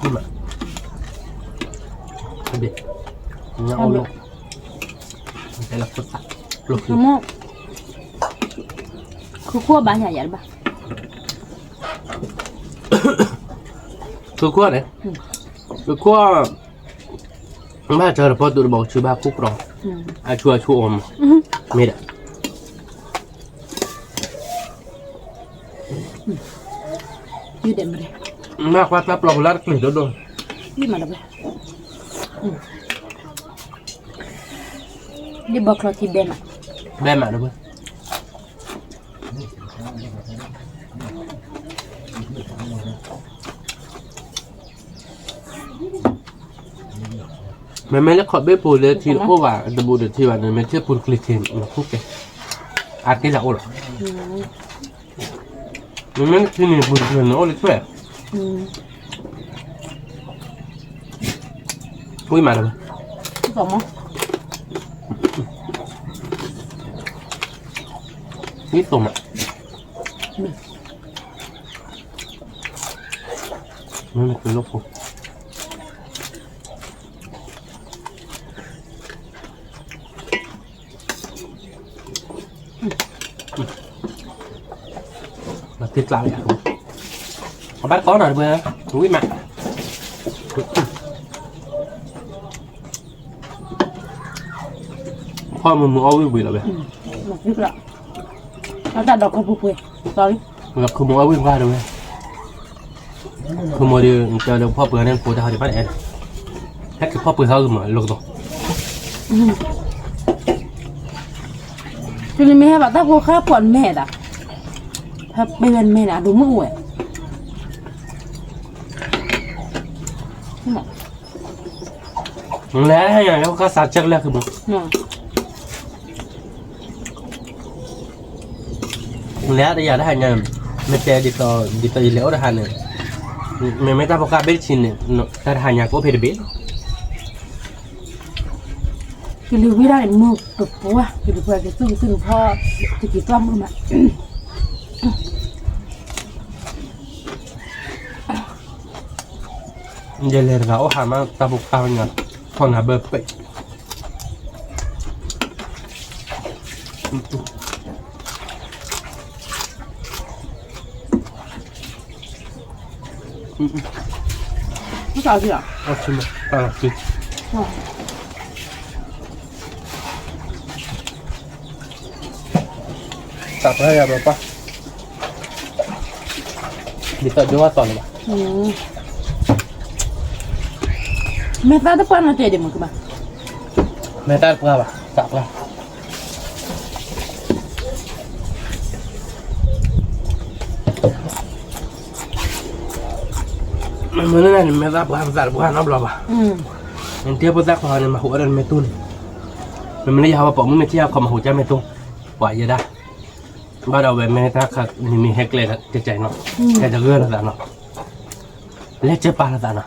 အဘ့ၣ်, ညါအီၣ်လိၣ်, တဲလၢခိၣ်သၣ်, ခိၣ်ခိၣ်ဘၣ်ယၤယၤတဘၣ်, ခိၣ်ခိၣ်န့ၣ်, ခိၣ်ခိၣ် ဘၣ်စၢၤတဖီတူတဘီကဆူဘၣ်ခိၣ်ပြီ, အဆူအဆူအီၤမး, မ့ၢ်ဒီး မ့ၢ်ကွၢ်တၢ်ပျီပူၤလၢတကျ့ၤဒိၣ်ဒိၣ်, ဒ်ဘီချီထံ ဘဲမး, ဘဲမးဒီးဝဲ မ့မ့ၢ်လၢခီးဘ့ၣ်ဖိလၢထံတအိၣ်ဘၣ် တဘူးဒီးထံဘၣ်န့ၣ် မ့ၢ်ထံပူၤတကျ့ၤထံ နခူၣ်ကဲ အါတက့ၢ်လၢအိၣ်လီၤ. မ့မ့ၢ်ထံန့ၣ်ပူၤတကျ့ၤန့ၣ်အိၣ်လၢထွဲ ဝံၣ်မးလၢၤဘၣ်, ဝံၣ်သိးမး, မ့မ့ၢ်ကလိၣ်ဖိ မၤသ့ကျါဝဲ, အဘၣ်တကီနီၤတဘျီ, ဝံၣ်မး, ဖီမုၢ်မုၢ်အီၣ်ဝံၣ်ဝံၣ်လီၤဝဲ, အတၢ်ဒီးခိၣ်ပူၤပှဲၤ, လၢခိၣ်မုၢ်အီၣ်ဝံၣ်ပှၢ်တဝဲ ခိၣ်မိၢ်ဒီး ကၢၤဒီးဖီၣ်ပှဲၤန့ၣ် ဖိတၢ်ဟးဒံးဘၣ်အဲၣ်ဒီး ဟဲက့ၤဖီၣ်ပှဲၤဟးဂီၤမး လိာ်ကသီး, တုၤနမ့ၢ်ဟဲဘၣ်တၢ်ဖိဃၢ်ပှၤနမဲာ်ဒၣ်, ဟဲပှဲၤနမဲာ်န့ၣ် အဒိၣ်မုၢ်အိၣ်ဝဲ လဲၤဟဲညါ လၢကစၢ်ကၢလၢခုးမး လဲၤတယၤတဟါညါ, မ့ၢ်တဲဒ်သိး ဒ်သိးယလဲၤအိၣ်တဟါန့ၣ်, မ့မ့ၢ်တၢ်ဖိဃၢ်ဘ့ၣ်တဆံန့ၣ် တၢ်တဟါညါကအိၣ်ဖဲတဘ့ၣ်လီၤ. ကလံၤဝံၤဒၣ်န့ၣ် မုၢ်တပှၢ် ကလံၤပှၢ်က့ၤသူၣ်က့ၤသူၣ်နဖီ တက့ၤသွၣ်မုၢ်မး. ယလဲၤတဂၤအိၣ်ဟးမး တၢ်ဖိကၢ်ဝဲညါ ဖီၣ်နၤဘၢပှဲၤ မ့ၢ်သးအီၣ်ထံလီၤ အီၣ်ထံမး ပၢ်လီၤက့ၤ သးပှၢ်ယၤဘၣ်ပၢ် ဒ်သိးဒိၣ်အသီလၢၤဘၣ် မဲာ်သၣ်တပှၢ်နီၤတဲဒံးမ့ၢ်ကဘၣ် မဲာ်သၣ်တပှၢ်ဘၣ် သးပှၢ် မ့ၢ်လၢနမဲာ်သၣ်ပှၢ် ပသးတပှၢ်နီတဘျီဘၣ် နတဲဖိသၣ်ခွါန့ၣ် မၤဟူးအီၣ်ဒီးနမဲာ်တူၢ်န့ၣ် မ့မ့ၢ်လၢယဟးဝဲပိာ်မုၣ်မ့ၢ်ထံၣ်အခီမၤဟူးကၢ်မဲာ်တူၢ် ပှၤယဲဒၣ် ဘၣ်ဒီးဝဲမဲာ်သၣ်ခါ မ့မ့ၢ်ဟဲကျဲတကဲနီၤ ဟဲတဂၢၢ်လိာ်သးနီၤ လဲၤကၢၢ်ပာ်လိာ်သးနီၤ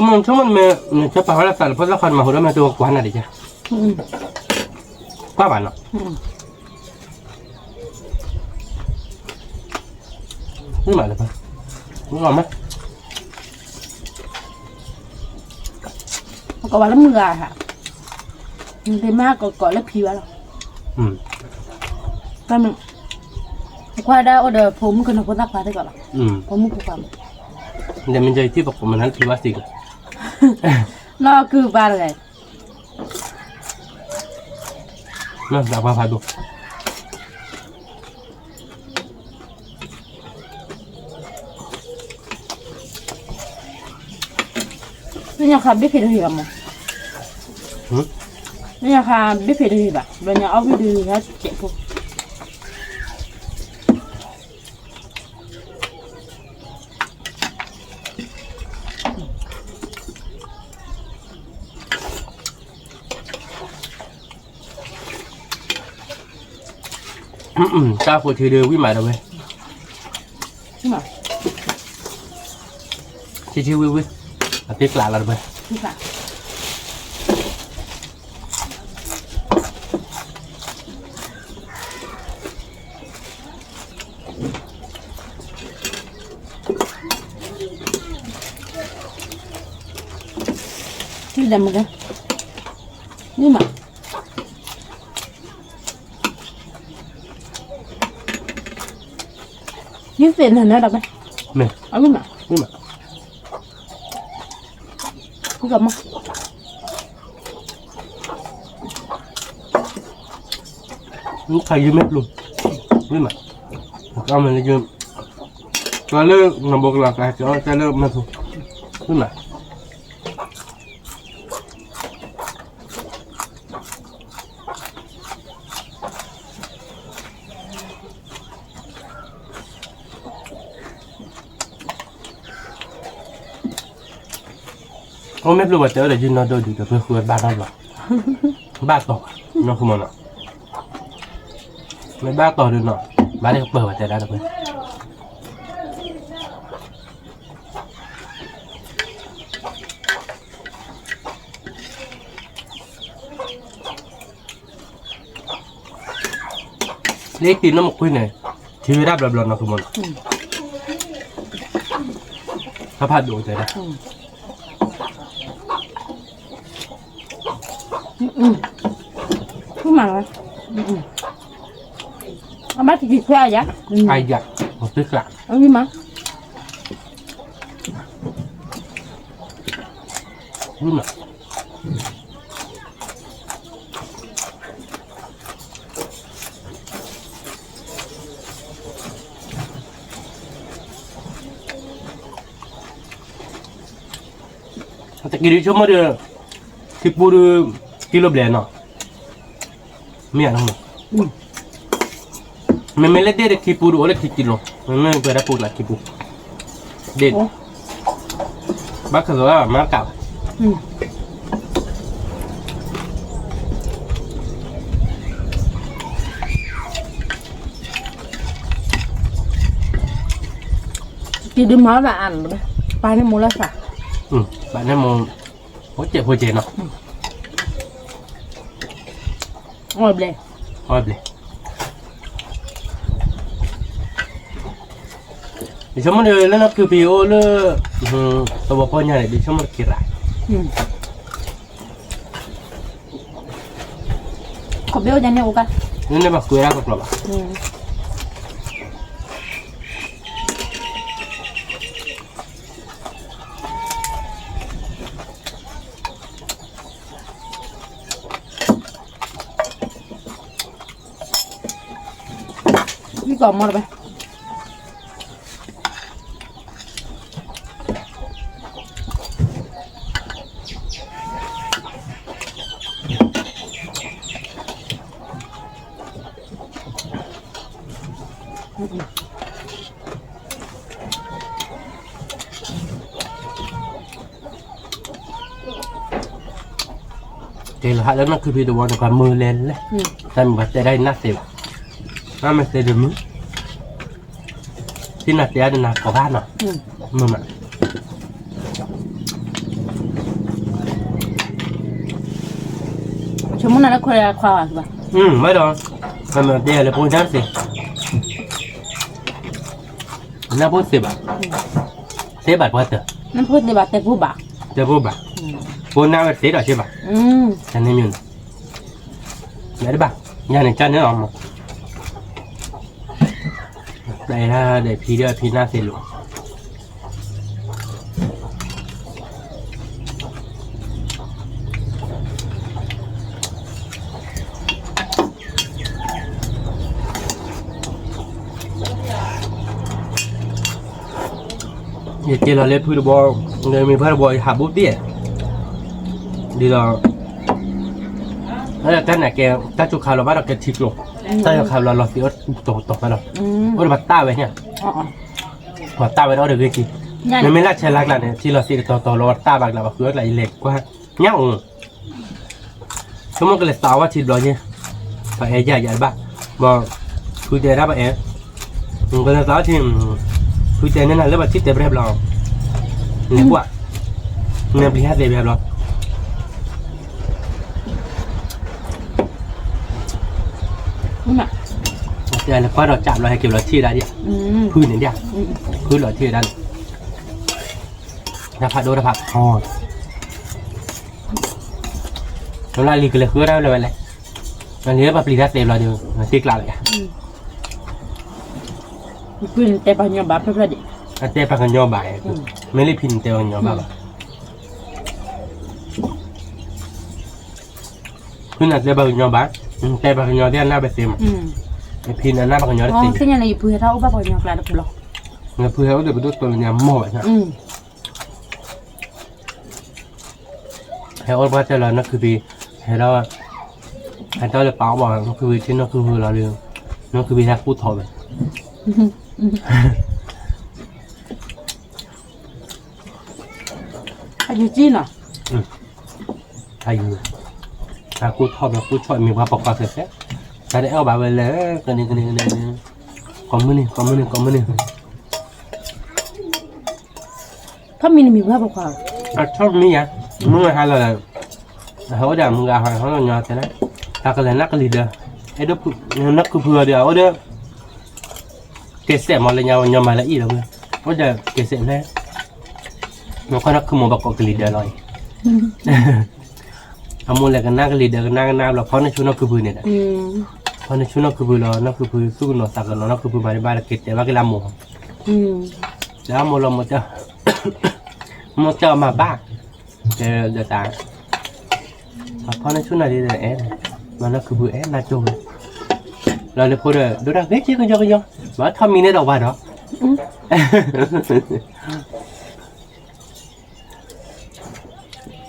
မ့ၢ်ဆိကမိၣ်မ့ၢ် နကၢၢ်ပာ်ဝဲဒၣ်သးလၢဖိသၣ်ခွါန့ၣ် မၤဟူးဒီးမဲာ်တူၢ်ကွၢ်နၤဒံးကၢ် ကွၢ်ဘၣ်နီၤ မ့ၢ်မးလၢၤဘၣ် မ့ၢ်မး ပကိးဘၣ်လၢမုၢ်ဂၤဧါ နသ့ၣ်မၤကကိးလၢဖံဘၣ်လီၤ တၢ်မ့ၢ် ပကွၢ်ဒၣ်အိၣ်ဒီးဖိမုၣ်ကနီၤဖိသၣ်ခွါသ့ၣ်ကီးလီၤ ဖိမုၣ်ဖိခွါမး ဒီးမ့ၢ်ယထံၣ်ပကိးမနုၤလၢဖံဘၣ်စံးကီး နီၢ်ကုၢ်ဘၣ်တဂၤ နသးပှၢ်ဖးဒိၣ် နညါခါဘ့ၣ်ဖံးတဂ့ၤဘၣ်မး, နညါခါဘ့ၣ်ဖံးတဂ့ၤဘၣ်, ဘျီညါအီၣ်ဘ့ၣ်ဒုးဟဲကဲးဖိ တၢ်ဖိထံဒုးဝံၣ်မးဒၣ်ဝဲ, ထံထံဝံၣ်ဝံၣ်, အသ့ကျးလီၤတဘၣ်. ထံဒၣ်မုၢ်ဂၤ, ဝံၣ်မး, ယသ့ၣ်နၤနၤဒၣ်မး, အဝံၣ်မး, ဝံၣ်မး. ခါယုၢ်မဲာ်ပျိၤ, ဝံၣ်မး, အမ့ၢ်လၢယုၢ်, ကၢလၢနဘိကလီၤကါကၢတၢ်လၢမဲာ်ပျိၤ, ဝံၣ်မး. အိၣ်မဲာ်ပျိၤပှၤတဲဝဲဒီးယုၢ်နီၢ်ဒိၣ်ဒုးဒီး ပဃုဝဲဘၣ်နီတဘျီ, ဘၣ်တီၤ, နီၢ်ဃုမီၤနီၤ, မ့ၢ်ဘၣ်တီၤဒုးနီၤ, ဘၣ်တကပၢၤဝဲတဲဒၣ်တပၢၤ လၢတံၤနီၢ်မူကွံာ်န့ၣ်, ထံဝဲဒၣ်ဘျီဘျီနီၢ်ကမီၤနီၤ, ဖးဖးဒိၣ်တဲဒၣ်, မးလီၤ, အဘၣ်တံၤခွဲအယၤ, အယၤ, အသ့ကျး, အဝံၣ်မး, ဝံၣ်မး. တက့ၢ်ဒုးဆိကမိၣ်ဒီး, ခံပူဒုး, ကံလိဘျဲၣ်နီၤ, မ့ၢ်ဧါနီၤ, မ့မ့ၢ်လၢဒ့ၣ်ဒီးခံပူဒုးအိၣ်လၢခံကံလိ, မ့မ့ၢ်ပှဲၤဒၣ်ပူကျးခံပူ, ဒ့ၣ်, ဘၣ်ခၢၣ်သးဘၣ်မၤကၣ်ဘၣ် ကံဒုးမၤဘၣ်အါ, ပာ်န့ၢ်မိၢ်လၢသး, ပာ်န့ၢ်မိၢ်, ဖိကဲးဖိကဲးနီၤ, အီၣ်ဘျဲၣ်, အီၣ်ဘျဲၣ် ဆိကမိၣ်ဒီးလၢနီၢ်ခုပံၤအိၣ်လၢ သဝီပီညါန့ၣ် ဒ်ဆိကမိၣ်တက့ၤရၤ, ခီဘ့ၣ်အိၣ်ညါန့ၣ်အိၣ်ကါ, န့ၣ်ဘၣ်ကွဲးဒၣ်ကကျီၤဘၣ်. မ့ၢ်ကီးမီၢ်တဘၣ် ကဲလီၤဟးလၢနီၢ်ခုဖံတဝီန့ၣ် ပှၤမုာ်လဲၤလဲၣ်, တၢ်မ့ၢ်ပှၤတဲဒၣ်အံၤနၢ်သ့ဘၣ်, နၢ်မ့ၢ်သ့ဒုးမုာ်, သ့ၣ်နၤတဲဒၣ်နၤကိးဂၤနီၤ, မုာ်မး, ဆိကမိၣ်နၤလၢခွဲးခွါဘၣ်, ဘၣ်ဒီး, နတဲလၢပှၤနၢ်သ့ နၢ်ဖိသ့ဘၣ်, သ့ဘၣ်ပှၤတၢၢ်, နၢ်ဖိသ့ဘၣ်တဲဖိဘၣ်, တဲဖိဘၣ်, ဖိနၢ်ဝဲသ့ဒီးသ့ဘၣ်, တၢ်န့ၣ်မ့ၢ်န့ၣ်, လဲၤတဘၣ်, ယၤန့ၣ်ကၢ်န့ၣ်လီၤမး, တၢ်အဲၣ်ဒၣ်ဒီးဖံဒီးဖံနၢ်သ့လိာ် ယက့ၤလီၤလၢဖုတဘီ, မ့ၢ်ဖုတဘီ ယဟးဘူးတ့ၢ်, ဒ်သိး, တၢ်န့ၣ်ကဲ, တၢ်ကၠိခးလီၤဘၣ်ဒီးကဲထံကျိ, တၢ်ယီၤခးလီၤလီၤသ့အိၣ်တီၤတီၤဘၣ်ဒီး, အိၣ်ဒီးပှၤတၢ်ဝဲန့ၣ်, ပှၤတၢ်ဝဲဒီးအိၣ်ဒီးဂ့ၤက့ၤ, မ့မ့ၢ်လၢဆဲးလါကျါန့ၣ် ထံလီၤသ့တတီၤတီၤလီၤ ပှၤတၢ်ဘၣ်ကျါ ပှၤဃုအီၣ်ကျါ ယလဲၤကွၢ်, ညၣ်အိၣ် ဆိကမိၣ်ကလဲၤသးဝဲထံတဘျီယဲ, ပှၤအဲၣ်ယၤယၤတဘၣ်, ဘီ, ဖုတဲဒၣ်ပှၤအဲၣ်, ကလဲၤသးဝဲထံ, ဖုတဲန့ၢ်နၤလၢပှၤထံတဲပှဲၤဘျီ, လဲၤကွၢ်, နပျံၤဟဲသ့ပှဲၤဘျီ, တဲလဲၤကွၢ်ဒီးကးဘျီဟဲက့ၤဘျီထံၣ်ဒၣ်ဒၣ်, ဖုန့ၣ်ဒၣ်, ဖုလီၤထံၣ်ဒၣ်န့ၣ်, တၢ်ဖးဒိၣ်တၢ်ဖးထီ လၢလံၤကလဲၤဃုတၢ်လၢဝဲလဲၣ်, လၢပှၤပျံၤတၢ်သ့ဘျီဒီး တ့ကျးလၢယၤ, ဖုန့ၣ်တဲပှၤကညီဘၣ်ဖျၢၣ်ဖျၢၣ်ဒံး, အတဲပှၤကညီဘၣ်, မ့ၢ်လၢဖံန့ၣ်တဲပှၤကညီဘၣ်ဘၣ်, ဖုန့ၣ်တဲပှၤကညီဘၣ်, တဲပှၤကညီသ့ၣ်အနၢ်ပသ့မး, ဖံန့ၣ်အနၢ်ပှၤကညီတသ့, သ့ၣ်ညါန့ၣ် ယဖုဟဲထီၣ်အိၣ်ဘၣ်ပှၤကညီကျါတဘျီ, ယဖုဟဲအိၣ်ဒီးပဒိၣ်တိၤလၢညါမီၢ်ဘၣ် ဟဲအိၣ်ပှၤတဲလီၤနီၢ်ခုပံၤ, ဟဲဒီး, ဟဲတီၢ်လၢပာ်အီၣ်ဘၣ် နီၢ်ခုပံၤထံနီၢ်ခုပံၤလီၤဒီး, နီၢ်ခုပံၤဟဲကူၣ်ထီၣ်ဝဲ, အယုၢ်ကံနီၤ, အယုၢ်, ဟဲကူၣ်ထီၣ်ဝဲကူၣ်ထီၣ်မ့ၢ်ပှၤပိာ်ခွါဃဲးဃဲး, တၢ်တအဲၣ်အီၤဘၣ်ဝဲလဲၣ်, ကန့ၣ်ကန့ၣ်ကန့ၣ်, ကိးမုၢ်နံၤ ကိးမုၢ်နံၤ ကိးမုၢ်နံၤ ထီၣ်မံၤန့ၣ်မ့ၢ်ပှၤပိာ်ခွါ, ထီၣ်မံၤယါ, မုၢ်ဟါလီၤ, ဟဲအိၣ်ဒီးမုၢ်ဂၤဟီဟီညီတဲလၢ, တၢ်ကလဲၤနၢ်ကလံၤဒၢ, အဲၣ်ဒိးဖု, နီၢ်ခုဖုအီၤဒီးအအိၣ်ဒီး, ကဲစဲးမီၤလၢညါညီမၤလၢအံၤလီၤ, အိၣ်ဒီးကဲစဲးဖဲ, မ့ၢ်ခီနီၢ်ခုမိၢ်ဘၣ်ကိးကလံၤဒၢလီၤအံၤ အမိၢ်လဲၤကနၣ်ကလံၤဒၢကနၣ်ကနၣ်ဘျီ ဖီနၢ်ဆူၣ်နီၢ်ခုဖုန့ၣ်ဒီး, ဖီနၢ်ဆူၣ်နီၢ်ခုဖုလီၤ နီၢ်ခုဖုသူၣ်ကနီၤသးကနီၤ နီၢ်ခုဖုမၤတဘၣ်ဒီးက့ၤတဲဘၣ်က့ၤလၢအမိၢ်, လၢအမိၢ်လီၤ, မိၢ်တဲအီၤမၤဘၣ်, တဲဒီးတၢ်, ဖီနၢ်ဆူၣ်နၤဒ်ဒီးအဲၣ်, မၤနီၢ်ခုဖုအဲၣ်နၢ်ကၠိဝဲ, လီၤလၢဖိဒီး ဒိၣ်တၢ်ဂ့ၤက့ၤကယီကယီ, ဘၣ်ထီၣ်မံၤန့ၣ်ဒီးဝါဒီး တ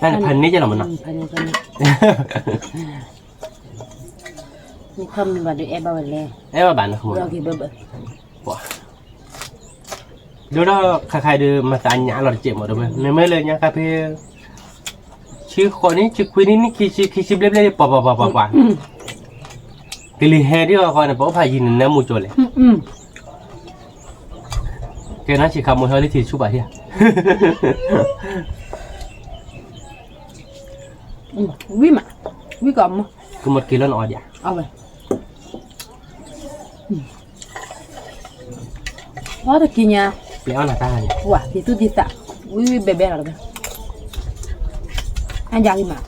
ၢ်န့ၣ်ဖးန့ၢ်ကလီၤမနီၤ, မ့ၢ်ထီၣ်မံၤဘၣ်ဒီးအဲၣ်ဘၣ်ဝဲလဲၣ်, အဲၣ်ဘၣ်ဘၣ်နီၤ, ဒိၣ်ဒီးခါခါဒီး မၤသးညါလီၤတစဲးမးဒီးဝဲ မ့မ့ၢ်လၢညါခါဖဲ ဆံဃိးနံၣ် ဆံခွံနံၣ် နံၣ်ခံဆံ ခံဆံဘျဲၣ်ဘျဲၣ် ပှၤပှၤပှၤပှၤပှၤ ကလံၤဟဲဒ်အီၤဃီန့ၣ် ပအိၣ်ဖးယံၤန့ၣ် နၢမူကၠိလဲၣ်, ကဲနီၢ်ဆံးခါမိၢ်ဟဲလၢထံဆူၣ်ပာ်ထံဧါ, ဝံၤမး, ဝံၤကီးမး, ကမိၣ်တက့ၤလၢနအီၤဒၣ်, အီၣ်တက့ၤညါ ပျဲအီၣ်နၤတၢ်န့ၣ်, ဝၤ ဒ်သူၣ်ဒ်သး, ဝံၣ်ဝံၣ်ဘဲဘဲလီၤတဘဲ, အါယၤဂ့ၤမး,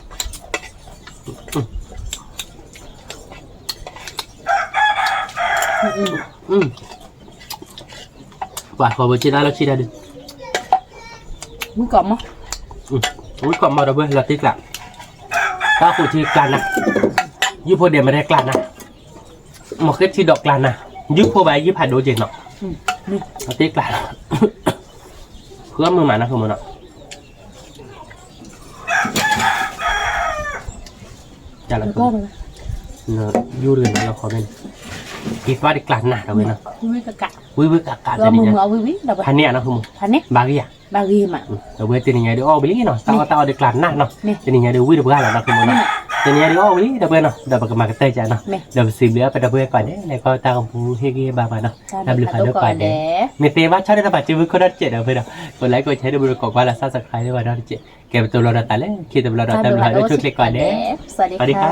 ပှၤဃီဖိဆ့တၢ်လီၢ်ဆ့တၢ်ဒုး, ဝံၣ်ကီးမီၢ်, ဝံၣ်ကီးမီၢ်ဒီပုၢ်ဝဲၢ် လီၤတံၢ်ကျး, တၢ်ဃိးထံကျးနၤ, ယုၢ်ဖိဒဲးမ့ၢ်ထဲကျးနၤ, မ့ၢ်ဃ့ထံဒီးကျးနၤ, ယုၢ်ဖိဘၣ်ယုၢ်ဖးဒိၣ်က့ၤနီၤ, လီၤတံၢ်ကျး, ဃုအီၣ်မုာ်မးနီၤ ဃုမုာ်နီၤ ယူၢ်တဂ့ၤနီၤ လၢခီဖဲန့ၣ်, က့ၤကွၢ်ဒ်ကျးနၤဒီပုၢ်ဝဲၢ်နီၤ, ဝံၣ်ဝံၣ်ကကး, ဖးန့ၢ်ဧါနီၤ ဃုမုာ်, ဘၣ်ဂ့ၤဧါ, ဘၣ်ဂ့ၤမး, ဒီပုၢ်ဝဲၢ်တနံၤညါဒုးအီၣ်ဝံၤလံနီၤ တၢ်အီၣ်တၢ်အီဒ်ကျးနၤနီၤ, တနံၤညါဒုးဝံၣ်တပှၢ်လီၤနီၤ ဃုမုာ်နီၤ, တနံၤညါဒုးအီၣ်ဝံၤလံဒီပုၢ်ဝဲၢ်နီၤ ဒီးပကမၤကတၢၢ်ကနီၤ, ဒီးပစံးဘျုးအီၣ်ပဒီပုၢ်ဝဲၢ်ကိးဂၤဒဲး လၢကီၢ်တၢ်ကပူၤဟ့ၣ်ဂံၢ်ဟ့ၣ်ဘါပှၤနီၤ, တၢ်ဘျုးဖးဒိၣ်ကိးဂၤဒဲး, မ့ၢ်သ့ဘၣ်ဆီၣ်န့ၢ်တၢ်ပာ်စုဝံခိၣ်ဒီတစဲးဒီပုၢ်ဝဲၢ်နီၤ, ကိးlikeကိးshareဒီးမုၢ်တကိးကွၢ်လၢ subscribe ဒီးပှၤဒီတစဲး, ကဲပတိၤလီၤဒီးသးလၢခံတဘျီဒီး တၢ်ဘျုးဖးဒိၣ်ဆိၣ်ချ့ကိးဂၤဒဲး, စဝၤဒံခါ